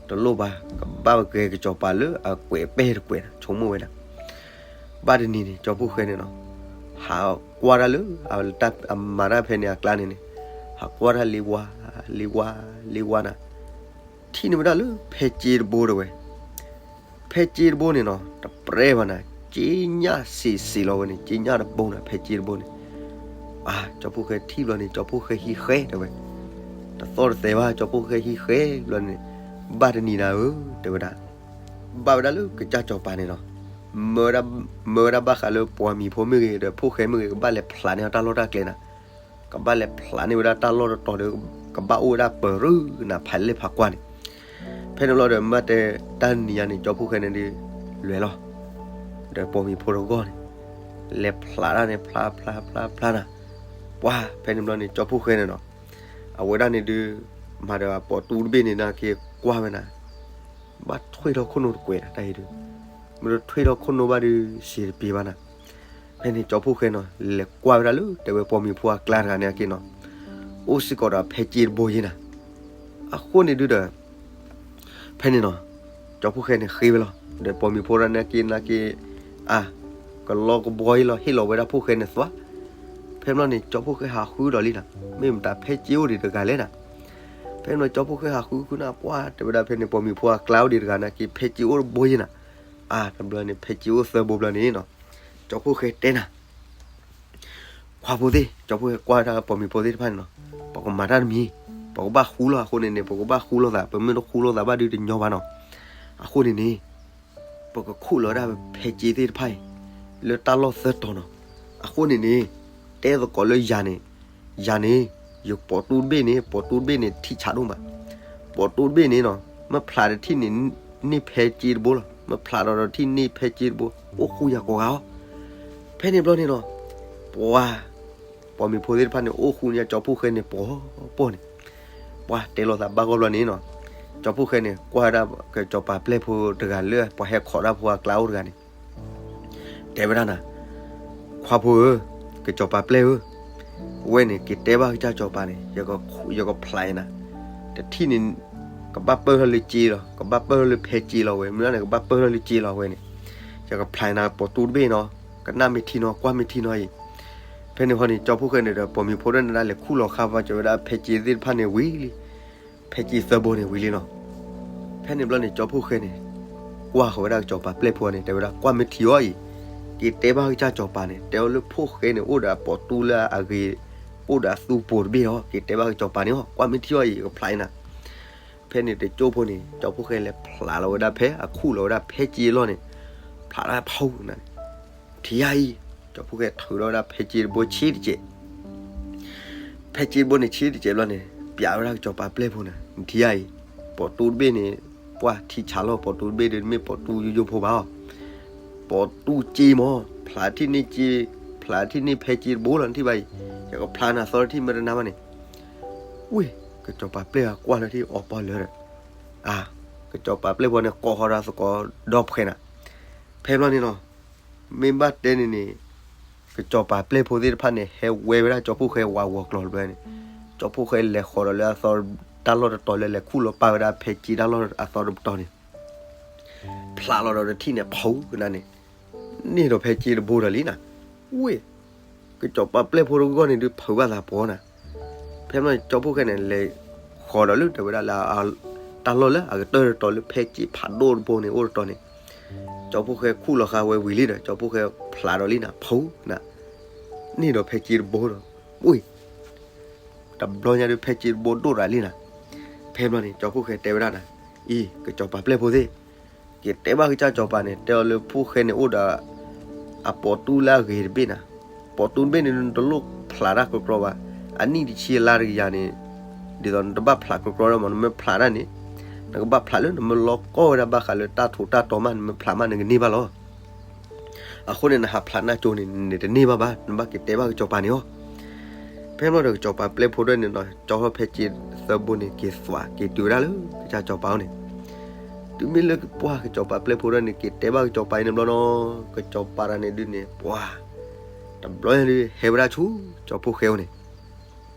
တလိၣ်ဘၣ် ကဘၣ်ဂဲၤကစီၤပၤလၢအကွဲးပဲတကွဲး ဆိကမိၣ်ဝဲဒၣ် ဘၣ်တနံၤန့ၣ် ကၠီဖှိၣ်ဃဲန့ၣ်နီၤ, ဟးကွၢ်တၢ်လၢ အမၤတၢ်ဖဲန့ၣ်အကျါန့ၣ်န့ၣ်, ဟးကွၢ်တၢ်လ့ဝါ လ့ဝါ လ့ဝါနၤ, ထံၣ်န့ၢ်ဝဲဒၣ်လၢဖဲစ့တဘိတဲဝဲ, ဖဲစ့တဘိန့ၣ်နီၤ တပြဲၢ်ဘၣ်နၤ, စ့ညၣ်စံးစံးလီၤဝဲန့ၣ် စ့ညၣ်တဘိနၤ ဖဲစ့တဘိန့ၣ်, အါ ကၠီဖှိၣ်ဃဲထံၣ်ဘျီန့ၣ် ကၠီဖှိၣ်ဃဲဟံးဃဲတဲဝဲ, တသီၣ်တသဲဘၣ် ကၠီဖှိၣ်ဃဲဟံးဃဲဘျီန့ၣ်, ဘၣ်တနံၤနၤဧၢ တဲဝဲဒၣ် ဘၣ်ဝဲဒၣ်လၢကစၢ်စီၤပၤန့ၣ်နီၤ, မၢဝဲဒၣ်ဘၣ်ဃးလၢပှၤမံၤဖိမ့ၢ်ဂ့ၤ ဒီးဖှိၣ်ဃဲမ့ၢ်ဂ့ၤ ကဘၣ်လဲၤဖျးန့ၢ်အီၤတၢ်လီၢ်တၢ်ကျဲနၤ, ကဘၣ်လဲၤဖျးန့ၢ်ဝဲဒၣ်တၢ်လီၢ်တတီၤဒီး ကဘၣ်အိၣ်ဝဲဒၣ်ပၢၤရူၢ်နၤဖးလဲၢ်ဖးကွၢ်န့ၣ်, ဖဲန့ၣ်ဘျီဒီးမ့ၢ်တဲတၢ်နံၤညါန့ၣ် ကၠီဖှိၣ်ဃဲန့ၣ်ဒုး လဲၤလီၤ ဒီးပိာ်မံၤဖိတဂီၢ်န့ၣ် လဲၤဖျးတၢ်န့ၣ် ဖျးဖျးဖျးဖျးနၤ, ပှၢ်ဖဲန့ၣ်ဘျီန့ၣ် ကၠီဖှိၣ်ဃဲန့ၣ်နီၤ, အဝဲဒၣ်န့ၣ်ဒုး မၤဒီးပိာ်တူတဘ့ၣ်န့ၣ်နာ်က့ကွၢ်ဝဲနၤ, ဘၣ်ထွံၣ်ထီၣ်ခိၣ်နူာ်တကွဲးနၤ တၢ်အံၤဒုး, မ့ၢ်တထွ့ထီၣ်ခိၣ်နူာ်ဘၣ်ဒီး စံးတပ့ၤဘၣ်နၤ. ဖဲန့ၣ်ကၠီဖှိၣ်ဃဲနီၤ လဲၤကွၢ်ဝဲဒၣ်လၢ တဲဝဲပိာ်မုၣ်ဖိအကျါတဂၤန့ၣ်အက့နီၤ, အိၣ်စ့ၢ်ကီးဒီးဖဲစ့တဘိယ့နၤ. အဃိန့ၣ်ဒုဒီး ဖဲန့ၣ်နီၤ ကၠီဖှိၣ်ဃဲန့ၣ်ဃ့ဝဲလီၤ. ဒီးပိာ်မုၣ်ဖိဒၣ်န့ၣ်က့န့ၣ်က့ အါ ကလီကဘှီအံၤလီၤ ဟ့ၣ်လီၤဝဲဒၣ်ဖှိၣ်ဃဲန့ၣ်သွါ. ဖဲမ့ၢ်န့ၣ် ကၠီဖှိၣ်ဃဲဟးဃုဒီးလံနၤ, မ့ၢ်မတၤဖဲစ့အိၣ်ဒံးတဂၤလဲၣ်နၤ. ဖဲန့ၣ်ကၠီဖှိၣ်ဃဲဟးဃုဃုနၤ ပှၢ်တဲဝဲဒၣ်ဖဲန့ၣ် ပိာ်မုၣ်ဖိအကျါအိၣ်ဒံးတဂၤန့ၣ်က့ ဖဲစ့အိၣ်တဘိယ့နၤ. အါ တဘျီန့ၣ် ဖဲစ့အိၣ်သၢဘိဘျီန့ၣ်နီၤ, ကၠီဖှိၣ်ဃဲတဲနၤ ခွါဖိသ့ၣ် ကၠီဖှိၣ်ဃဲကွၢ်ဝဲဒၣ်ပိာ်မုၣ်ဖိသ့ၣ်တဖၣ်န့ၣ်နီၤ, ပကမၤတၢ်တမံၤ, ပကဘၣ်ဃူလီၤအဃိန့ၣ်န့ၣ် ပကဘၣ်ဃူလိာ်သး, ပမ့ၢ်တဃူလိာ်သးဘၣ်ဒုတညီဘၣ်နီၤ. အဃိန့ၣ်န့ၣ် ပကခူၣ်လီၤဝဲဒၣ်ဖဲစ့သ့ၣ်တဖၣ်အံၤ လၢတၢ်လီၢ်သၢတီၤနီၤ. အဃိန့ၣ်န့ၣ် တဲသကိးလၢယၤန့ၣ်, ယၤန့ၣ် ယပိာ်တူတဘ့ၣ်န့ၣ် ပိာ်တူတဘ့ၣ်န့ၣ် ထံဆးဒိၣ်မး, ပိာ်တူတဘ့ၣ်န့ၣ်နီၤ မ့ၢ်ဖျးတထံၣ်န့ၣ် န့ၢ်ဖဲစ့တဘိလီၤ, မ့ၢ်ဖျးဒီးတထံၣ်န့ၢ်ဖဲစ့တဘိ, အိၣ်ဃူယၤကိးဂၤအီၤ. ဖဲန့ၣ်ဘျီန့ၣ်နီၤ ပှၤ ပိာ်မုၣ်ဖိသ့ၣ်တဖၣ်န့ၣ် အိၣ်ဃူန့ၢ်ကၠီဖှိၣ်ဃဲန့ၣ် ပိာ်ပိာ်န့ၣ်, ပှၤတဲလိာ်သးဘၣ်ဂီၢ်ဘျီန့ၣ်နီၤ, ကၠီဖှိၣ်ဃဲန့ၣ် ကွၢ်ဝဲဒၣ်ကစီၤပၤပျဲၢ်ဖိတဂၤလၢ ပှၤဟဲခိးတၢ်ဖိအကျါအိၣ်တဂၤန့ၣ် တဲဝဲဒၣ်နၤ, ခွါဖိဧၢ, ကစီၤပၤပျဲၢ်ဧၢ, ဝဲန့ၣ် က့ၤတဲဘၣ်ကစၢ်စီၤပၤန့ၣ် ယကဖျးနၤ, တထံၣ်န့ၣ် ကဘၣ်ပၢၢ်ထီၣ်လၢစ့လီၤ, ကဘၣ်ပၢၢ်ထီၣ်လၢဖဲစ့လီၤဝဲ, မ့ၢ်န့ၣ် ကဘၣ်ပၢၢ်ထီၣ်လၢစ့လီၤဝဲန့ၣ်, ယကဖျးနၤပိာ်တူတဘ့ၣ်နီၤ, ကနၣ်မ့ၢ်ထံနီၤ ကွၢ်မ့ၢ်ထံနီၤအံၤ. ဖဲန့ၣ်ဟီန့ၣ် ကၠီဖှိၣ်ဃဲန့ၣ်ဒီး ပိာ်မုၣ်ဖိဒၣ်န့ၣ်ဒၣ်လဲၤခူၣ်လီၤဃာ်ပှၤကၠီဝဲဒၣ်ဖဲစ့သ့ၣ်တဖၣ်န့ၣ်ဝံၤလံ ဖဲစ့သၢဘိန့ၣ်ဝံၤလံနီၤ. ဖဲန့ၣ်ဘျီန့ၣ် ကၠီဖှိၣ်ဃဲန့ၣ် ကွၢ်ဃီၤဝဲဒၣ်ကစီၤပၤပျဲၢ်ဖိန့ၣ် တဲဝဲဒၣ် ကွၢ်မ့ၢ်ထံအီၤအံၤ, က့ၤတဲဘၣ်ကစၢ်စီၤပၤန့ၣ် တဲအီၤလၢဖှိၣ်ဃဲန့ၣ် အိၣ်ဒီးအပိာ်တူလၢအဂ့ၤ, အိၣ်ဒီးအသူပိာ်တဘ့ၣ်အီၤ, က့ၤတဲဘၣ်ကစီၤပၤန့ၣ်အီၤ, ကွၢ်မ့ၢ်ထံအီၤအံၤ ကဖျးနၤ. ဖဲန့ၣ်တကၠိဖိန့ၣ် ကၠီဖှိၣ်ဃဲလဲၤဖျးလီၤဝဲဒၣ်ဖဲ အခူၣ်လီၤဝဲဒၣ်ဖဲစ့အလီၢ်န့ၣ်, ဖျးတၢ်ဖီနၤန့ၣ်, ထံဧါအံၤ, ကၠီဖှိၣ်ဃဲထုးထီၣ်ဝဲဒၣ်ဖဲစ့တဘိဆံးတကဲး ဖဲစ့တဘိန့ၣ်ဆံးတကဲးဘျီန့ၣ် ပျးဝဲဒၣ်ကစီၤပၤပျဲၢ်ဖိန့ၣ် နထံၣ်ဧါအံၤ, ပိာ်တူတဘ့ၣ်န့ၣ် ပှၢ်ထံဆးလီၤ, ပိာ်တူတဘ့ၣ်ဒီး မ့ၢ်ပိာ်တူယိယိဖိဘၣ်အီၤ, ပိာ်တူစ့မၢ်, ဖျးထံၣ်န့ၢ်စ့, ဖျးထံၣ်န့ၢ်ဖဲစ့တဘိလီၤ နထံၣ်ဘၣ်အံၤ, ယကဖျးနၤသီတထံၣ်မ့ၢ်တနာ်ဘၣ်န့ၣ်. ဝ့ၢ် ကစီၤပၤပျဲၢ်အကွၢ်လၢထံၣ်အီၤပီၢ်လၢဒီး, အါ, ကစီၤပၤပျဲၢ်ဖိန့ၣ် ကိးဃီၤဒီးသကိးဒီဖှဲးနၤ. ဖဲဘျီန့ၣ်နီၤ မ့ၢ်ဘၣ်တဲန့ၣ်န့ၣ် ကစီၤပၤပျဲၢ်ဖိသ့ၣ်တဖၣ်န့ၣ် ဟဲဝဲဝဲဒၣ်ကၠီဖှိၣ်ဃဲဝးဂီၤကျိၤတဘျီန့ၣ်, ကၠီဖှိၣ်ဃဲလဲၤဃီၤဒီးလၢအသီ တၢ်လီၢ်တတီၤလၢလဲၤခူၣ်လီၤပာ်ဝဲဒၣ်ဖဲစ့တၢ်လီၢ်အသီတပတီၢ်န့ၣ်, ဖျးလီၤဒီးတထံၣ်န့ၣ် ဖုနၤန့ၣ်, န့ၢ်ဒီးဖဲစ့တဘိဒီးလံနၤ. ဝ့ၢ် ကစီၤပၤပျဲၢ်ဖိတဂီၢ်န့ၣ်ဒုး ဖုးဘၣ်သးပှီၤနၤ. ဖဲမ့ၢ်ကၠီဖှိၣ်ဃဲန့ၣ် လဲၤဃီၤဒီးလၢတဲဝဲဒၣ်လၢ တၢ်လီၢ်လၢအကတၢၢ်တတီၤလၢဖဲစ့ဖးဒိၣ်တဘိန့ၣ်အိၣ်တတီၤန့ၣ်, ကၠီဖှိၣ်ဃဲခူၣ်လီၤဃာ်ဝဲဝံၤလံဒီး ကၠီဖှိၣ်ဃဲဖျးဒီးလံနၤ ဖုနၤ, န့ၢ်ဒီးဖဲစ့တဘိဒီး, ဝ့ၢ် တဘျီညါဒုး ဖဲစ့တဘိဒိၣ်ရၤလံနၤ. ဖဲဘျီန့ၣ် ကၠီဖှိၣ်ဃဲတဲဝဲဒၣ်နၤ, အံၤ ကစီၤပၤပျဲၢ်ဖိသ့ၣ်, က့ၤတဲဘၣ်ကစၢ်စီၤပၤန့ၣ် တဲအီၤလၢဖှိၣ်ဃဲန့ၣ်အိၣ်ဒီး အပိာ်တူလၢအဂ့ၤတဘ့ၣ်နၤ. ပိာ်တူတဘ့ၣ်န့ၣ် နတလိၣ်ဖျးတၢ်ကြီကြီဘၣ်. အနံၣ်တဆံအလါတကယၤန့ၣ် ဒ်သိးနတဘၣ်ဖျးကြီကြီဒၣ်မး နမ့ၢ်ဖျးတၢ်န့ၣ် နကဘၣ်ဖျးလၢနမ့ၢ်လီၤကီဝဲဒၣ်ဘၣ်ဃးလၢတၢ်ထူးတၢ်တီၤမး နမ့ၢ်ဖျးမး နကန့ၢ်ဘၣ်လီၤ. အဃိန့ၣ် နဟးဖျးနၢ်ကၠိန့ၣ် နတန့ၢ်ဘၣ်ဘၣ်, နဘၣ်က့ၤတဲဘၣ်ကစီၤပၤန့ၣ်အီၤ. ဖဲမ့ၢ်ဒီးကစီၤပၤပျဲၢ်ဖိဒၣ်န့ၣ်နီၤ ကၠီထီၣ်ဖဲစ့သၢဘိန့ၣ် က့ၤသွးက့ၤတုၤဝဲဒၣ်လၢကစၢ်စီၤပၤအအိၣ်န့ၣ်, တုၤမ့ၢ်လၢပှၢ်ကစီၤပၤပျဲၢ်ဖိဒၣ်န့ၣ် က့ၤတဲဘၣ်ကစီၤပၤအံၤန့ၣ်ဘျီနီၤ ကစီၤပၤတဂၤန့ၣ်ဒုးန့ၣ် ပှၤ တဘျီညါဒုး ဟဲဝဲဒၣ်ဆူ ကၠီဖှိၣ်ဃဲအအိၣ်န့ၣ်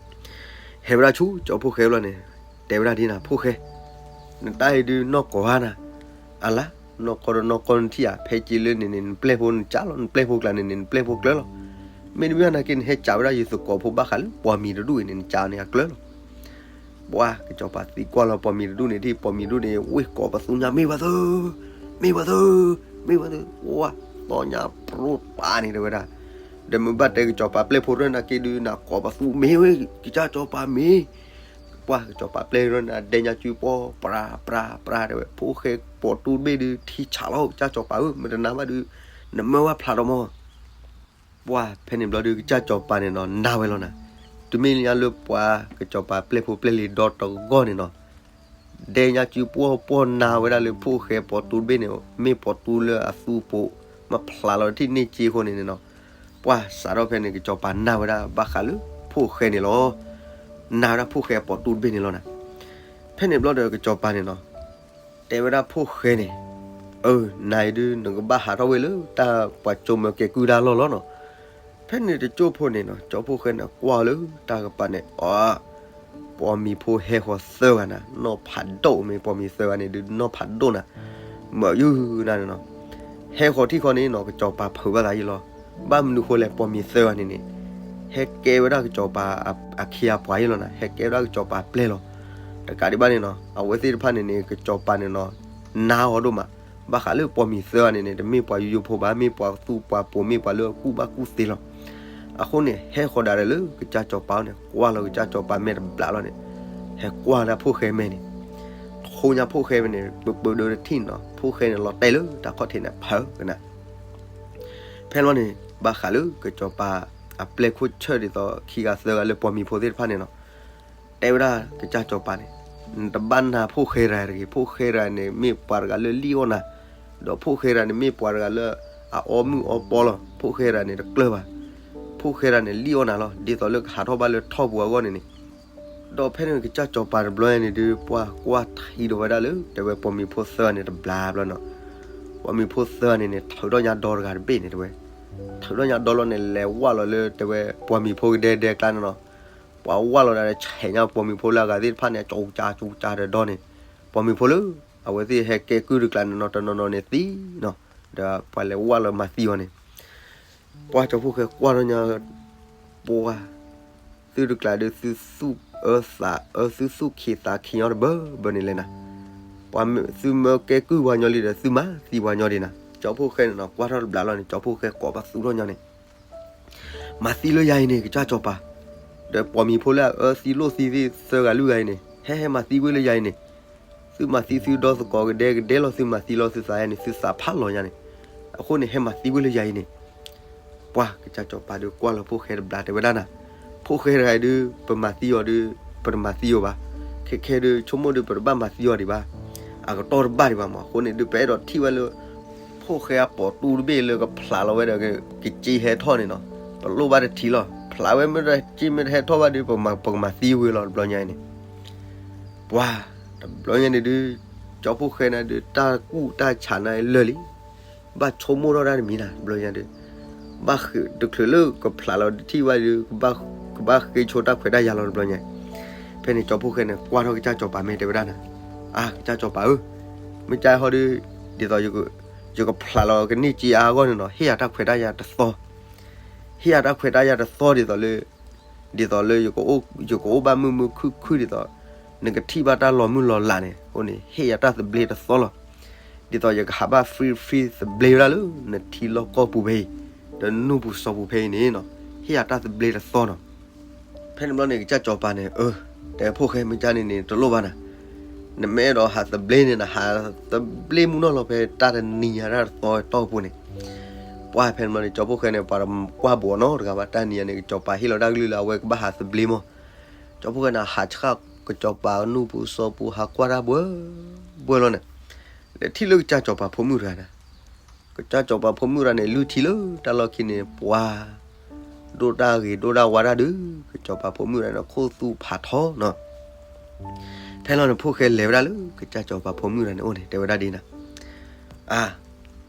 ဟဲဝဲဒၣ်ဆူကၠီဖှိၣ်ဃဲအအိၣ်န့ၣ် တဲဝဲဒၣ်ဒ်နၤ ဖှိၣ်ဃဲ, နတၢ်အံၤဒုးနီၢ်ကီၢ်ဧါနၤ, အလါ, နီၢ်ကီၢ်ဒီးနီၢ်ကီၢ်နထံၣ်ဧါ, ဖဲစ့လၢန့ၣ်န့ၣ် နပျဲၢ်ဖိနကးလီၤ, နပျဲၢ်ဖိကျါန့ၣ်န့ၣ် နပျဲၢ်ဖိကျၢၤလီၤ. မ့တမ့ၢ်နာ်က့ နဟဲကးဝဲဒၣ်ယသကိးဖိဘၣ်ဃးလၢပှၤမံၤတဒူၣ်အံၤန့ၣ် နကးန့ၣ်အကျၢၤလီၤ. ပှၢ်ကစီၤပၤသံကွၢ်လီၤပှၤမံၤတဒူၣ်န့ၣ် ဒ်ပှၤမံၤတဒူၣ်န့ၣ် ဝ့ၢ်ကိးပသူညါ မ့ၢ်ဝဲသၢ, မ့ၢ်ဝဲသၢ, မ့ၢ်ဝဲသၢ, ဝါ, သီညါပြိပာ်န့ၣ်တဲဝဲဒၣ်, ဒီးမ့ၢ်ဘၣ်တဲကစီၤပၤပျဲၢ်ဖိဒၣ်နာ်က့ဒုး နကိးပသူမ့ၢ်ဝဲ ကစၢ်စီၤပၤမ့ၢ်, ပှၢ်ကစီၤပၤပျဲၢ်ဒၣ်န့ၣ် ဒဲညါစုပှီၢ် ပြၤ ပြၤ ပြၤ တဲဝဲ ဖှိၣ်ဃဲပိာ်တူတဘ့ၣ်ဒုး ထံဆးလီၤ ကစၢ်စီၤပၤဧၢ မ့ၢ်တနာ်ဘၣ်ဒုး နမၢဝဲဖျးဒီးမၢ် ပှၢ်ဖဲန့ၣ်ဘျီဒုး ကစၢ်စီၤပၤန့ၣ်နီၤ နာ်ဝဲလီၤနၤ, တုၤမ့ၢ်လၢညါလၢပှၤကစီၤပၤပျဲၢ်ဖိပျဲၢ်လံၤဒီတဂီၢ်န့ၣ်နီၤ, ဒဲညါစုပှီၢ်ပှီၢ်နာ်ဝဲဒၣ်လၢဖှိၣ်ဃဲပိာ်တူတဘ့ၣ်န့ၣ် မ့ၢ်ပိာ်တူလၢအသူပိာ် မ့ၢ်ဖျးလီၤတထံၣ်န့ၢ်စ့အဃိန့ၣ်နီၤ, ပှၢ်စးထီၣ်ဖဲန့ၣ် ကစီၤပၤနာ်ဝဲဒၣ်ဘၣ်ဃးလၢဖှိၣ်ဃဲန့ၣ်လီၤ. နာ်ဝဲဒၣ်ဖှိၣ်ဃဲအပိာ်တူတဘ့ၣ်န့ၣ်လီၤနၤ. ဖဲန့ၣ်ဘျီဒီးကစီၤပၤန့ၣ်နီၤ တဲဝဲဒၣ်ဖှိၣ်ဃဲန့ၣ် အၢ နၤအံၤဒုး နကဘၣ်ဟးထီၣ်ဝဲလၢတၢ်ပှၤကၠိမၢကဲကုၢ်တၢ်လီၢ်လီၤနီၤ. ဖဲန့ၣ်တကၠိဖိန့ၣ်နီၤ ကၠီဖှိၣ်ဃဲန့ၣ်ကွၢ်လၢတၢ်ကပၤန့ၣ် အီ ပိာ်မံၤဖိဟဲဃီၤသၢဂၤနၤ နီၢ်ဖးဒိၣ်မ့ၢ် ပိာ်မံၤသၢဂၤန့ၣ်ဒုး နီၢ်ဖးဒိၣ်နၤ မၢယုၢ်နၤန့ၣ်နီၤ. ဟဲဃီၤထံၣ်ဃီန့ၣ်နီၤ ကစီၤပၤဖုးဘၣ်သးယံလီၤ. ဘၣ်မနုၤဃိလဲၣ် ပိာ်မံၤသၢဂၤန့ၣ်န့ၣ် ဟဲကဲဝဲဒၣ်ကစီၤပၤအခ့အပှၤယံလီၤနၤ, ဟဲကဲဝဲဒၣ်ကစီၤပၤပျဲၢ်လီၤ. တကးဒံးဘၣ်န့ၣ်နီၤ အဝဲသ့ၣ်တဖၣ်န့ၣ်န့ၣ် ကစီၤပၤန့ၣ်နီၤ နါအီၤဒိၣ်မး, ဘၣ်ဃးလၢပိာ်မံၤသၢဂၤန့ၣ်န့ၣ် တမ့ၢ်ပှၤယူယိဖိဘၣ်, မ့ၢ်ပှၤသူၣ်ပှၤပိာ် မ့ၢ်ပှၤလၢအကူၣ်ဘၣ်ကူၣ်သ့လီၤ. အဃိန့ၣ် ဟဲဃီၤဒၣ်ဒီးလၢကစၢ်စီၤပၤအအိၣ်န့ၣ် ကွၢ်လီၤကစၢ်စီၤပၤမဲာ်တဘျးလီၤန့ၣ်, ဟဲကွၢ်ဒၣ်ဖိၣ်ဃဲမဲာ်န့ၣ်, ထိညါဖိၣ်ဃဲန့ၣ် ပၢပၢဒၢတထံၣ်နီၤ, ဖိၣ်ဃဲန့ၣ်လီၤတဲာ်လၢတၢ်ခီၣ်ထံးန့ၣ်ဖးကနၤ. ဖဲန့ၣ်ဘျီန့ၣ် ဘၣ်ဃးလၢကစီၤပၤအပျဲၢ်ခိၣ်ဆၢၣ်ဒ်သိးခံဂၤသၢဂၤလၢပိာ်မံၤဖိသ့ၣ်တဖၣ်န့ၣ်နီၤ တဲဝဲဒၣ်ကစၢ်စီၤပၤန့ၣ်, နတဘၣ်နာ်ဖိၣ်ဃဲတဂၤတဂ့ၤ, ဖိၣ်ဃဲတဂၤန့ၣ်မ့ၢ်ပှၤတဂၤလၢလံၣ်အီၣ်နၤ, ဒီးဖိၣ်ဃဲတဂၤန့ၣ်မ့ၢ်ပှၤတဂၤလၢအအီမုၢ်အီပီလီၤ. ဖိၣ်ဃဲတဂၤန့ၣ်တကျၢၢ်ဘၣ်. ဖိၣ်ဃဲတဂၤန့ၣ်လံၣ်အီၣ်နၤလီၤ, ဒ်သိးလၢကဟးထီၣ်ဘၣ်လၢထီၣ်ပူၤအဂီၢ်န့ၣ်န့ၣ်. ဒီးဖဲန့ၣ်ကစၢ်စီၤပၤတဘျီညါန့ၣ်ဒုး ပှၤကွၢ်ထံဒီးဝဲဒၣ်လၢ တဲဝဲပိာ်မံၤဖိသၢဂၤန့ၣ်တဘျးဘျီနီၤ, ပိာ်မံၤဖိသၢဂၤန့ၣ်န့ၣ် ထုးထီၣ်ညါဒီတဂၤတဘ့ၣ်န့ၣ်တဲဝဲ, ထုးထီၣ်ညါဒီလီၤန့ၣ် လဲၤဝၢ်လီၤလၢတဲဝဲပိာ်မံၤဖိကဒဲကဒဲအကျါန့ၣ်နီၤ. ပှၤဝၢ်လီၤဒၣ်ဒီး ဆဲးညါပိာ်မံၤဖိလၢအဂၤသ့ၣ်တဖၣ်န့ၣ် ကၠူကၠါကၠူကၠါဒီးဒီန့ၣ်, ပိာ်မံၤဖိလၢ အဝဲသ့ၣ်ဟဲကဲကုၢ်တကျါန့ၣ်နီၤ တနီၤနီၤန့ၣ်သံနီၤ, ဒီးပှၤလဲၤဝၢ်လီၤမၤသံအီၤန့ၣ်, ပှၤကၠီဖှိၣ်ဃဲကွၢ်ထီၣ်ညါ ပှၤ သုတကျါဒီး သုသူၣ်အၢသးအၢ သုသူၣ်ခံးသးခံးညီတဘၢဘၢန့ၣ်လဲၣ်နၤ. ပှၤမ့ၢ် သုမၢကဲကုၢ်ပှၤညီလံဒီး သုမၤသံပှၤညီဒံးနၤ. ကၠီဖှိၣ်ဃဲန့ၣ်နီၤ ကွၢ်ထီၣ်တဘျးလီၤန့ၣ် ကၠီဖှိၣ်ဃဲကိးဘၣ်သူၣ်ထီၣ်ညီန့ၣ် မၤသံလၢယၤအံၤန့ၣ် ကစၢ်စီၤပၤ, ဒီးပိာ်မံၤဖိလၢအအၢသံလိၣ်သံသ့ၣ်သၢဂၤလွံၢ်ဂၤအံၤန့ၣ် ဟဲဟဲမၤသံဝဲလၢယၤအံၤန့ၣ်, သုမၤသံသုဒီသကိးကဒဲကဒဲလီၤ သုမၤသံလီၤသုသးယၤန့ၣ် သုသးဖးလီၤညါန့ၣ်, အဃိန့ၣ် ဟဲမၤသံဝဲလၢယၤအံၤန့ၣ်. ပှၤကစၢ်စီၤပၤဒီးကွၢ်လီၤဖိၣ်ဃဲတဘျးတဲဝဲဒၣ်နၤ, ဖိၣ်ဃဲတဂၤအံၤဒုး ပမၤသံအီၤဒီး ပတမၤသံအီၤဘၣ်. ခဲခဲဒုး ဆိကမိၣ်ဒုး ပတဘၣ်မၤသံအီၤဒံးဘၣ်, အကတီၢ်တဘၣ်ဒံးဘၣ်မး. အဃိန့ၣ်ဒုး ပအဲၣ်ဒိးထံၣ်ဝဲလၢ ဖိၣ်ဃဲအပိာ်တူတဘ့ၣ်လၢကဖျးလီၤဝဲဒီး ကစ့ဟဲထီၣ်န့ၣ်နီၤ, ပလိၣ်ဘၣ်တထံၣ်လီၤ. ဖျးဝဲမ့ၢ်တက့မ့ၢ်တဟဲထီၣ်ဘၣ်ဒီး ပကမၤသံဝဲလီၤတဘျီညါအံၤန့ၣ်. ပှၤ တဘျီညါန့ၣ်ဒုး ကၠီဖှိၣ်ဃဲန့ၣ်ဒုး တၢ်ကူၣ်တၢ်ဆးန့ၣ်လၢာ်လံ, ဘၣ်ဆိကမိၣ်ထီၣ်တၢ်တမံၤနၤ တဘျီညါဒုး, ဘၣ်ဃ့ တချုးလၢကဖျးလီၤတထံၣ်ဘၣ်ဒုး ကဘၣ်ဃ့ဆိတၢ်ခွဲးတၢ်ယာ်လီၤတဘျီညါ. ဖဲန့ၣ်ကၠီဖှိၣ်ဃဲန့ၣ် ကွၢ်ထီၣ်ကစၢ်စီၤပၤမဲာ်တဲဝဲဒၣ်နၤ, အါ ကစၢ်စီၤပၤဧၢ, မ့ၢ်ကဟီဒုး ဒ်သိး ယကဖျးလီၤကန့ၢ်စ့အါအဂီၢ်န့ၣ်နီၤ ဟ့ၣ်ယၤတၢ်ခွဲးတၢ်ယာ်တသီ, ဟ့ၣ်ယၤတၢ်ခွဲးတၢ်ယာ်တသီဒ်သိးလၢ ဒ်သိးလၢ ယကအိၣ်ဘၣ်မုာ်မုာ်ခုၣ်ခုၣ်ဒ်သိး နကထံၣ်ဘၣ်တၢ်လီၤမုၢ်လီၤလးန့ၣ် အဃိန့ၣ် ဟ့ၣ်ယၤတၢ်သဘျ့တသီလီၤ. ဒ်သိးယကဟးဘၣ် free free သဘျ့ဝဲဒၣ်လၢ နထံလီၢ်ကီၢ်ပူၤဖဲအံၤ ဒီးနူၢ်ပူၤစီၤပူၤဖဲအံၤန့ၣ်နီၤ ဟ့ၣ်ယၤတၢ်သဘျ့တသီနီၤ. ဖဲန့ၣ်ဘျီန့ၣ် ကစၢ်စီၤပၤန့ၣ် အၢ တဲဖိၣ်ဃဲမ့ၢ်ကန့ၣ်န့ၣ် တလိၣ်ဘၣ်နၤ, နမ့ၢ်အဲၣ်ဒိးဟးသဘျ့န့ၣ် နဟးသဘျ့မုၢ်နီၢ်လီၤ ဖဲတၢ်တနံၤညါတၢ်တသီတီၢ်ပူၤန့ၣ်. ပှၤဖဲန့ၣ်ဘျီန့ၣ် ကၠီဖှိၣ်ဃဲန့ၣ် ပှၤတကွၢ်ဘိးနီတဂၤဘၣ် တၢ်နံၤညါန့ၣ် ကစၢ်စီၤပၤဟ့ၣ်လီၤတၢ်ကလုၢ်လၢအဝဲကဘၣ်ဟးသဘျ့မး. ကၠီဖှိၣ်ဃဲန့ၣ် ဟးဆှၣ်ကစၢ်စီၤပၤနူၢ်ပူၤစီၤပူၤ ဟးကွၢ်တၢ်ဘှဲဘှဲလီၤန့ၣ် လဲၤထံၣ်လၢကစၢ်စီၤပၤဖိမုၣ်တဂၤန့ၣ်, ကစၢ်စီၤပၤဖိမုၣ်တဂၤန့ၣ် လုၢ်ထံလၢတၢ်လီၢ်ခံန့ၣ် ပှၤ ဒိၣ်တၢ်ဂ့ၤဒိၣ်တၢ်ဝါတၢ်ဒုး ကစၢ်စီၤပၤဖိမုၣ်တဂၤန့ၣ် ခိၣ်သူဖးထီနီၤ. ဖဲလီၤန့ၣ် ဖိၣ်ဃဲလဲၤဝဲဒၣ်လၢ ကစၢ်စီၤပၤဖိမုၣ်တဂၤန့ၣ်အိၣ်န့ၣ် တဲဝဲဒၣ်ဒ်နၤ, အါ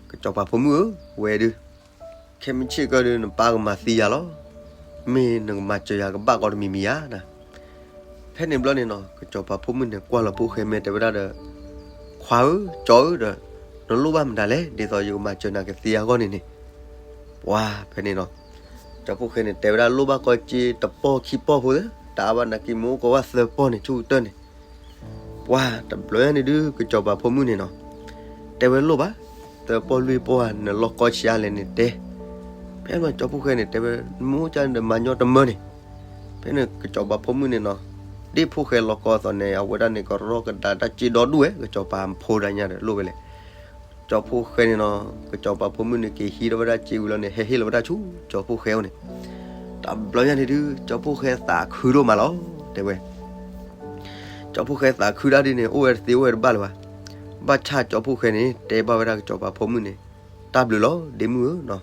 ကစၢ်စီၤပၤဖိမုၣ်ဧၢ, ဝဲဒုး ခဲမုၢ်ဆ့ၣ်ကီၢ်ဒုး နပၢ်ကမၤသံယၤလီၤ. မ့ၢ်နကမၤစၢၤယၤကဘၣ်ကီးတမံၤမံၤဧါနၤ. ဖဲန့ၣ်ဘျီန့ၣ်နီၤ ကစၢ်စီၤပၤဖိမုၣ်န့ၣ် ကွၢ်လီၤဖိၣ်ဃဲမဲာ်တဲဝဲဒၣ်ဒီး ခွါဧၢ ကၠီဧၢဒီး နလိၣ်ဘၣ်မတၤလဲၣ် ဒ်သိးယကမၤစၢၤနၤကသ့အဂီၢ်န့ၣ်န့ၣ်. ပှၤဖဲန့ၣ်နီၤ ကၠီဖှိၣ်ဃဲန့ၣ် တဲဝဲဒၣ်လိၣ်ဘၣ်ကီးစ့တပီၢ်ခံပီၢ်ဖိသ့ တၢ်အါဘၣ်နၤက့ၤမ့ၢ်အိၣ်ကီးဘၣ်သၢပီၢ်န့ၣ် ဆူၣ်ကတၢၢ်န့ၣ်. ပှၤတဘျီညါန့ၣ်ဒုး ကစၢ်စီၤပၤဖိမုၣ်န့ၣ်နီၤ တဲဝဲလိၣ်ဘၣ် သၢပီၢ်လွံၢ်ပီၢ်ဧါ နလီၢ်ကီဆံးအါလဲၣ်န့ၣ်တဲ. ဖဲန့ၣ်ဘျီကၠီဖှိၣ်ဃဲန့ၣ် တဲဝဲ မ့ၢ်အိၣ်ကၢ်န့ၣ်ဒီးမၤညီတမၢန့ၣ်. ဖဲန့ၣ်ကစၢ်စီၤပၤဖိမုၣ်န့ၣ်နီၤ ဒ်ဖိၣ်ဃဲလီၤကီအသိးန့ၣ် အဝဲဒၣ်န့ၣ် ကရီကဒါတၢ်စ့ဒီဒူၣ်ဝဲ ကစၢ်စီၤပၤဖိဒၣ်ညါဒီးလိၣ်ဝဲလဲၣ်. ကၠီဖှိၣ်ဃဲန့ၣ်နီၤ ကစၢ်စီၤပၤဖိမုၣ်န့ၣ် က့ၤဟံးထီၣ်ဝဲဒၣ်စ့ဝံၤလီၤန့ၣ် ဟဲဟ့ၣ်လီၤဝဲဒၣ်ဆူကၠီဖှိၣ်ဃဲအအိၣ်န့ၣ်. တဘျီညါန့ၣ်ဒုး ကၠီဖှိၣ်ဃဲသးခုဒိၣ်မးလီၤ တဲဝဲ ကၠီဖှိၣ်ဃဲသးခုဒၣ်ဒ်န့ၣ် အိၣ်ဝဲတသ့အိၣ်ဝဲတဘၣ်လၢၤဘၣ်. ဘၣ်ဆၣ်ကၠီဖှိၣ်ဃဲန့ၣ် တဲဘၣ်ဝဲဒၣ်ကစၢ်စီၤပၤဖိမုၣ်န့ၣ် တၢ်ဘျုးလီၤ ဒ့မုၣ်ဧၢနီၤ.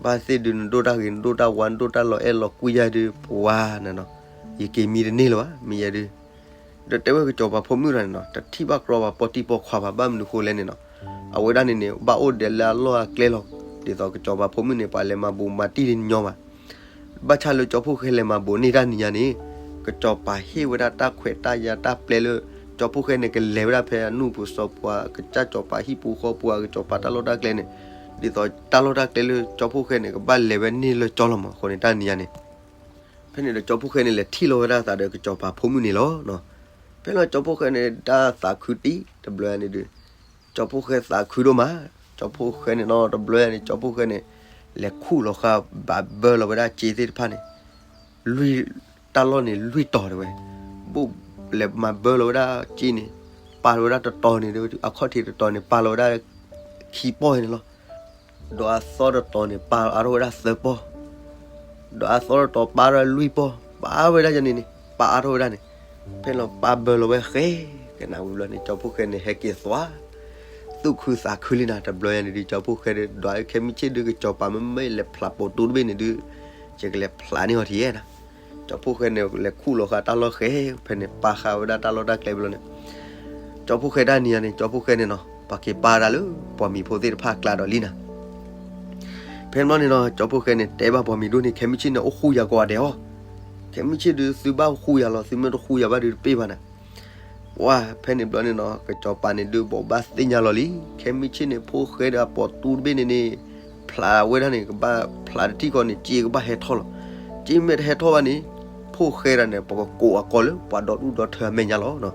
ဘၣ်သ့ၣ်ဒုး နဒိၣ်တၢ်ဂ့ၤနဒိၣ်တၢ်ဝါ နဒိၣ်တၢ်လီၤအဲၣ်လီၤကွံယၤဒုး ပှၤနၤနီၤ ယက့ၤမံတန့ၢ်လၢၤဘၣ် မ့ၢ်ယဲဒုး. ဒီးတဲဝဲကစၢ်စီၤပၤဖိမုၣ်တဂၤန့ၣ်နီၤ တထံၣ်ဘၣ်ကြီဘၣ် ပီၢ်တံၢ်ပီၢ်ခွါဘၣ်. ဘၣ်မနုၤဃိလဲၣ်န့ၣ်နီၤ အဝဲဒၣ်န့ၣ်န့ၣ် ဘၣ်အိၣ်ဒီးလၢအလီၢ်အကျဲလီၤ. ဒ်သိးကစီၤပၤဖိမုၣ်န့ၣ် ပှၤလဲၤမၤဘူးမၤတံၢ်လံညီဘၣ်. ဘၣ်ဆၣ်လၢကၠီဖှိၣ်ဃဲလဲၤမၤဘူးန့ၢ်တၢ်နံၤညါန့ၣ်, ကစီၤပၤဟ့ၣ်ဝဲဒၣ်တၢ်ခွဲးတၢ်ယာ်တၢ်ပျဲလၢ ကၠီဖှိၣ်ဃဲန့ၣ် ကလဲၤဝဲဒၣ်ဖဲအနူၢ်ပူၤစီၤပူၤ ကစၢ်ကစီၤပၤဟံၣ်ပူၤဃီပူၤ ကစီၤပၤတၢ်လီၢ်တၢ်ကျဲန့ၣ်, ဒ်သိးတၢ်လီၢ်တၢ်ကျဲလၢကၠီဖှိၣ်ဃဲန့ၣ် ကဘၣ်လဲၤဝဲန့ၢ်လၢကၠီလီၤမး. အဃိန့ၣ်တၢ်နံၤညါန့ၣ် ဖဲန့ၣ်ဒီးကၠီဖှိၣ်ဃဲန့ၣ် လဲၤထံၣ်လိာ်ဝဲဒၣ်သးဒီးကစီၤပၤဖိမုၣ်န့ၣ်လီၤ. ဖဲလီၤကၠီဖှိၣ်ဃဲန့ၣ် တၢ်သးခုတံၢ်တဘျီန့ၣ်ဒုး, ကၠီဖှိၣ်ဃဲသးခုဒိၣ်မး. ကၠီဖှိၣ်ဃဲန့ၣ်နီၤ တဘျီန့ၣ် ကၠီဖှိၣ်ဃဲန့ၣ် လဲၤခူၣ်လီၤဃာ်ဘၣ်ဘၢလီၤဝဲဒၣ်စ့သ့ၣ်တဖၣ်န့ၣ် လွံၢ်, တၢ်လီၢ်န့ၣ်လွံၢ်တီၤတဲဝဲ, ဘၣ်လဲၤမၤဘၢလီၤဝဲဒၣ်စ့န့ၣ်, ပာ်လီၤဝဲဒၣ်တတီၤန့ၣ် အခီၣ်ထံးတတီၤန့ၣ် ပာ်လီၤဝဲဒၣ်ခံပီၢ်န့ၣ်လီၤ. ဒီးအသီတတီၤန့ၣ်ပာ်အါထီၣ်ဝဲဒၣ်သၢပီၢ်, ဒီးအသီတတီၤပာ်ထီၣ်လွံၢ်ပီၢ်, ပာ်ဝဲဒၣ်ယန့ၣ်န့ၣ် ပာ်အါထီၣ်ဝဲဒၣ်န့ၣ်, ဖဲလီၤပာ်ဘၢလီၤဝဲဃဲကနၣ်ဝံၤဘျီန့ၣ် ကၠီဖှိၣ်ဃဲန့ၣ် ဟဲက့ၤသွါ သူၣ်ခုသးခုလံနၤ. တဘျီယန့ၣ်ဒုး ကၠီဖှိၣ်ဃဲဒီး ခဲမုၢ်ဆ့ၣ်ဒုး ကစီၤပၤမ့မ့ၢ်လဲၤဖျးပိာ်တူတဘ့ၣ်န့ၣ်ဒုး ယကလဲၤဖျးန့ၢ်အီၤထံၣ်နၤ. ကၠီဖှိၣ်ဃဲန့ၣ် လဲၤခူၣ်လီၤဃာ်တၢ်လီၢ်ဃဲ, ဖဲန့ၣ်ပာ်ဃာ်ဝဲဒၣ်တၢ်လီၢ်တၢ်ကျဲဘျီန့ၣ်, ကၠီဖှိၣ်ဃဲတၢ်နံၤညါန့ၣ် ကၠီဖှိၣ်ဃဲန့ၣ်နီၤ ပှၤက့ၤပာ်ဒၣ်လၢပှၤမံၤဖိသ့ၣ်တဖၣ်အကျါဒီးလံနၤ. ဖဲန့ၣ်ဘျီန့ၣ်နီၤ ကၠီဖှိၣ်ဃဲန့ၣ် တဲဘၣ်ပှၤမံၤဒိၣ်န့ၣ် ခဲမုၢ်ဆ့ၣ်န့ၣ် အိၣ်ဃူယၤကိးဂၤဒဲးအီၤ, ခဲမုၢ်ဆ့ၣ်ဒုး သုဘၣ်ဃူယၤလီၤ, သုမ့ၢ်တဃူယၤဘၣ်ဒုးတပ့ၢ်ဘၣ်နၤ. ပှၤဖဲန့ၣ်ဘျီန့ၣ်နီၤ ကစီၤပၤန့ၣ်ဒုး ဘိးဘၣ်သ့ၣ်ညါလီၤလံ. ခဲမုၢ်ဆ့ၣ်န့ၣ် ဖှိၣ်ဃဲဒီးအပိာ်တူတဘ့ၣ်န့ၣ်န့ၣ် ဖျးဝဲဒၣ်န့ၣ် ကဘၣ်ဖျးတထံၣ်ဃီန့ၣ် စ့ကဘၣ်ဟဲထီၣ်လီၤ. စ့မ့ၢ်တဟဲထီၣ်ဘၣ်န့ၣ် ဖှိၣ်ဃဲဒၣ်န့ၣ် ပကကိးအကိးလၢပှၤဒီဒူၣ်ဒီထၢအမဲာ်ညါလီၤ.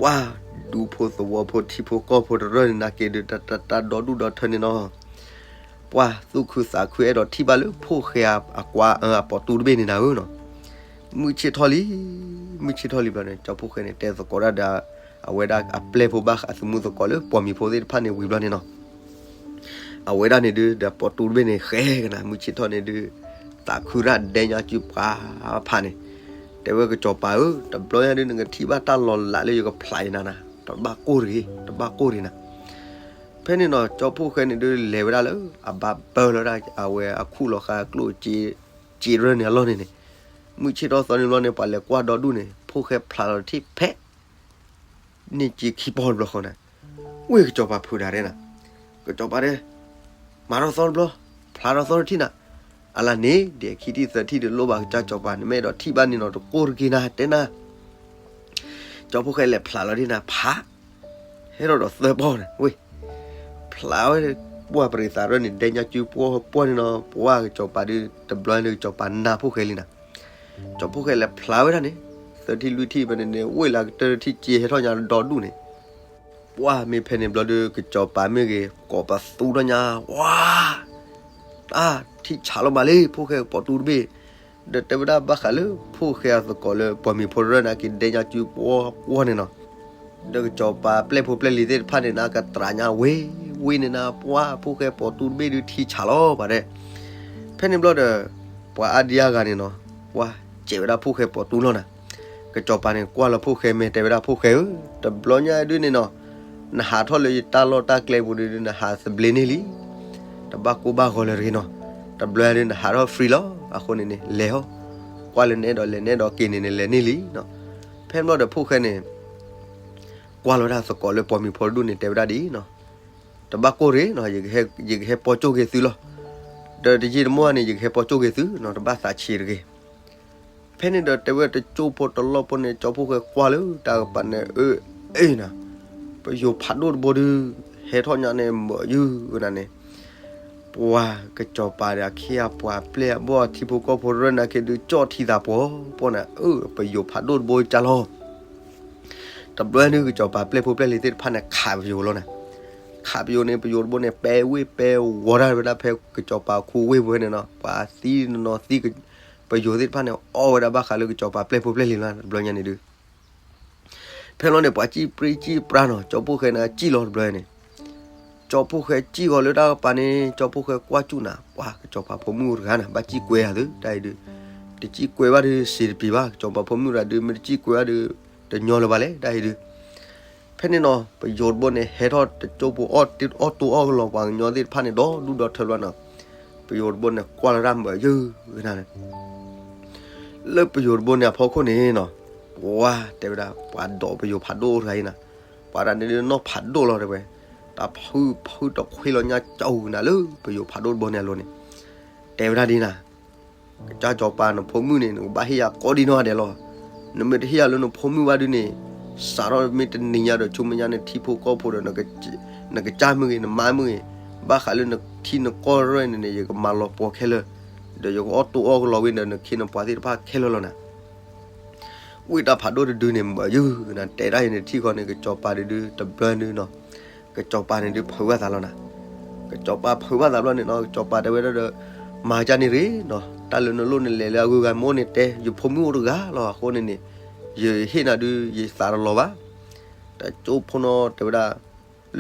ပှၤဒူဖိသဝီဖိထံဖိကီၢ်ဖိတရၢၢ်န့ၣ် နာ်က့ၤဒုး တၢ်တၢ်တၢ်ဒီဒူၣ်ဒီထၢန့ၣ်နီၤ ပှၤသူၣ်ခုသးခုအဲၣ်ဒိးထံၣ်ဘၣ်လၢဖှိၣ်ဃဲအကွါ အပိာ်တူတဘ့ၣ်န့ၣ်နၤဧၢနီၤ. မုၢ်ဆ့ၣ်ထီၣ်လံ, မုၢ်ဆ့ၣ်ထီၣ်လံဘျီန့ၣ် ကၠီဖှိၣ်ဃဲန့ၣ် တဲသကိးဒၣ်ဒီး အဝဲဒၣ်အပျဲၢ်ဖိဘၣ်ဃးသုးမုၢ်သကိးလၢပှၤမံၤဖိသ့ၣ်တဖၣ်န့ၣ်ဝံၤဘျီန့ၣ်နီၤ အဝဲဒၣ်န့ၣ်ဒုး ဒီးပိာ်တူတဘ့ၣ်န့ၣ် ဃဲကနၣ် မုၢ်ဆ့ၣ်ထီၣ်န့ၣ်ဒုး သးခုရၣ်ဒဲညါစုပှၤဖးန့ၣ်, တဲဝဲကစီၤပၤဧၢ, တဘျီညါဒုး နကထံၣ်ဘၣ်တၢ်လီၤလးလၢယကဖျးယနၤနၤ, တဘၣ်ကိၢ်တဂ့ၤ, တဘၣ်ကိၢ်တဂ့ၤနၤ. ဖဲန့ၣ်နီၤ ကၠီဖှိၣ်ဃဲန့ၣ်ဒုး လဲၤဝဲဒၣ်လၢ အဘၣ်ပၢလီၤဒၣ်အဝဲအခူၣ်လီၤဃာ်ကျိၣ်စ့ စ့ရၢၢ်န့ၣ်အလီၢ်န့ၣ်န့ၣ်, မုၢ်ဆ့ၣ်ထီၣ်သီန့ၣ်ဘျီန့ၣ် ပှၤလဲၤကွၢ်ဒီဒူၣ်န့ၣ် ဖှိၣ်ဃဲဖျးလီၤတထံၣ်ဖဲ န့ၢ်စ့ခံပီၢ်တဘျီဃီန့ၣ်, ဝ့ၢ်ကစီၤပၤဖုးဒၣ်ဒဲနၤ, ကစီၤပၤဒဲ မၤထီၣ်သီတဘျီ, ဖျးထီၣ်သီတထံၣ်နၤ, အလၢန့ၣ် ဒ်ခံထံၣ်သၢထံၣ်တလိၣ်ဘၣ် ကစၢ်ကစီၤပၤန့ၣ် မ့ၢ်အဲၣ်ဒိးထံၣ်ဘၣ်န့ၣ်နီၤ တကိၢ်တဂ့ၤနၤ တဲနၤ ကၠီဖှိၣ်ဃဲလဲၤဖျးလီၤဒ်နၤဖး, ဟဲထီၣ်ဒီးသၢပီၢ်န့ၣ် ဝ့ၢ်, ဖျးဝဲ ပှၢ်ပရံးသးရၢၢ်န့ၣ် ဒဲညါစုပှီၢ်ပှီၢ်န့ၣ်နီၤ ပှၢ်ကစီၤပၤဒုး တဘျီန့ၣ်ကစီၤပၤနါဖှိၣ်ဃဲလံနၤ, ကၠီဖှိၣ်ဃဲလဲၤဖျးဝဲဒၣ်န့ၣ် သၢထံၣ်လွံၢ်ထံၣ်ဖဲန့ၣ်န့ၣ် ဝ့ၢ်လၢကတၢၢ်တထံၣ်စ့ဟဲထီၣ်ညါဒီဒူၣ်န့ၣ်, ပှၢ်မ့ၢ်ဖဲန့ၣ်ဘျီဒုး ကစီၤပၤမ့ၢ်ဂ့ၤ ကိးပသူထီၣ်ညါ ဝါ တၢ်ထံၣ်ဆးလီၤမးလံ ဖှိၣ်ဃဲပိာ်တူတဘ့ၣ်, ဒီးတဲဝဲဒၣ်ဘၣ်ဃးလၢဖှိၣ်ဃဲအသကိးလၢပှၤမံၤဖိတရၢၢ်န့ၣ် က့ၤဒဲညါစုပှီၢ်ပှီၢ်န့ၣ်နီၤ, ဒီးကစီၤပၤပျဲၢ်ဖိပျဲၢ်လံၤသ့ၣ်တဖၣ်န့ၣ် နကတြးညါဝ့ၢ်ဝ့ၢ်န့ၣ်နၤ ပှၢ်ဖှိၣ်ဃဲပိာ်တူတဘ့ၣ်ဒုးထံၣ်ဆးလီၤပှၤဒဲး, ဖဲန့ၣ်ဘျီဒီး ပှၤအါဒံအါဂၤန့ၣ်နီၤ ပှၢ်စဲးဝဲဒၣ်ဖှိၣ်ဃဲပိာ်တူလီၤနၤ, ကစီၤပၤန့ၣ်ကွၢ်လီၤဖှိၣ်ဃဲမဲာ်တဲဝဲဒၣ်ဖှိၣ်ဃဲဧၢ, တဘျီညါဒုးန့ၣ်နီၤ နဟးထီၣ်လၢယတၢ်လီၢ်တၢ်ကျဲပူၤဒုး နဟးသဘျ့န့ၢ်လံ, တဘၣ်ကိၢ်ဘၣ်ဂီၤလၢၤတဂ့ၤနီၤ, တဘျီညါဒုးနဟးထီၣ် free လီၤ, အဃိန့ၣ်န့ၣ် လဲၤဟီၣ်, ကွၢ်လၢနအဲၣ်ဒိးလဲၤနအဲၣ်ဒိးက့ၤန့ၣ်န့ၣ် လဲၤန့ၢ်လံနီၤ, ဖဲန့ၣ်ဘျီဒီးဖှိၣ်ဃဲန့ၣ် ကွၢ်လီၤဝဲဒၣ်သကိးလၢပှၤမံၤဖိတဒူၣ်န့ၣ် တဲဝဲဒၣ်ဒ်အံၤနီၤ, တဘၣ်ကိၢ်တဂ့ၤနီၤ, ယကဟဲပိာ်ကၠိၣ်က့ၤသုလီၤ, ဒီးတယံာ်တမီၢ်န့ၣ် ယကဟဲပိာ်ကၠိၣ်က့ၤသုနီၤ, တဘၣ်သးဆံးတဂ့ၤ. ဖဲန့ၣ်ဒီးတဲဝဲတကၠိၢ်ဖိတလီၢ်ဖိန့ၣ် ကၠီဖှိၣ်ဃဲကွၢ်လၢတၢ်ကပၤန့ၣ် အၢ အ့ၣ်နၤ, ပယိၤဖးဒိၣ်တဘိဒုး ဟဲထီၣ်ညါန့ၣ် မၢယုၢ်နၤန့ၣ် ပှၤကစီၤပၤဒီးအခ့အပှၤပျဲၢ်အဘီၣ်အထံဖိကီၢ်ဖိရၢၢ်န့ၣ်က့ၤဒုး ကၠီၣ်ထံသးပှီၤပှီၢ်န့ၣ် အၢ ပယိၤဖးဒိၣ်တဘိကၢ်လီၤ. တဘျီန့ၣ် ကစီၤပၤပျဲၢ်ဖိပျဲၢ်လံၤသ့ၣ်တဖၣ်န့ၣ် ခးပယိၤလီၤနၤ, ခးပယိၤန့ၣ် ပယိၤတဘိန့ၣ် ပဲဝ့ၢ်ပဲဝီၤတၢ်ဝဲဒၣ်ဖဲကစီၤပၤအခိဝ့ၢ်ပူၤဖဲန့ၣ်နီၤ, ပှၤသံနီၤနီၤသံ ပယိၤသ့ၣ်တဖၣ်န့ၣ် အီၣ်ဝဲဒၣ်ဘၣ်ဃးလၢကစီၤပၤပျဲၢ်ဖိပျဲၢ်လံၤလီၤ တဘျီညါန့ၣ်ဒုး ဖဲလီၤန့ၣ် ပှၤစံၣ်ပြံစံၣ်ပြါနီၤ, ကၠီဖှိၣ်ဃဲန့ၣ်စံၣ်လီၤတဘျီန့ၣ်, ကၠီဖှိၣ်ဃဲစံၣ်ဂီၤလၢတၢ်ကပၤန့ၣ် ကၠီဖှိၣ်ဃဲကွၢ်စူၣ်နၤ, ပှၤကစီၤပၤဖိမုၣ်တဂၤနၤ ဘၣ်စံၣ်ကွဲဧါသု တၢ်အံၤဒုး, တစံၣ်ကွဲဘၣ်ဒုး စံးတပံၤဘၣ် ကစီၤပၤဖိမုၣ်တဂၤဒုး မ့ၢ်တစံၣ်ကွဲဘၣ်ဒုး တညီလၢၤဘၣ်လဲၣ် တၢ်အံၤဒုး ဖဲန့ၣ်နီၤ ပယိၤတဘိန့ၣ် ဟဲထီၣ်တကၠိၢ်ပူၤ အီၣ်တိအီၣ်တိအီၣ်ကလီၤပှၤကညီသ့ၣ်တဖၣ်န့ၣ် ဒီဒူၣ်ဒီထၢလီၤနီၤ, ပယိၤတဘိန့ၣ် ကွၢ်လီၤတၢ်မၢယုၢ်နၤန့ၣ် လၢပယိၤတဘိန့ၣ်အဖီခိၣ်န့ၣ်နီၤ, ပှၤတဲဝဲဒၣ် ပှၤဒိးပယိၤဖးဒိၣ်တဂၤအံၤနၤ, ပှၤတဂၤန့ၣ်ဒုးနီၢ်ဖးဒိၣ်လီၤတဲဝဲ, တၢ်ဖုဖုတခွ့လီၤညါကၠီကနၤလၢပယိၤဖးဒိၣ်တဘိန့ၣ်အလိၤန့ၣ်, တဲဝဲဒၣ်ဒ်နၤ, ကစၢ်စီၤပၤနဖိမုၣ်န့ၣ် နကဘၣ်ဟ့ၣ်ယၤကိးဒံနီၢ်ဂၤဒဲးလီၤ. နမ့ၢ်တဟ့ၣ်ယၤလၢနဖိမုၣ်ဘၣ်ဒုန့ၣ်, စးထီၣ်မ့ၢ်တနံၤညါဒီး ဆူမဲာ်ညါနထံဖိကီၢ်ဖိဒီး နကစၢ်မ့ၢ်ဂ့ၤ နမါမ့ၢ်ဂ့ၤ, ဘၣ်ဃးလၢနထံနကီၢ်ရဲၣ်န့ၣ်န့ၣ် ယကမၤလီၤပှီၢ်ခဲလၢာ်, ဒီးယကအီၣ်တိၢ်အီၣ်ကလီၤဝံၤဒီး နခ့နပှၤသ့ၣ်တဖၣ်ခဲလၢာ်လီၤနၤ. ဝံတၢ်ဖးဒိၣ်တဒုန့ၣ် မ့ၢ်ယုၢ်နၤ တဲဒၣ်အံၤန့ၣ် ထံၣ်ဃီန့ၣ် ကစီၤပၤတဒု တဘျီဒုနီၤ, ကစီၤပၤန့ၣ်ဒုးဖုးဘၣ်သးလီၤနၤ. ကစီၤပၤဖုးဘၣ်သးဘျီန့ၣ်နီၤ ကစီၤပၤတဲဝဲဒၣ်ဒီး, မၤကၢ်န့ၣ်ရ့နီၤ, တၢ်လၢနလိၣ်နလဲၤလၢအဂုၤအဂၤမ့ၢ်အိၣ်န့ၣ်တဲ, ယဖိမုၣ်အိၣ်တဂၤလီၤအဃိန့ၣ်န့ၣ်, ယဟ့ၣ်နၤဒုး ယသးတလီၤဘၣ်. တကၠိဖိနီၤ တဲဝဲဒၣ်,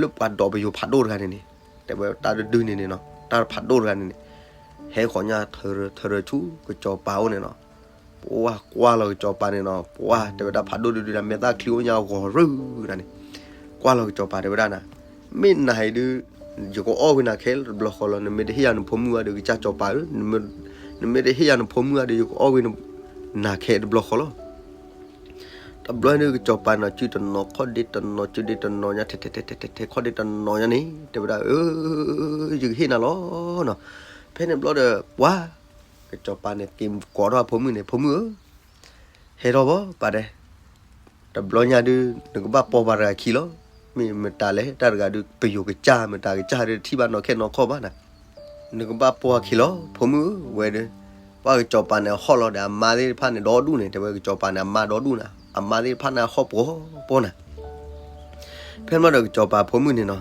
လၢပှၤဒိးပယိၤဖးဒိၣ်တဂၤန့ၣ်န့ၣ်, တဲဝဲတၢ်တဒုန့ၣ်န့ၣ်နီၤ တၢ်ဖးဒိၣ်တဂၤန့ၣ်န့ၣ်, ဟဲဃီၤညါထရၢထရၢဆူ ကစီၤပၤအိၣ်န့ၣ်နီၤ. ပှၤကွၢ်လီၤကစီၤပၤန့ၣ်နီၤ, ပှၤတဲဝဲဒၣ်ဖးဒိၣ်တဒုဒၣ် မဲာ်သၣ်ချံအိၣ်ညါဂီၤရၢၢ်ဒၣ်န့ၣ်, ကွၢ်လီၤကစီၤပၤတဲဝဲဒၣ်နၤ, မ့ၢ်နၤအံၤဒုး, ယကအီၣ်ဝဲနၤခဲလၢာ်တဘျီဃီလီၤ. နမ့ၢ်တဟ့ၣ်ယၤနဖိမုၣ်ဘၣ်ဒီး ကစၢ်စီၤပၤဧၢ, နမ့ၢ်တဟ့ၣ်ယၤနဖိမုၣ်ဘၣ်ဒီး ယကအီၣ်ဝဲနၤခဲတဘျီဃီလီၤ. တဘျီန့ၣ်ကစီၤပၤန့ၣ် စုတနီၤခီၣ်ဒ့တနီၤ စုဒ့တနီၤညါ ထဲထဲထဲထဲထဲခီၣ်ဒ့တနီၤညါန့ၣ် တဲဝဲဒၣ် အၢ, ယကဟ့ၣ်နၤလီၤနီၤ. ဖဲန့ၣ်ဘျီဒီး ပှၤ, ကစီၤပၤန့ၣ် က့ၤကိးထီၣ်အဖိမုၣ်န့ၣ် ဖိမုၣ်ဧၢ, ဟဲထီၣ်ဘၣ်ပာ်တဲ, တဘျီညါဒုး နကဘၣ်ပိာ်ပှၤတဂၤခံလီၤ. မ့ၢ်မတၤလဲၣ် တၢ်တဂၤဒုး ပယိၤကစၢ် မတၤကစၢ်ဒုး တထံၣ်ဘၣ်နီၢ်ခဲနီၢ်ခီၣ်ဘၣ်နၤ. နကဘၣ်ပိာ်အခံလီၤ ဖိမုၣ်ဧၢ, ဝဲဒီး, ပှၤကစီၤပၤန့ၣ် ဟီၣ်လီၤဒီးအမါသ့ၣ်တဖၣ်န့ၣ် ဒီဒူၣ်န့ၣ် တဲဝဲကစီၤပၤန့ၣ် အမါဒီဒူၣ်နၤ, အမါသ့ၣ်တဖၣ်န့ၣ် အဟီၣ်ပှီၤပှီၤနၤ. ဖဲန့ၣ်ဘျီဒီးကစီၤပၤဖိမုၣ်န့ၣ်နီၤ,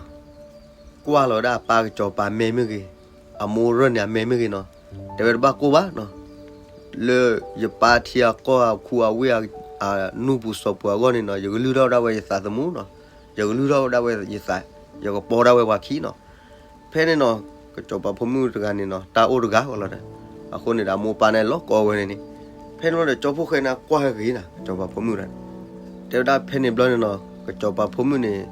ကွၢ်လီၤဝဲဒၣ်အပၢ်ကစီၤပၤမဲာ်မ့ၢ်ဂ့ၤ, အမိၢ်ရၢၢ်န့ၣ်အမဲာ်မ့ၢ်ဂ့ၤနီၤ, တဲဝဲတဘၣ်ကိၢ်ဘၣ်နီၤ. လၢယပၢ်ထံအကီၢ်အခူအဝ့ၢ်အနူၢ်ပူၤစီၤပူၤအဂီၢ်န့ၣ်နီၤ ယကလုၢ်ထီၣ်ဝဲဒၣ်ဝဲယသးသမူနီၤ, ယကလုၢ်ထီၣ်ဝဲဒၣ်ဝဲယသး, ယကပိာ်ဒၣ်ဝဲပှၤခံနီၤ. ဖဲန့ၣ်နီၤ, ကစီၤပၤဖိမုၣ်တဂၤန့ၣ်နီၤ တၢ်အိၣ်တဂၤဃီလီၤဒီး, အဃိန့ၣ်ဒီးအမိၢ်ပၢ်န့ၣ်လီၤကီဝဲန့ၣ်န့ၣ်. ဖဲန့ၣ်ဘျီဒီးကၠီဖိၣ်ဃဲန့ၣ်ကွၢ်ဂ့ၤနၤ ကစီၤပၤဖိမုၣ်တဂၤန့ၣ်, တဲဝဲဒၣ်ဖဲန့ၣ်ဘျီန့ၣ်နီၤ ကစီၤပၤဖိမုၣ်န့ၣ်,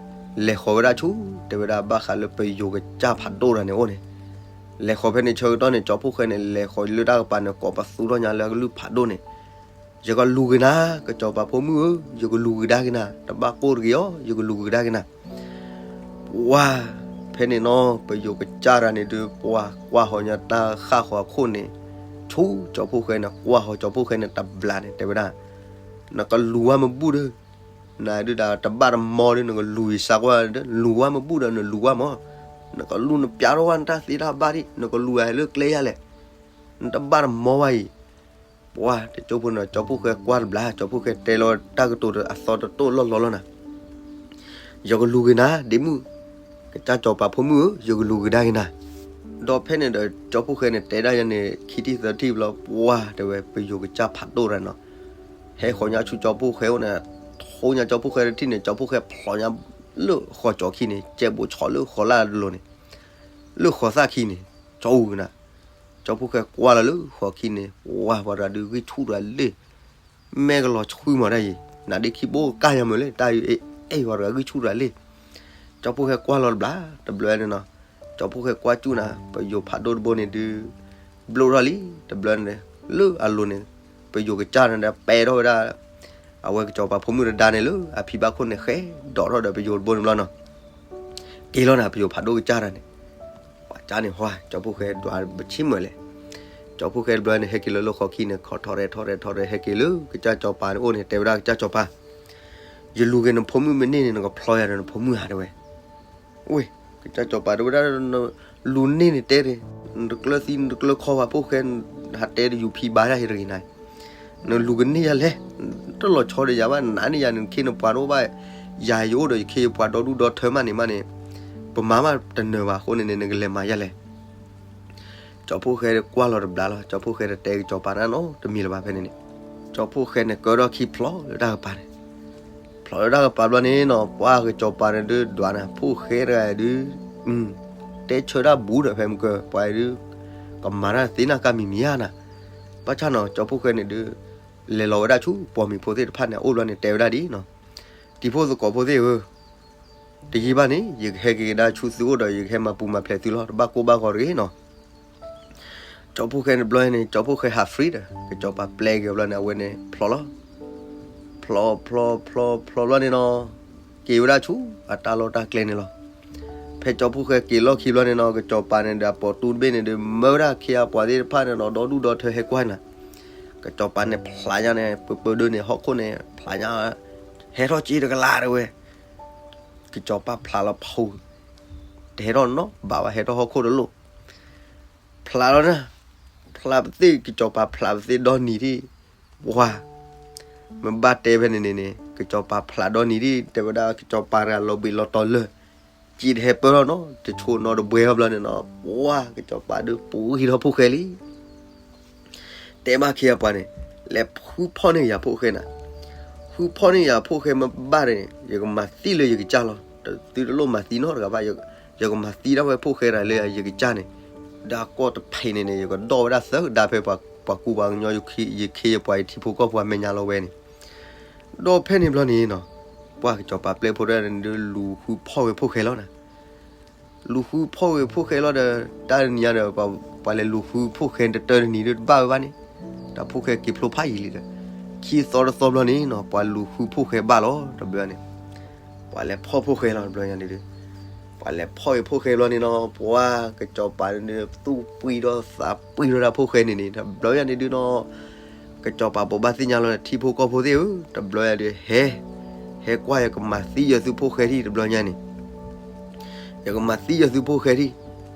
လဲၤဃီၤဝဲဒၣ်ဆူ, တဲဝဲဒၣ်ဘၣ်ဃးလၢပယိၤကစၢ်ဖးဒိၣ်တဂၤန့ၣ်အိၣ်န့ၣ်, လဲၤဃီၤဖဲန့ၣ်ဆၢကတီၢ်န့ၣ် ကၠီဖိၣ်ဃဲန့ၣ် လဲၤဃီၤလၢတၢ်ကပၤန့ၣ် ကိးပသူထီၣ်ညါလၢအကလုၢ်ဖးဒိၣ်န့ၣ်, ယကလူၤက့ၤနၤ, ကစီၤပၤဖိမုၣ်ဧၢ, ယကလူၤက့ၤဒါက့ၤနၤ, တဘၣ်ကိၢ်တဂ့ၤအီၤ, ယကလူၤက့ၤဒါက့ၤနၤ. ပှၤ, ဖဲန့ၣ်နီၤ ပယိၤကစၢ်တဂၤန့ၣ်ဒုး ပှၤကွၢ်ဃီၤညါတၢ်ဃၣ်ဃီၤအခိၣ်န့ၣ်, ဆူကၠီဖိၣ်ဃဲန့ၣ် ကွၢ်ဃီၤကၠီဖိၣ်ဃဲန့ၣ်တဘျီန့ၣ် တဲဝဲဒၣ်, နကလူၤဝဲမ့ၢ်ဘူၣ်ဒီး, နဒုးဒၣ်တဘၣ်တမီၤဒီး နကလူၤယစးကွၢ်ဒီး လူၤဝဲမ့ၢ်ဘူၣ်ဒီး နလူၤဝဲမီၤ, နကလူၤနပျးထီၣ်ဝဲနတၢ်သ့တၢ်ဘၣ်ဒံး နကလူၤဝဲလၢကျဲယါလဲၣ်, နတဘၣ်တမီၤဝဲအံၤ. ပှၤတကၠိဖိန့ၣ် ကၠီဖိၣ်ဃဲကွၢ်တဘျီ ကၠီဖိၣ်ဃဲတဲလီၤတၢ်ကတိၤအသီတတိၢ်လီၢ်လီၢ်လီၤနၤ, ယကလူၤက့ၤနၤ ဒ့မုၣ်, ကစၢ်စီၤပၤဖိမုၣ်ဧၢ, ယကလူၤက့ၤဒါက့ၤနၤ. ဒီးဖဲန့ၣ်ဒီး ကၠီဖိၣ်ဃဲန့ၣ် တဲဒၣ်ယၤန့ၣ် ခံထံၣ်သၢထံၣ်ဘျီ ပှၤတဲဝဲ ပယိၤကစၢ်ဖးဒိၣ်တဂၤန့ၣ်နီၤ, ဟဲဃီၤညါဆူကၠီဖိၣ်ဃဲအိၣ်န့ၣ်, ထိညါကၠီဖိၣ်ဃဲတထံၣ်န့ၣ် ကၠီဖိၣ်ဃဲဖျိးညါလၢဃီၤကၠီခံန့ၣ် ကဲဘိးဆီလၢဃီၤလၢအလိၤန့ၣ်, လၢဃီၤသၣ်ခံန့ၣ်, ကၠီအူကနၤ, ကၠီဖိၣ်ဃဲကွၢ်လီၤလၢဃီၤခံန့ၣ် ပှၤပှၤတဂၤဒုးဂံၢ်ဆူၣ်တဂၤလ့ၣ် မဲာ်ကလီၤဆှံမးဒၣ်အံၤ, နဒ့ခံဘိကၢ်ယၤမုာ်လၢတၢ်အံၤ, အဲၣ်ပှၤတဂၤဂံၢ်ဆူၣ်တဂၤလ့ၣ်. ကၠီဖိၣ်ဃဲကွၢ်လီၤတဘျီ တဘျီန့ၣ်နီၤ, ကၠီဖိၣ်ဃဲကွၢ်စူၣ်နၤ ပယိၤဖးဒိၣ်တဘိန့ၣ်ဒုး ဘျိၣ်ထီၣ်လံ တဘျီန့ၣ်, လၢအလိၤန့ၣ်, ပယိၤကစၢ်န့ၣ်ဒီးပဲထီၣ်ဝဲဒၣ် အဝဲကစီၤပၤဖိမုၣ်တဒါန့ၣ်လၢအဖံဘၣ်ခိၣ်န့ၣ် ဃဲဒိးထီၣ်ဒီးပယိၤတဘိန့ၣ်ဘျီနီၤ. က့ၤလီၤနၤ ပယိၤဖးဒိၣ်ကစၢ်တဂၤန့ၣ်, ပှၤကၢ်န့ၣ်ဟါ ကၠီဖိၣ်ဃဲဒွးပဆ့ၣ်မုာ်လဲၣ်. ကၠီဖိၣ်ဃဲတဘျီန့ၣ် ဟဲက့ၤလၢလၢဃီၤခံန့ၣ် ခီထီရဲၣ်ထီရဲၣ်ထီရဲၣ် ဟဲက့ၤလၢကစၢ်စီၤပၤန့ၣ်အိၣ်န့ၣ် တဲဝဲဒၣ်ကစၢ်စီၤပၤ, ယလူၤက့ၤနဖိမုၣ်မ့ၢ်န့ၢ်န့ၣ် နကဖျီယၤဒီးနဖိမုၣ်ဧါ တဲဝဲ. ဝ့ၢ်, ကစၢ်စီၤပၤတဲဝဲဒၣ်, လူၤန့ၢ်န့ၣ်တဲ, နတကျၢၤသံနတကျၢၤခီပှၤဖိၣ်ဃဲ, ဟးတဲဒီးယူၤဖံဘါယၤဟ့ၣ်တဂ့ၤနၤ, နလူၤကန့ၢ်ယၤလဲၣ်, တလီၤဆီဒီးယၤဘၣ် နန့ၢ်ယၤန့ၣ် နခ့နပှၤတအိၣ်ဘၣ်, ယၤယအိၣ်ဒီးယခ့ယပှၤဒီဒူၣ်ဒီထၢမးန့ၣ်မးန့ၣ်, ပမၤမးတနၢၤဘၣ်အဃိန့ၣ်န့ၣ် နကလဲၤမၤယၤလဲၣ်. ကၠီဖိၣ်ဃဲကွၢ်လီၤတဘျီလီၤ ကၠီဖိၣ်ဃဲတတဲကစီၤပၤနၤနီတမံၤလၢၤဘၣ်ဖဲန့ၣ်န့ၣ်, ကၠီဖိၣ်ဃဲန့ၣ်ကၢထီၣ်ခံဖျိးလၢတၢ်ကပၤန့ၣ်, ဖျိးလၢတၢ်ကပၤဘျီန့ၣ်နီၤ ပှၤကစီၤပၤန့ၣ်ဒုးဒွးနၤ ဖိၣ်ဃဲတဂၤဒုး, တဲဆၢတၢ်ဘူးဒီးဖဲမုၢ်ကၢ ပှၤဒုး, ကမၤတၢ်သ့နၢ်ကါမံၤမံၤဧါနၤ, ဘၣ်ဆၣ်နီၤ ကၠီဖိၣ်ဃဲန့ၣ်ဒုး, လဲၤလီၤဝဲဒၣ်ဆူပိာ်မုၣ်ဖိသ့ၣ်တဖၣ်န့ၣ်အအိၣ်ဘျီန့ၣ် တဲဝဲဒၣ်ဒ်နီၤ, တံၤဖိသကိးဖိသ့ၣ်ဧၢ, တယံာ်ဘၣ်န့ၣ် ယကဟဲက့ၤကဒါဆူသုအိၣ်ဒီး ယကဟဲမၤပူၤမၤဖျဲးသုလီၤ တဘၣ်ကိၢ်ဘၣ်ဂီၤတဂ့ၤနီၤ. ကၠီဖိၣ်ဃဲန့ၣ်ဘျီန့ၣ် ကၠီဖိၣ်ဃဲဟး free ဒီး ကစီၤပၤပျဲက့ၤဘျီန့ၣ် အဝဲန့ၣ်ဖျိးလီၤ, ဖျိးဖျိးဖျိးဖျိးဘျီန့ၣ်နီၤ, က့ၤဝဲဒၣ်ဆူအတၢ်လီၢ်တၢ်ကျဲန့ၣ်လီၤ. ဖဲကၠီဖှိၣ်ဃဲက့ၤလီၢ်ခံဘျီန့ၣ်နီၤ ကစီၤပၤန့ၣ်ဒီးအပိာ်တူတဘ့ၣ်န့ၣ်ဒီး မၢဝဲဒၣ်ခ့အပှၤသ့ၣ်တဖၣ်န့ၣ်နီၤ ဒီဒူၣ်ဒီထၢဟဲကွၢ်နၤ, ကစီၤပၤန့ၣ်ဖျးညါန့ၣ် ပၢပၢဒၢန့ၣ် ဟီၣ်ခိၣ်န့ၣ် ဖျးညါ ဟဲထီၣ်က့တကလးတဲဝဲ, ကစီၤပၤဖျးလီၤဖူး, တဟဲထီၣ်နီတဘျီဘၣ် ဟဲထီၣ်ဟီၣ်ခိၣ်တလိၣ်, ဖျးလီၤနၤ, ဖျးပသ့ၣ် ကစီၤပၤဖျးပသ့ၣ်ဒီနံၤဒံၣ်, ပှၤ မ့ၢ်ဘၣ်တဲဖဲန့ၣ်န့ၣ်န့ၣ် ကစီၤပၤဖျးဒီနံၤဒံၣ် တဲဝဲဒၣ်ကစီၤပၤတဂၤလီၤဘှံးလီၤတီၤလၢာ်, စံးတဟဲပၢၢ်ထီၣ်နီတဆိနီတဘှဲဘျီန့ၣ်နီၤ ပှၤ ကစီၤပၤဒုးပူၤဂံၢ်ထီၣ်ဖှိၣ်ဃဲလံ တဲဘၣ်ခ့အပှၤန့ၣ်, လဲၤဃုဖီၣ်န့ၢ်ယၤဖှိၣ်ဃဲနၤ, ဃုဖီၣ်န့ၢ်ယၤဖှိၣ်ဃဲမ့ၢ်ဘၣ်န့ၣ် ယကမၤသံလၢယကစၢ်လီၤ, သုတလိၣ်မၤသံနီတဂၤဘၣ်, ယကမၤသံဒၣ်ဝဲဖှိၣ်ဃဲတဂၤလၢယကစၢ်န့ၣ်, ဒီးကီၢ်တဖံးန့ၣ်န့ၣ် ယကဒိၣ်ဝဲဒၣ်သၢကဒါဖဲပှၤကူပှၤကညီ ယခ့ယပှၤယထံဖိကီၢ်ဖိအမဲာ်ညါလီၤဝဲန့ၣ်, ဒီးဖဲန့ၣ်ဘျီန့ၣ်နီၤ, ပှၤကစီၤပၤပျဲၢ်ဖိတဂၤန့ၣ်ဒုးလူၤဃုဖီၣ်ဝဲဖှိၣ်ဃဲလီၤနၤ လူၤဃုဖီၣ်ဝဲဖှိၣ်ဃဲလီၤဒီး တၢ်တနံၤညါဒီး ပှၤလဲၤလူၤဃုဖှိၣ်ဃဲတတၢတနံၤဒုးတဘၣ်ဝဲဘၣ်န့ၣ်, တၢ်ဖှိၣ်ဃဲက့ၤဖျိဖးယံာ်လံဒီး, ခံသီတသီဘျီန့ၣ်နီၤ ပှၤလူၤဃုဖှိၣ်ဃဲဘၣ်လီၤ တဘျီန့ၣ်, ပှၤလဲၤဖီၣ်ဖှိၣ်ဃဲလီၤတဘျီညါန့ၣ်ဒုး, ပှၤလဲၤဖီၣ်ဝဲဖှိၣ်ဃဲဘျီန့ၣ်နီၤ ပှၤကစီၤပၤန့ၣ်ဒုး သူၣ်ပှံၢ်ဒီးသးပှံၢ်ဒီးတၢ်ဖှိၣ်ဃဲန့ၣ်န့ၣ် တဘျီညါန့ၣ်ဒုးနီၤ ကစီၤပၤဘိးဘၣ်သ့ၣ်ညါလီၤ ထံဖိကီၢ်ဖိသ့ၣ်ဧၢ, တဘျီညါဒုး ဟဲ, ဟဲကွၢ်ယကမၤသံယသုဖှိၣ်ဃဲထံၣ် တဘျီညါန့ၣ်, ယကမၤသံယသုဖှိၣ်ဃဲထံၣ်,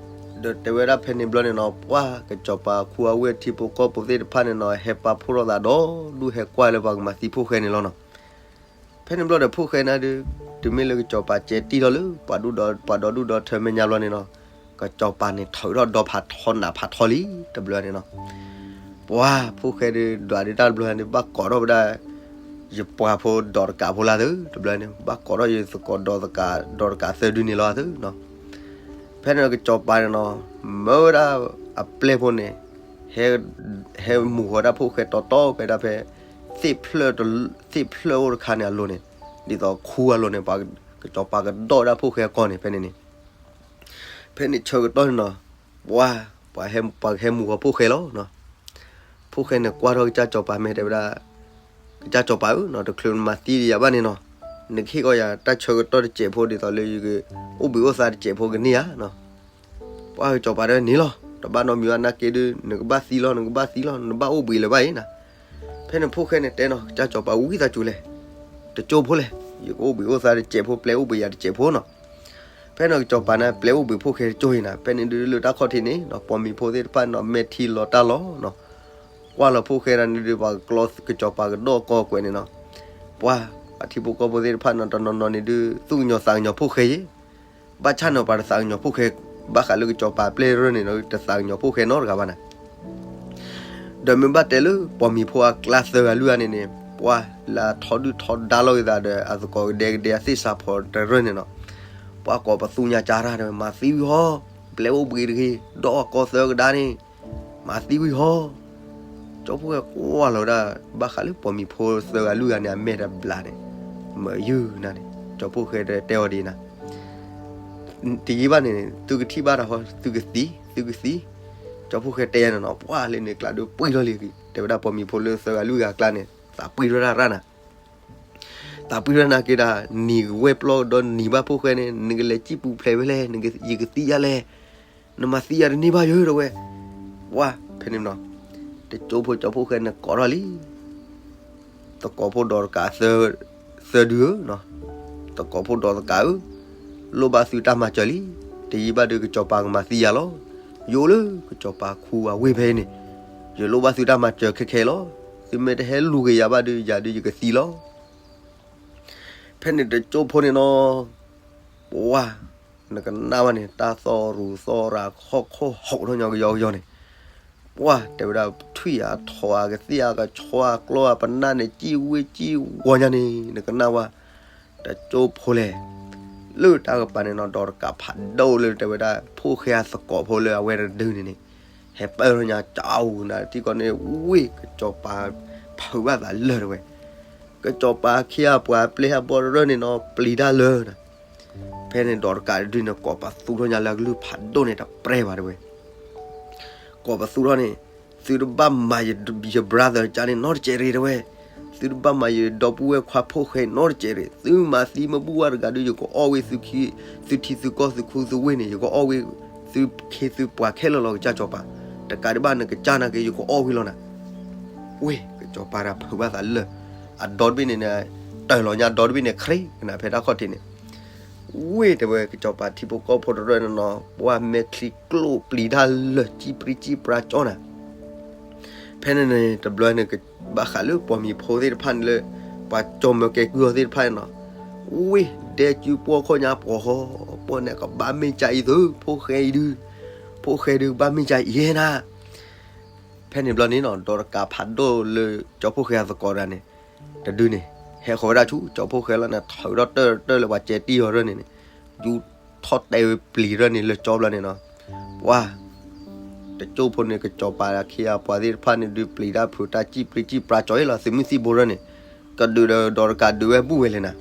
ဒီးတဲဝဲဒၣ်ဖဲန့ၣ်ဘျီန့ၣ်နီၤ ပှၤကစီၤပၤခူအဝ့ၢ်ထံဖိကီၢ်ဖိသ့ၣ်တဖၣ်န့ၣ်နီၤ ဟဲပာ်ဖှိၣ်ထီၣ်သးဒီဒူၣ်ဟဲကွၢ်လၢပှၤကမၤသံဖှိၣ်ဃဲန့ၣ်လီၤနီၤ ဖဲန့ၣ်ဘျီဒီးဖှိၣ်ဃဲန့ၣ်ဒုး တုၤမ့ၢ်လၢကစီၤပၤကဲတံၢ်ထီၣ်လၢ ပှၤဒူၣ်ဒီး ပှၤဒီဒူၣ်ဒီထၢမဲာ်ညါဘျီန့ၣ်နီၤ, ကစီၤပၤန့ၣ်ထီၣ်ဒီးဒီဖးထီနးဖးထီလံ တဘျီန့ၣ်နီၤ, ပှၤဖှိၣ်ဃဲဒုး ဒွးဒုးတၢ်တဘျီန့ၣ် ဘၣ်ကိးထီၣ်ဝဲဒၣ် ယပှၤဖိဒီးတကးဖိလၢသု တဘျီန့ၣ် ဘၣ်ကိးထီၣ်ယသကိးဒီးတကး ဒီးတကးသၢဒုန့ၣ်လီၤသုနီၤ, ဖဲန့ၣ်ကစီၤပၤန့ၣ်နီၤ မၢဝဲဒၣ်အပျဲၢ်ဖိန့ၣ် ဟဲမူၤဃီၤတၢ်ဖှိၣ်ဃဲတီတီဖဲဒၣ်ဖဲ သ့ၣ်ဖျၢၣ်တ သ့ၣ်ဖျၢၣ်အိၣ်တခါန့ၣ်အလိၤန့ၣ်, ဒ်သိးခူအလိၤန့ၣ် ပှၤကစီၤပၤကဒီၣ်ဝဲဒၣ်ဖှိၣ်ဃဲအကီၢ်န့ၣ် ဖဲန့ၣ်န့ၣ်, ဖဲန့ၣ်ဆၢကတီၢ်န့ၣ်နီၤ, ပှၤ, ပှၤဟဲမူၤဃီၤဖှိၣ်ဃဲလီၤနီၤ, ဖှိၣ်ဃဲန့ၣ်ကွၢ်ထီၣ်ကစၢ်စီၤပၤမ့ၢ်တဲဝဲဒၣ်, ကစၢ်စီၤပၤဧၢနီၤ တချုးနမၤသံယၤဘၣ်န့ၣ်နီၤ, နကဟ့ၣ်ကီးယၤတၢ်ဆၢကတီၢ်တစဲးဖိဒ်သိးလၢယက အိၣ်ဘှံးအိၣ်သါတစဲးဖိကန့ၢ်ဧါနီၤ ပှၤကစီၤပၤတဲန့ၣ်လီၤ, တဘၣ်နီတမံၤဘၣ်နာ်က့ဒုး နကဘၣ်သံလီၤ နကဘၣ်သံလီၤ နဘၣ်အိၣ်ဘှံးလၢၤဘၣ်အံၤနၤ, ဖဲန့ၣ်ဖှိၣ်ဃဲန့ၣ်တဲနီၤ ကစၢ်စီၤပၤဝံသးစူၤလဲၣ်, တကၠိဖိလဲၣ်, ယကအိၣ်ဘှံးအိၣ်သါတစဲးဖိ ပျဲအိၣ်ဘှံးယၤတစဲးဖိနီၤ, ဖဲန့ၣ်ကစီၤပၤန့ၣ် ပျဲအိၣ်ဘှံးဖှိၣ်ဃဲတကၠိအံၤနၤ ဖဲန့ၣ်ဒုးလၢတၢ်ခီၣ်ထံးန့ၣ်နီၤ ပိာ်မုၣ်ဖိသ့ၣ်တဖၣ်နီၤ မဲာ်ထံလီၤတၢ်လီၤနီၤ, ကွၢ်လီၤဖှိၣ်ဃဲဒၣ်န့ၣ်ဒုး ပှၤကကျီကစီၤပၤကဒီးကီၢ်ကွဲးန့ၣ်နီၤ, ပှၤ, ပှၤထံဖိကီၢ်ဖိသ့ၣ်တဖၣ်နီၤ တနီၤနီၤန့ၣ်ဒုး သူၣ်ကညီၤသးကညီၤဖှိၣ်ဃဲယဲၢ် ဘၣ်ဆၣ်န့ၣ် ပှၤတသးကညီၤဖှိၣ်ဃဲ, ဘၣ်ဃးလၢကစီၤပၤပျဲၢ်ရၢၢ်န့ၣ်နီၤ တသးကညီၤဖှိၣ်ဃဲနီတဂၤဘၣ်နၤ, ဒီးမ့ၢ်ဘၣ်တဲလၢပိာ်မုၣ်ဖိအကျါသၢဂၤလွံၢ်ဂၤန့ၣ်န့ၣ် ပှၤလၢအထီဒုၣ်ထီဒါလိာ်က့ၤသးဒီး အသကိးကဒဲကဒဲအသ့ၣ်စးဖီတရၢၢ်န့ၣ်နီၤ, ပှၤကိးပသူညါကါတၢ်ဒီး မၤသံဝံၤဟီ, ပျဲအိၣ်ဘှံးတဂ့ၤ, ဒီးအကီၢ်သၢကဒါန့ၣ်, မၤသံဝံၤဟီ ကၠီဖှိၣ်ဃဲကွၢ်လီၤဝဲဒၣ် ဘၣ်ဃးလၢပိာ်မုၣ်ဖိသၢဂၤလွံၢ်ဂၤန့ၣ် အမဲာ်တဘျးန့ၣ်, မ့ၢ်ယုၢ်နၤန့ၣ် ကၠီဖှိၣ်ဃဲတဲအီၤဒ်နၤ, တယံာ်ဘၣ်န့ၣ် သုကထံၣ်ဘၣ်တၢ်ဃီ သုကသံ သုကသံ, ကၠီဖှိၣ်ဃဲတဲယၤန့ၣ်နီၤ ပှၤလၢန့ၣ်ကျါဒုးပှံၢ်ထီၣ်လံ, တဲဝဲဒၣ်ပိာ်မုၣ်ဖိလၢသၢဂၤလွံၢ်ဂၤကျါန့ၣ် သးပှံၢ်ထီၣ်တၢ်ရၣ်နၤ သးပှံၢ်ထီၣ်နၤက့ဒၣ် နံၤကဝဲၢ်ပျီဒီးနံၤဘၣ်ဖှိၣ်ဃဲန့ၣ် နကလဲၤစံၣ်ပူၤဖျဲးဝဲလဲၣ်, ယကသံယၤလဲၣ်, နမၤသံယၤတန့ၢ်ဘၣ်ယၤတဲဝဲ, ပှၤဖဲန့ၣ်နီၤ, တကၠိဖိကၠီဖှိၣ်ဃဲန့ၣ်ကိးထီၣ်လံ သကိးဖိဒီးတကးသၢဒုဧၢ, သကိးဖိဒီးတကးဧၢ, လိၣ်ဘၣ်သုတၢ်မၤစၢၤလံ, တယံာ်ဘၣ်ဒုးကစီၤပၤကမၤသံယၤလီၤ, ယအိၣ်လၢကစီၤပၤခူအဝ့ၢ်ဖဲအံၤန့ၣ်, ယလိၣ်ဘၣ်သုတၢ်မၤစၢၤခဲခဲလီၤ, သုမ့ၢ်တဟဲလူၤက့ၤယၤဘၣ်ဒုး ယၤဒုးယကသံလီၤ. ဖဲန့ၣ်တကၠိဖိန့ၣ်နီၤ, ပှၤ, နကနၣ်ဝဲန့ၣ် တၢ်သီၣ်ရူၤသီၣ်ရၤ ဟီၣ်ခိၣ်ဟီၣ်ထီၣ်ညီကယီကယီန့ၣ်, ပှၤတဲဝဲဒၣ် ထွံၣ်အထီၣ်အကသ့ၣ်အကဆီအကျီအပနၢ်န့ၣ် စံၣ်ဝ့စံၣ်ဝီညါန့ၣ် နကနၣ်ဝဲ, တကၠိဖိလဲၣ်, လၢတၢ်ကပၤန့ၣ်နီၤ ဒီးတကးဖးဒိၣ်လၢတဲဝဲဒၣ် ဖိၣ်ဃဲအသကိးဖိလၢအဝဲတဒုန့ၣ်န့ၣ်, ဟဲပၢၢ်ထီၣ်ညါ ကၠီအူနၤ ထံကီၢ်န့ၣ်ဝ့ၢ် ကစီၤပၤဖုးဘၣ်သးလၢာ်တဲဝဲ, ကစီၤပၤခံဂၤပှၤပျဲၢ်ဟးဘီတရၢၢ်န့ၣ်နီၤ ပျံၤတၢ်လၢာ်နၤ, ဖဲန့ၣ်ဒီးတကးတဒုန့ၣ် ကိးပသူထီၣ်ညါလၢအကလုၢ်ဖးဒိၣ်န့ၣ် တပြဲၢ်ဘၣ်တဲဝဲ ကိးပသူထီၣ်န့ၣ်, သုတဘၣ်မၤယ brother ကန့ၣ်နီတစဲးတဂ့ၤတဲဝဲ, သုတဘၣ်မၤယဒီပုၢ်ဝဲၢ်ခွါဖိၣ်ဃဲနီတစဲးရ့ၣ်, သုမၤသံမ့ၢ်ဘူၣ်ဝဲတဂၤဒီး ယကအီၣ်ဝဲသုခံ, သုထံသုကီၢ်သုခူသုဝ့ၢ်န့ၣ် ယကအီၣ်ဝဲ သုခ့သုပှၤခဲလၢာ်လီၤ ကစၢ်စီၤပၤ, တကးဒံးဘၣ်နကစၢ်နာ်က့ ယကအီၣ်ဝဲလီၤနၤ. ဝ့ၢ် ကစီၤပၤတၢ်ဖုးဘၣ်သးလၢာ်, အဒီတဘ့ၣ်န့ၣ် တၢ်လီၤညါဒီတဘ့ၣ်န့ၣ် ခရံာ်ကနၣ်ဖဲတၢ်ခီၣ်ထံးန့ၣ်, ဝ့ၢ် တဲဝဲ ကစီၤပၤထံဖိကီၢ်ဖိတရၢၢ်န့ၣ်နီၤ ပှၢ်မဲာ်ချံကျိၣ်ပျံၤတၢ်လၢာ် စံၣ်ပြံစံၣ်ပြါကၠီနၤ. ဖဲန့ၣ်န့ၣ် တဘျီန့ၣ် ဘၣ်ဃးလၢပှၤမံၤဖိသ့ၣ်တဖၣ်န့ၣ်လၢ ပှၤကၠီၤမၢကဲကုၢ်အီၤသ့ၣ်တဖၣ်န့ၣ်နီၤ, ဝ့ၢ် ဒဲကၠူပှီၢ်ခိၣ်ညါပှီၤဃီ, ပှီၢ်န့ၣ်ကဘၣ်မ့ၢ်ကၠါအံၤသု, ဖိၣ်ဃဲအံၤဒုး, ဖိၣ်ဃဲဒုးကဘၣ်မ့ၢ်ကၠါအံၤဧဲနၤ. ဖဲန့ၣ်ဘျီန့ၣ်နီၤ ဒီးတကးဖးဒိၣ်လၢကၠီဖိၣ်ဃဲအသကိးတဂၤန့ၣ် တဒုန့ၣ် ဟဲဃီၤဝဲဒၣ်ဆူကၠီဖိၣ်ဃဲလီၤန့ၣ် ထုးထီၣ်တၢၢ်တၢၢ်လၢပှၤကဲတံၢ်အီၤရၢၢ်န့ၣ်န့ၣ်, ယူထီၣ်တဲဝဲပျံၤရၢၢ်န့ၣ်လၢကၠီဘျီန့ၣ်နီၤ, ပှၢ် တကၠိၢ်ဖိန့ၣ် ကစီၤပၤအခ့အပှၤသ့ၣ်တဖၣ်န့ၣ်ဒုး ပျံၤတၢ်ဖုးတၢ်စံၣ်ပြံစံၣ်ပြါကၠီအံၤလီၤ သုးမုၢ်သံၣ်ဘိရၢၢ်န့ၣ်, ကဒုးဒီးဒီးတကးဒုးဝဲဘူၣ်ဝဲလဲၣ်နၤ.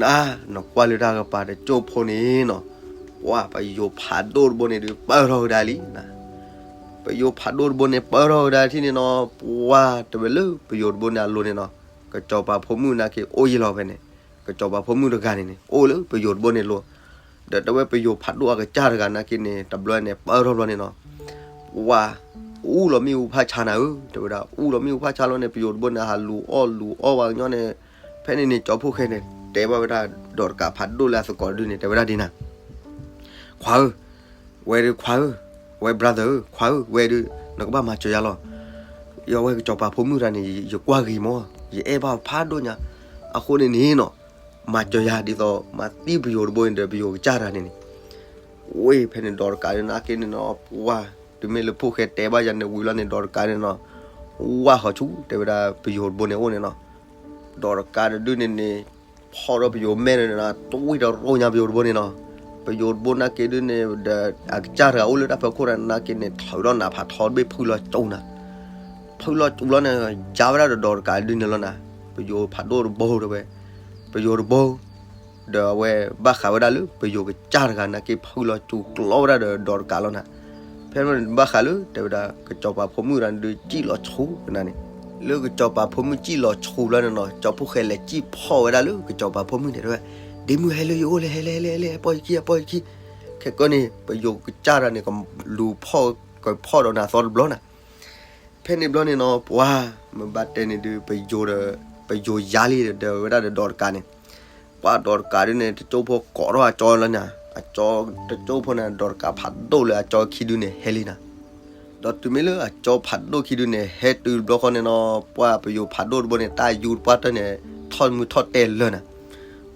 န နကွၢ်လၢတၢ်ကပၤတကၠိၢ်ဖိန့ၣ်နီၤ, ပှၢ် ပယိၤဖးဒိၣ်တဘိန့ၣ်ဒုး ပၢၢ်ထီၣ်ကဒါလံနၤ. ပယိၤဖးဒိၣ်တဘိန့ၣ် ပၢၢ်ထီၣ်ကဒါထံၣ်န့ၣ်နီၤ, ပှၢ် တဲဝဲလၢပယိၤတဘိန့ၣ်အလိၤန့ၣ်နီၤ, ကစီၤပၤဖိမုၣ်နာ်က့အိၣ်ယံၤလီၤဖဲန့ၣ်, ကစီၤပၤဖိမုၣ်တဂၤန့ၣ်န့ၣ် အိၣ်လၢပယိၤတဘိန့ၣ်လိၤ, ဒီးတဲဝဲပယိၤဖးဒိၣ်အကစၢ်တဂၤနာ်က့န့ၣ် တဘျီန့ၣ် ပၢၢ်ထီၣ်ဘျီန့ၣ်နီၤ, ပှၢ် အူလီၤမ့ၣ်အူဖးဆါနၤဧၢ, တဲဝဲဒၣ် အူလီၤမ့ၣ်အူဖးဆါလီၤန့ၣ် ပယိၤတဘိန့ၣ် ဟးလူၤအီၣ်လူၤအီၣ်ဝဲကညီန့ၣ်, ဖဲန့ၣ်န့ၣ် ကၠီဖိၣ်ဃဲန့ၣ် တဲဘၣ်ဝဲဒၣ် ဒီးတကးဖးဒိၣ်လၢအသကိးတဒုန့ၣ် တဲဝဲဒၣ်ဒ်နၤ ခွါဧၢ, ဝဲဒုးခွါဧၢ, ဝဲ brother ဧၢ, ခွါဧၢ, ဝဲဒုး နကဘၣ်မၤစၢၤယၤလီၤ. ယဝဲကစီၤပၤဖိမုၣ်တဂၤန့ၣ် ယကွၢ်ဂ့ၤမး, ယအဲၣ်ဘၣ်ဖးဒိၣ်ညါ, အဃိန့ၣ်န့ၣ်နီၤ, မၤစၢၤယၤဒ်သိး မၤသံပယိၤတဘိန့ၣ်ဒီး ပယိၤကစၢ်တဂၤန့ၣ်န့ၣ်, ဝ့ၢ် ဖဲန့ၣ်ဒီးတကးန့ၣ်နာ်က့န့ၣ်နီၤ, ပှၢ် တုၤမ့ၢ်လၢဖိၣ်ဃဲတဲဘၣ်ယၤန့ၣ်ဝံၤလီၤန့ၣ် ဒီးတကးန့ၣ်နီၤ, ဝၢ်ဃီၤဆူ တဲဝဲဒၣ်ပယိၤတဘိန့ၣ်အိၣ်န့ၣ်နီၤ, ဒီးတကးတဒုန့ၣ်န့ၣ် ဖီၣ်ဒီးပယိၤမဲာ်န့ၣ်နီၤ, တွံၢ်တရိညါပယိၤတဘိန့ၣ်နီၤ, ပယိၤတဘိနာ်က့ဒုးန့ၣ် ဒီးအကစၢ်တဂၤအိၣ်လၢတၢ်ဖီခိၣ်န့ၣ်နာ်က့န့ၣ် ထုးဒီးနးဖးထီတဘ့ၣ် ဖုလီၤစူၤနၤ, ဖုလီၤစူၤလီၤန့ၣ် ယါဝဲဒၣ်ဒီးဒီးတကးဒုးန့ၣ်လီၤနၤ, ပယိၤဖးဒိၣ်တဘိတဲဝဲ, ပယိၤတဘိ ဒီးအဝဲဘၣ်ဃးဝဲဒၣ်လၢပယိၤကစၢ်တဂၤနာ်က့ ဖုလီၤစူၤကျီဝဲဒၣ်ဒီးဒီးတကးလီၤနၤ, ဖဲန့ၣ်ဘၣ်ဃးလၢ တဲဝဲဒၣ် ကစီၤပၤဖိမုၣ်တဂၤန့ၣ်ဒုး စံၣ်လီၤဆူကနၤန့ၣ်, လၢကစီၤပၤဖိမုၣ်စံၣ်လီၤဆူဘျီန့ၣ်နီၤ, ကၠီဖိၣ်ဃဲလဲၤစံၣ်ဖီၣ်ဝဲဒၣ်လၢကစီၤပၤဖိမုၣ်န့ၣ်တဲဝဲ, ဒ့မုၣ်ဟဲလၢယအိၣ်လဲၣ် ဟဲလဲၣ် ဟဲလဲၣ် ဟဲလဲၣ် ဟဲပိာ်ယခံ ဟဲပိာ်ယခံ, ခဲကနံၣ်န့ၣ် ပယိၤကစၢ်တဂၤန့ၣ် ကလူၤဖီၣ် ကဖီၣ်ဒီးနၤသီတဘျီနၤ ဖဲန့ၣ်ဘျီန့ၣ်နီၤ ပှၤ မ့ၢ်ဘၣ်တဲန့ၣ်ဒုး ပယိၤဒီး ပယိၤယါလံဒီးဝဲဒၣ်ဒီးဒီးတကးန့ၣ်, ပှၤဒီးတကးဒုးန့ၣ် တကၠိဖိကိးထီၣ်အကၠီလီၤနၤ, အကၠီတကၠိဖိန့ၣ် ဒီးတကးဖးဒိၣ်လၢအကၠီခံဒုးန့ၣ်ဟဲလံနၤ, ဒီးတုၤမ့ၢ်လၢအကၠီဖးဒိၣ်ခံဒုးန့ၣ် ဟဲတုၤတဘျီဃီန့ၣ်နီၤ ပှၤပယိၤဖးဒိၣ်တဘိန့ၣ် တၢ်ယူၤတပှၢ်တၢၢ်န့ၣ် ထီၣ်မုၢ်ထီၣ်တဲလၢနၤ,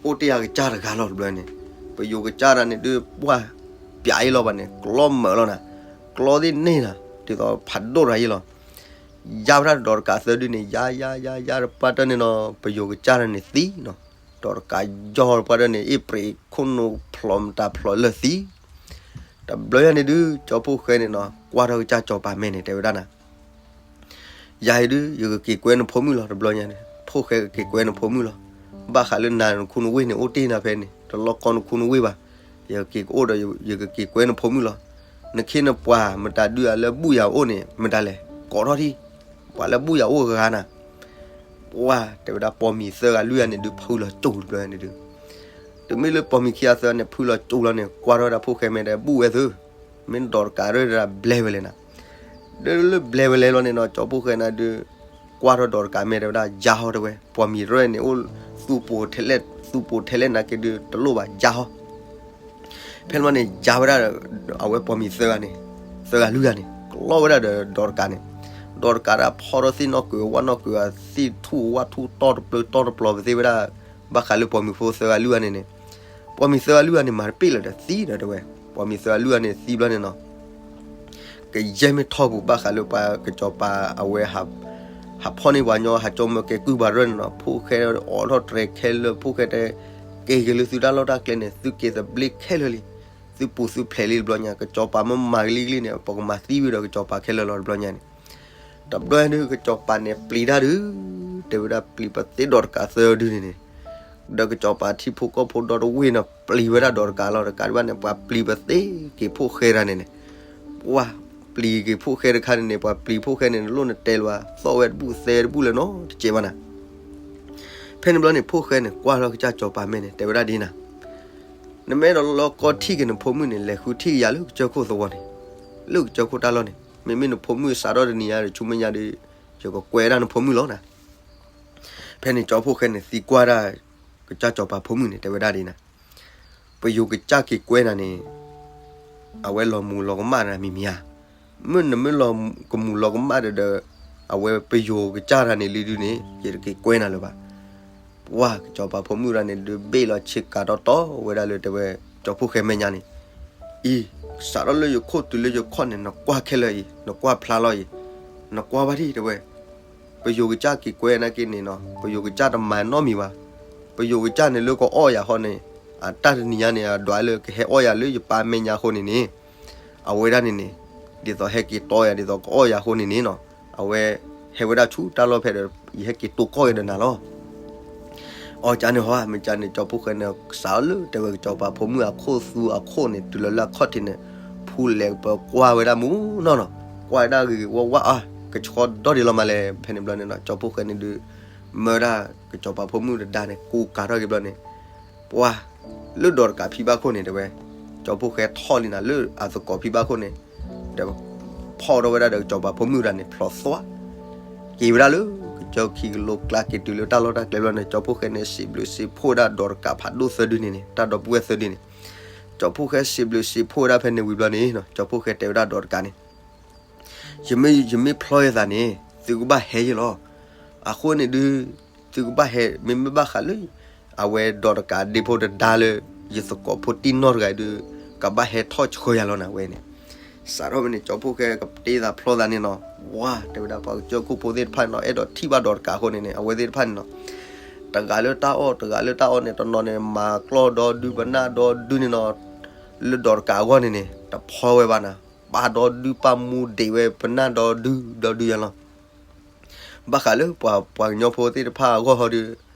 အိၣ်တ့ၢ်အကစၢ်တဂၤလီၤတဘျီန့ၣ်, ပယိၤကစၢ်တဂၤန့ၣ်ဒုး ပှၤ ပၠးအ့ၣ်လီၤဘၣ်န့ၣ် ကျီမၢာ်လီၤနၤ, ကျီသ့ၣ်န့ၣ်နၤ ဒ်သိးဖးဒိၣ်တဂၤအံၤလီၤ ယါဝဲဒၣ်ဒီးတကးသၢဒုးန့ၣ် ယါယါယါယါတပှၢ်တၢၢ်န့ၣ်နီၤ ပယိၤကစၢ်တဂၤန့ၣ်သံနီၤ, ဒီးတကးယီတပှၢ်တၢၢ်န့ၣ် အ့ၣ်ပြံးခိၣ်နူာ်ဖျိးမတၤဖျိးလၢာ်သံ, တဘျီညါန့ၣ်ဒုး ကၠီဖိၣ်ဃဲန့ၣ်နီၤ ကွၢ်ထီၣ်ကစၢ်စီၤပၤမဲာ်န့ၣ် တဲဝဲဒၣ်နၤ ယၤအံၤဒုး ယကက့ၤကွဲနဖိမုၣ်လီၤ တဘျီညါန့ၣ် ဖိၣ်ဃဲကက့ၤကွဲနဖိမုၣ်လီၤ, ဘၣ်ဃးလၢနၤနခူနဝ့ၢ်န့ၣ် အိၣ်တ့ၢ်နၤဖဲန့ၣ် တလီၢ်ကီနခူနဝ့ၢ်ဘၣ်, ယကက့ၤအိၣ်ဒီး ယကက့ၤကွဲနဖိမုၣ်လီၤ, နခ့နပှၤမတၤဒုးအလၢဘူၣ်ယၤအိၣ်န့ၣ် မတၤလဲၣ် ကိးထီၣ်ထံၣ်, ပှၤလၢဘူၣ်ယၤအိၣ်ဂၤနၤ ပှၤတဲဝဲဒၣ်ပိာ်မံၤသၢဂၤလွံၢ်ဂၤန့ၣ်ဒုး ဖုလီၤစူၤတဘျီန့ၣ်ဒုး, တုၤမ့ၢ်လၢပိာ်မံၤခံဂၤသၢဂၤန့ၣ် ဖုလီၤစူၤလီၤန့ၣ် ကွၢ်ထီၣ်ဝဲဒၣ်ဖိၣ်ဃဲမဲာ်ဒီး ဘူၣ်ဝဲသု, မ့ၢ်ဒီးတကးရဲၣ်ဒၣ်ဘျဲဝဲလဲၣ်နၤ, ဒီးလၢဘျဲဝဲလဲၣ်လီၤန့ၣ်နီၤ ကၠီဖိၣ်ဃဲန့ၣ်ဒုး ကွၢ်ထီၣ်ဒီးတကးမဲာ်တဲဝဲဒၣ် ယါဟီတဲဝဲ, ပိာ်မံၤရဲၣ်န့ၣ် အိၣ်သူၣ်ပိာ်ထဲလဲၣ် သူၣ်ပိာ်ထဲလဲၣ်နာ်က့ဒုး တလိၣ်ဘၣ် ယါဟီ ဖဲန့ၣ်မးန့ၣ် ယါဝဲဒၣ် အဝဲပိာ်မံၤသၢဂၤန့ၣ် သၢဂၤလွံၢ်ဂၤန့ၣ် ကျီဝဲဒၣ်ဒီးဒီးတကးန့ၣ်, ဒီးတကးဒၣ်ဖီၣ်ထီၣ်သ့ၣ်နီၣ်ကွံာ်ဝၣ်နီၣ်ကွံာ် သ့ၣ်ထူၣ်ဝၣ်ထူၣ်တီၢ်တပျၢၤတီၢ်တပျီၤပသ့ဝဲဒၣ်, ဘၣ်ဃးလၢပိာ်မံၤဖိသၢဂၤလွံၢ်ဂၤန့ၣ်န့ၣ်, ပိာ်မံၤသၢဂၤလွံၢ်ဂၤန့ၣ် မၤတပ့ၣ်လၢၤဒီးသံဒီးတဲဝဲ, ပိာ်မံၤသၢဂၤလွံၢ်ဂၤန့ၣ်သံဘျီန့ၣ်နီၤ ကယဲၢ်မ့ၢ်ထီၣ်ပူၤ ဘၣ်ဃးလၢပှၤကစီၤပၤအဝဲ ဟးဖီၣ်န့ၢ်ပှၤညီ ဟးကၠီမၢကဲကုၢ်ပှၤရၢၢ်န့ၣ်နီၤ, ဖိၣ်ဃဲအိးထီၣ်တြဲၤခဲလၢာ် ဖိၣ်ဃဲတဲ က့ၤက့ၤလၢသုတၢ်လီၢ်တၢ်ကျဲန့ၣ် သုက့ၤသဘျ့ခဲလၢာ်လံ, သုပူၤသုဖျဲးလံတဘျီညါ ကစီၤပၤမ့ၢ်မၤကလံကလံန့ၣ် ပကမၤသံဝံၤဒီးကစီၤပၤခဲလၢာ်လီၤတဘျီညါန့ၣ်, တဘျီညါဒုး ကစီၤပၤန့ၣ်ပျံၤတၢ်ဒုး, တဲဝဲဒၣ်ပျံၤပသ့ဒီးတကးသၢဒုန့ၣ်န့ၣ်, ဒီးကစီၤပၤထံဖိကီၢ်ဖိဒီတဝ့ၢ်န့ၣ် ပျံၤဝဲဒၣ်ဒီးတကးလီၤ, တကးဒံးဘၣ်န့ၣ် ပှၤပျံၤပသ့က့ၤဖိၣ်ဃဲတဂၤန့ၣ်န့ၣ်, ပှၤပျံၤက့ၤဖိၣ်ဃဲတခါန့ၣ်န့ၣ် ပှၤပျံၤဖိၣ်ဃဲန့ၣ် လိၣ်နတဲလၢၤဘၣ် သီၣ်ဝဲတဘူၣ်သဲတဘူၣ်လၢၤနီတစဲးဘၣ်နၤ ဖဲန့ၣ်ဘျီန့ၣ် ဖိၣ်ဃဲန့ၣ် ကွၢ်ထီၣ်ကစၢ်စီၤပၤမဲာ်န့ၣ် တဲဝဲဒၣ်ဒ်နၤ, နမ့ၢ်အဲၣ်ဒိးလီၢ်ကီထံၣ်က့ၤနဖိမုၣ်န့ၣ် လဲၤဃုထံၣ်က့ၤယၤလၢကစၢၢ်ခိၣ်သဝီန့ၣ်, လၢကစၢၢ်ခိၣ်တၢ်လီၢ်န့ၣ်, မ့မ့ၢ်နဖိမုၣ်စးထီၣ်တနံၤညါဒီး ဆူမဲာ်ညါဒီး ယကကွဲဒၣ်နဖိမုၣ်လီၤနၤ. ဖဲန့ၣ်ကၠီဖှိၣ်ဃဲန့ၣ်သံကွၢ်ဒၣ် ကစၢ်စီၤပၤဖိမုၣ်န့ၣ် တဲဝဲဒၣ်ဒ်နၤ, ပယိၤကစၢ်က့ၤကွဲနၤန့ၣ် အဝဲလီၤမူၤလီၤကမၣ်နၤမံၤမံၤဧါ. မ့ၢ်နမ့ၢ်လီၤကမူၤလီၤကမၣ်ဒီး အဝဲပယိၤကစၢ်တၢ်န့ၣ်လံဒုန့ၣ် ယတက့ၤကွဲနၤလၢၤဘၣ်. ပှၢ်ကစၢ်စီၤပၤဖိမုၣ်တဂၤန့ၣ် ဒုးဘ့ၣ်လီၤဆ့ကၤတီတီဝဲဒၣ်လၢတဲဝဲ ကၠီဖှိၣ်ဃဲမဲာ်ညါန့ၣ်, အံၤ, စးထီၣ်လၢယခိၣ်တုၤလၢယခီၣ်န့ၣ် နကွၢ်ခဲလၢာ်အံၤ, နကွၢ်ဖျါလီၤအံၤ, နကွၢ်ဘၣ်ဒံးတဲဝဲ ပယိၤကစၢ်က့ၤကွဲနာ်က့န့ၣ်နီၤ ပယိၤကစၢ်တမၤနီတမံၤဘၣ်. ပယိၤကစၢ်န့ၣ်လၢကအီၣ်ယၤဃီန့ၣ် အတၢ်တနံၤညါန့ၣ် အဒွးလၢကဟဲအီၣ်ယၤလၢယပၢ်မဲာ်ညါအဃိန့ၣ်န့ၣ်, အဝဲဒၣ်န့ၣ်န့ၣ် ဒ်သိးဟဲက့ၤတီယၤ ဒ်သိးကအီၣ်ယၤအဃိန့ၣ်န့ၣ်နီၤ, အဝဲဟဲဝဲဒၣ်ဆူတၢ်လီၢ်ဖဲဒီး ယဟဲက့ၤတိၢ်ကီၢ်က့ၤဒီးနၤလီၤ. အီၣ်ကန့ၣ်ဟီ မ့ၢ်ကန့ၣ် ကၠီဖှိၣ်ဃဲန့ၣ် စးထီၣ်လၢတဲဝဲကစၢ်စီၤပၤဖိမုၣ်အခိၣ်သူအခိၣ်န့ၣ် တုၤလီၤလၢအခီၣ်ထံးန့ၣ် ဖူလဲၤပကွၢ်ဝဲဒၣ်မူနီၢ်နီၢ်, ကွၢ်ဝဲဒၣ်ဂ့ၤဂ့ၤဝါဝါအါ, ကဆှီဒီဒ်လီၤမးလဲၣ်. ဖဲန့ၣ်ဘျီန့ၣ်နီၤ ကၠီဖှိၣ်ဃဲန့ၣ်ဒုး မၢဒၣ်ကစၢ်စီၤပၤဖိမုၣ်တဒါန့ၣ် ကူကၤထီၣ်က့ၤဘျီန့ၣ် ပှၤ လၢဒီးတကးဖံဘၣ်ခိၣ်န့ၣ်တဲဝဲ, ကၠီဖှိၣ်ဃဲထီၣ်လံနၤလၢအသကိးဖံဘၣ်ခိၣ်န့ၣ်, ဒီးဖီၣ်ထီၣ်ဝဲဒၣ်ဒီးကစၢ်စီၤပၤဖိမုၣ်တဒါန့ၣ် ဖျိးသွါ က့ၤဝဲဒၣ်လၢ ကစၢၢ်ခံကလိကျါက့ၤတုၤလၢတၢ်လီၢ်တၢ်ကျဲဘျီန့ၣ် ကၠီဖှိၣ်ဃဲန့ၣ် စံးဘျုးစံးဖှိၣ်ဝဲဒၣ်ဒီးတကးဖးဒိၣ်သၢဒုန့ၣ်န့ၣ် တၢ်ဒီပုၢ်ဝဲၢ်သၢဒုန့ၣ်, ကၠီဖှိၣ်ဃဲစံးဘျုးစံးဖှိၣ်ဝဲဒၣ်ဖဲန့ၣ်ဝံၤဘျီန့ၣ်နီၤ ကၠီဖှိၣ်ဃဲတဲဝဲဒၣ်ဒီးတကးန့ၣ် ယမ့ၢ် ယမ့ၢ်ဖျီယသးန့ၣ် သုကဘၣ်ဟဲယလီၤ. အဃိန့ၣ်ဒုး သုကဘၣ်ဟဲ မ့မ့ၢ်ဘၣ်ဃးလၢ အဝဲဒီးတကးဒ့ဖိတဒါလၢ ယသကိးဖိတံၢ်နီၢ်တဂၤဒုး ကဘၣ်ဟဲထီၣ်ဆှၢယၤလီၤနၤဝဲန့ၣ်. စးထီၣ်ဝဲန့ၣ် ကၠီဖှိၣ်ဃဲကတ့သးဖျီသးန့ၣ်နီၤ ဝါ တဲဝဲဒၣ်ပှၤကစၢၢ်ခိၣ်ဖိသ့ၣ်တဖၣ်န့ၣ်နီၤ အဲၣ်ဒိးထံၣ်ဘၣ်ဒီးတကးအဃိန့ၣ်န့ၣ် အဝဲသ့ၣ်တဖၣ်န့ၣ်နီၤ တဂၤလၢတၢ်အီၣ် တဂၤလၢတၢ်အီၣ်န့ၣ် တနီၤန့ၣ် မၤကျီၢ်ဒီဒု ပနၢ်ဒီဒုန့ၣ်နီၤ လၢဒီးတကးအဂီၢ်န့ၣ်န့ၣ် တဖီဝဲဘၣ်နၤ ပၢ်ဒီဒု ပၢ်မူဒံးဝဲပနၢ်ဒီဒု ဒီဒုယၤလီၤ. ဘၣ်ဃးလၢပှၤ ပှၤကညီဖိသ့ၣ်တဖၣ်အဂီၢ်ဟီဒုး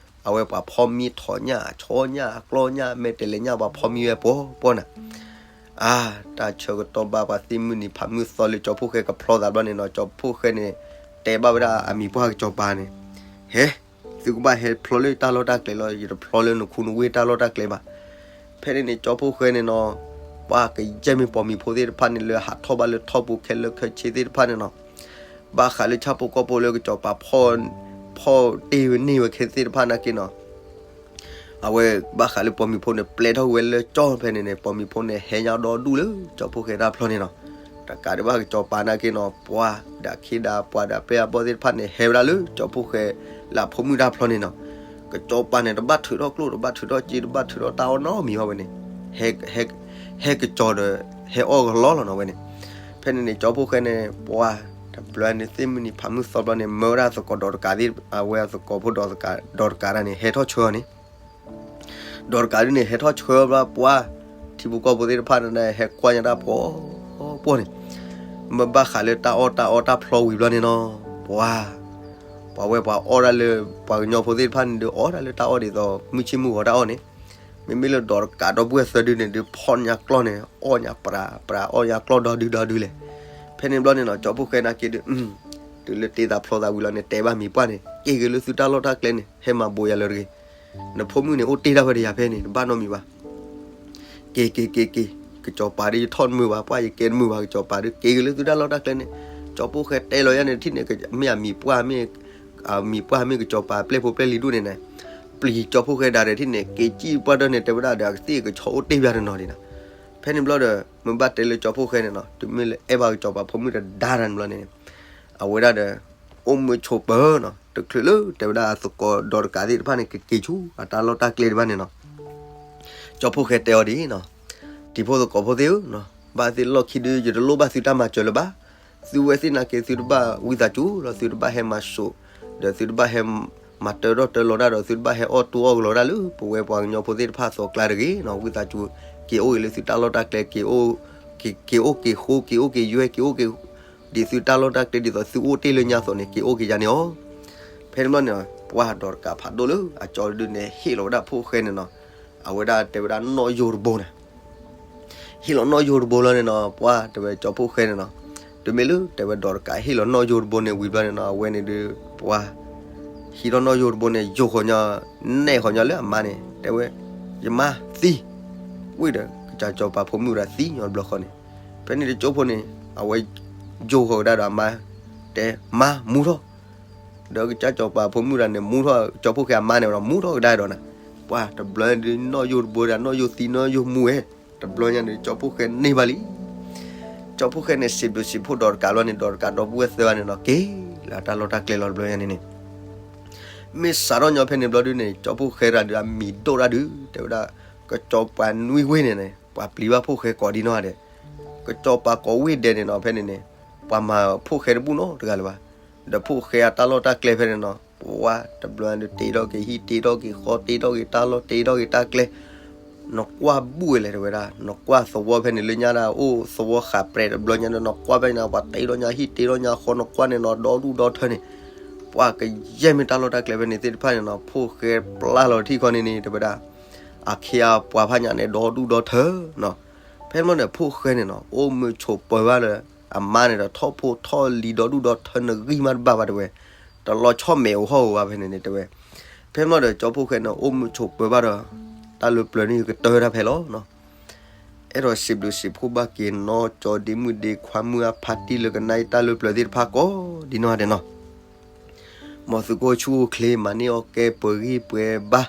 အဝဲပှၤဖီမံထီၣ်ညၣ် ဆီညၣ် ကျီၢ်ညၣ် မဲာ်တဲးလဲးညၣ် ပှၤဖီမံဝဲပှီၤပှီၤနၤ. အါ တၢ်ဆၢကတီၢ်ဘၣ်ပှၤသ့ၣ်မုၢ်နံၤဖးမုၢ်သီလၢကၠီဖှိၣ်ဃဲကဖျီသးဘျီန့ၣ်နီၤ ကၠီဖှိၣ်ဃဲန့ၣ် တဲဘၣ်ဝဲဒၣ်အမံၤပှၢ်ကစီၤပၤန့ၣ် ဟဲ သုကဘၣ်ဟဲဖျီလၢတၢ်လီၢ်တၢ်ကျဲလီၤ ယတဖျီလၢနခူနဝ့ၢ်တၢ်လီၢ်တၢ်ကျဲဘၣ်. ဖဲန့ၣ်န့ၣ် ကၠီဖှိၣ်ဃဲန့ၣ်နီၤ ပှၤကယဲၢ်မ့ၢ်ပိာ်မုၣ်ဖိသ့ၣ်တဖၣ်န့ၣ် လၢဟးထီၣ်ဘၣ်လၢထီၣ်ပူၤခဲလၢာ်ခဲဆ့သ့ၣ်တဖၣ်န့ၣ်နီၤ ဘၣ်ဃးလၢဆၣ်ဖိကီၢ်ဖိလၢကစီၤပၤဖီၣ် ဖီၣ်တ့ၢ်ဝဲန့ၢ်ဝဲခဲသ့ၣ်တဖၣ်နာ်က့နီၤ အဝဲဘၣ်ဃးလၢပိာ်မုၣ်ဖိန့ၣ် ပျဲထီၣ်ဝဲလၢကၠီဖဲန့ၣ်န့ၣ် ပိာ်မုၣ်ဖိန့ၣ် ဟဲညါဒီဒူၣ်လၢကၠီဖှိၣ်ဃဲတၢ်ဖျီန့ၣ်နီၤ တကးဒံးဘၣ်ကစီၤပၤနာ်က့နီၤ ပှၤဒၣ်ခ့ဒၣ်ပှၤဒၣ်ပဲအဘီၣ်သ့ၣ်တဖၣ်န့ၣ် ဟဲဝဲဒၣ်လၢကၠီဖှိၣ်ဃဲလၢအဖိမုၣ်တၢ်ဖျီန့ၣ်နီၤ ကစီၤပၤန့ၣ် တဘၣ်ထုးထီၣ်ကျိၣ် တဘၣ်ထုးထီၣ်စ့ တဘၣ်ထုးထီၣ်တၢ်အီၣ်နီတမံၤဘၣ်ဝဲန့ၣ် ဟဲ ဟဲကစီၤဒီး ဟဲအီၣ်ကလီလီၤနီၤဝဲန့ၣ် ဖဲန့ၣ်န့ၣ် ကၠီဖှိၣ်ဃဲန့ၣ် ပှၤ တဘျီန့ၣ်သ့ၣ်မုၢ်နံၤဖးမုၢ်သီဘျီန့ၣ် မၢဝဲဒၣ်သကိးဒီးတကးသ့ၣ် အဝဲအသကိးဖိဒီးတကး ဒီးတကးတၢ်န့ၣ် ဟဲထီၣ်ဆှၢအီၤန့ၣ် ဒီးတကးဒုန့ၣ် ဟဲထီၣ်ဆှၢဘျီပှၤ ထံဖိကီၢ်ဖိသ့ၣ်တဖၣ်န့ၣ် ဟဲကွၢ်ညါတၢ်ပှီၤပှီၤန့ၣ် မ့ၢ်ဘၣ်ဃးလၢတၢ်အီၣ်တၢ်အီတၢ်ဖျီဝံၤဘျီန့ၣ်နီၤ ပှၤ ပှၤဝဲပှၤအီၣ်ဒၣ်လၢ ပှၤကညီဖိသ့ၣ်တဖၣ်န့ၣ် ဒုးအီၣ်ဒၣ်လၢတၢ်အီၣ်ဒ်သိး မုၢ်ဆ့ၣ်မုၢ်ဂီၤတၢ်အီၣ်န့ၣ် မ့မ့ၢ်လၢဒီးတကးဒီပုၢ်ဝဲၢ်သၢဒုန့ၣ် ဒုးဖီၣ်ညါကျီၢ်န့ၣ် အီၣ်ညါပြး ပြးအီၣ်ညါကျီၢ်ဒီဒုဒီဒုလဲၣ်. ဖဲန့ၣ်ဘျီန့ၣ်နီၤ ကၠီဖှိၣ်ဃဲနာ်က့ဒုး တုၤလၢတ့သးဖျီသးဝံၤလီၤန့ၣ် တဲဘၣ်မံၤပှၢ်န့ၣ် က့ၤဂ့ၤလၢသုတၢ်လီၢ်တၢ်ကျဲန့ၣ် ဟဲမၤဘိးယၤလၢတဂ့ၤ. နဖိမုၣ်န့ၣ် အိၣ်တ့ၢ်ဒၣ်ဝဲဒီးယၤဖဲန့ၣ် တဘၣ်နီတမံၤဘၣ်. က့ၤက့ၤက့ၤက့ၤ ကစီၤပၤဒုး ယထီၣ်တမုာ်ဘၣ် ပှၢ်ယကဲတမုာ်ဘၣ် ကစီၤပၤဒုး က့ၤဂ့ၤလၢသုတၢ်လီၢ်တၢ်ကျဲန့ၣ် ကၠီဖှိၣ်ဃဲတဲလီၤယၤန့ၣ်ထံၣ်န့ၣ် မ့ၢ်အမံၤပှၢ်မ့ၢ် အမံၤပှၢ်မ့ၢ်ကစီၤပၤပျဲၢ်ဖိပျဲၢ်လံၤဒိၣ်န့ၣ်န့ၣ် ပျံၤကၠီဖှိၣ်ဃဲဒၣ်ဒီးထံၣ်န့ၣ် က့ၤစံၣ်ပှၢ်ဒၢန့ၣ် တဲဝဲဒၣ်ဒီး အကသ့ၣ်ကဆီအိၣ်တ့ၢ်ဘၣ်တနီၤဒံးနီၤ. ဖဲန့ၣ်ဘျီဒီး မ့ၢ်ဘၣ်တဲလၢကၠီဖှိၣ်ဃဲန့ၣ်နီၤ တုၤမ့ၢ်လၢအဲၣ်ဘၣ်ကစီၤပၤဖိမုၣ်တဒါတၢ်န့ၣ်ဘျီန့ၣ် အဝဲဒၣ်ဒီး အိၣ်မုာ်ဆိးပၢၤနီၤ တချုးလၢတဲဝဲဒၣ်အသကိးဒီးတကးသ့ၣ်တဖၣ်န့ၣ် ကက့ၤဆူအတၢ်လီၢ်တၢ်ကျဲဒံးဘၣ်န့ၣ်နီၤ ကၠီဖှိၣ်ဃဲတဲအီၤဒ်နီၤ တံၤဖိသကိးဖိသ့ၣ်ဧၢ, ဘၣ်သ့ၣ်လီၢ်ခံဒုး ယတလိၣ်ဘၣ်သုတၢ်မၤစၢၤလၢၤဘၣ်. သုဝဲသ့ၣ်နာ်က့ သုတဘၣ်ဝံသးစူၤလီၤ သုတဘၣ်ဟဲမၤစိာ်, ဒီးသုတဘၣ်ဟဲမၤတၢထီၣ်တၢလီၤတၢ်ဒီး သုတဘၣ်ဟဲအီၣ်တူၢ်အီၣ်ကလီၤတၢ်လၢပဝဲပှၤကညီဖိသ့ၣ်တဖၣ်အသိးကျါတဂ့ၤနီၤ. ဝံသးစူၤ က့ၤအိၣ်ဂ့ၤလၢသုတၢ်လီၢ်တၢ်ကျဲ က့ၤအိၣ်က့ၤဃိ က့ၤအိၣ်က့ၤယွဲ က့ၤအိၣ်က့ၤ ဒ်သုတၢ်လီၢ်တၢ်ကျဲ ဒ်သိးသုအိၣ်တ့ၢ်လၢညါအသိးန့ၣ် က့ၤအိၣ်က့ၤယၤန့ၣ်ဧါ. ဖဲန့ၣ်ဘျီန့ၣ် ပှၤဒီးတကးဖးဒိၣ်လၢအကၠီဒုန့ၣ် ဟ့ၣ်လီၤဝဲဒၣ်ဖိၣ်ဃဲန့ၣ်နီၤ, အဝဲဒၣ်တဲဝဲဒၣ်နီၣ်ယိၤတဘိန့ၣ် ဟ့ၣ်လီၤနီၣ်ယိၤတဘိလီၤန့ၣ်နီၤ, ပှၤတဲဝဲကၠီဖိၣ်ဃဲန့ၣ်နီၤ, တုၤမ့ၢ်လၢတဲဝဲဒီးတကးဟ့ၣ်လီၤနီၣ်ယိၤတဘိန့ၣ်ဝံၤဘျီန့ၣ်နီၤ, အဝဲန့ၣ်ဒုး ပှၤ ဟံးထီၣ်နီၣ်ယိာ်တဘိန့ၣ် ယိာ်ဃီၤညီ, နဲၣ်ဃီၤညီလၢအမါန့ၣ် တဲဝဲ, ယမါသံ, ဝံၤဒီး ကစၢ်စီၤပၤဖိမုၣ်တဂၤသံညီတဘျီဃီန့ၣ်, ဖဲန့ၣ်တကၠိဖိန့ၣ် အဝဲယိာ်ဃီၤကဒါဒီးအမါ, တဲမါမူထီၣ်, ဒီးကစၢ်စီၤပၤဖိမုၣ်တဂၤန့ၣ် မူထီၣ်ကၠီဖိၣ်ဃဲအမါန့ၣ်ဒီး မူထီၣ်ကဒါဒီးနၤ, ပှၤတဘျီဒုးနီၣ်ယိာ်တဘိဒီး နီၣ်ယိာ်သံနီၣ်ယိာ်မူဝဲ, တဘျီညါန့ၣ် ကၠီဖိၣ်ဃဲန့ၢ်ဘၣ်လံ ကၠီဖိၣ်ဃဲန့ၣ် စံးဘျုးစံးဖှိၣ်ဒီးတကးလီၤန့ၣ် ဒီးတကးဒီပုၢ်ဝဲၢ်သၢဂၤန့ၣ်နီၤ က့ၤလၢတၢ်လီၢ်တၢ်ကျဲလီၤတဘျီညါန့ၣ်န့ၣ်, မ့ၢ်စးထီၣ်ညီဖဲန့ၣ်ဘျီဒုန့ၣ် ကၠီဖိၣ်ဃဲတဂၤဒုးအမံၤဒိၣ်တၢ်ဒုး တဲဝဲဒၣ်, ကစီၤပၤနွံဝ့ၢ်န့ၣ်န့ၣ် ပှၤပျံၤဘၣ်ဖိၣ်ဃဲကိးဒံနီၢ်ဂၤဒဲး, ကစီၤပၤကိးဝ့ၢ်ဒဲးန့ၣ်နီၤ ဖဲန့ၣ်န့ၣ်, ပှၤမၤဖိၣ်ဃဲတဘူၣ်နီတဂၤလၢၤဘၣ်, ဒီးဖိၣ်ဃဲအတၢ်လီၢ်တၢ်ကျဲဖဲန့ၣ်နီၤ ပှၤတဘျီဒုးတ့ထီၣ်က့ၤဟံၣ်တ့ထီၣ်က့ၤဃီတ့ထီၣ်က့ၤတၢ်လီၢ်တ့ထီၣ်က့ၤတၢ်ကျဲ နကွၢ်ဘူၣ်ဝဲလဲၣ်တဲဝဲဒၣ် နကွၢ်သဝီဖဲန့ၣ်လၢညါဒၣ်အိၣ်သဝီဃးပြဲးတဘျီညါဒီး နကွၢ်ဖဲန့ၣ် ပှၤတ့ထီၣ်ညါဟံၣ်တ့ထီၣ်ညါဃီ နကွၢ်န့ၣ်နီၤ ဒီဒူၣ်ဒီထၢန့ၣ်, ပှၤကယဲၢ်မ့ၢ်တၢ်လီၢ်တၢ်ကျဲဖဲန့ၣ်သ့ၣ်တဖၣ်န့ၣ်နီၤ ဖိၣ်ဃဲပျၢ်လီၤထံၣ်ခီန့ၣ်န့ၣ် တဲဝဲဒၣ်, အခ့အပှၤဖးညါန့ၣ် ဒီဒူၣ်ဒီထၢနီၤ, ဖဲမ့ၢ်ဒီးဖိၣ်ဃဲန့ၣ်နီၤ အိၣ်မုာ်ဆိးပၢၤဘၣ်ဒီး အမါန့ၣ်ဒီး ထီၣ်ဖိထီၣ်လံၤဒီဒူၣ်ဒီထၢနဂံၢ်မးတဘၣ်ဘၣ်တဲဝဲ, တလီၤဆီၣ်မဲာ်အိၣ်ဟီၣ်ဧိၤဘၣ်ဖဲန့ၣ်န့ၣ်တဲဝဲ, ဖဲမ့ၢ်ဒီးကၠီဖိၣ်ဃဲန့ၣ် အိၣ်မုာ်ဆိးပၢၤဘၣ်ဒီး တၢ်လၢပျၢၤန့ၣ်ကတၢၢ်တၢ်ဖဲလီၤနီၤ, အဲၣ်ဒိးစံးဘျုးစံးဖှိၣ်ဘၣ်က့ၤနီၢ်ကၠီဒ့မုၣ်ဒ့ခွါမုၣ်အဖါတံၢ်လၢကနၣ်အံၤတၢ်လၢပျၢၤသ့ၣ်တဖၣ်ကိးဒံနီၢ်ဂၤဒဲးနီၤ, မ်သုကအိၣ်ဆူၣ်အိၣ်ချ့ မၤန့ၢ်အီၣ်ကဲပှဲၤဂံၢ်ပှဲၤဘါ,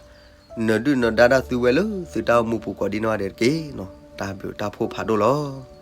နဒုၣ်နဒါတၢ်သုဝဲလၢသုတၢ်အိၣ်မူပူၤကိးဒံနီၢ်ဂၤဒဲးတက့ၢ်နီၤ, တၢ်ဘျုးတၢ်ဖှိၣ်ဖးဒိၣ်လီၤ.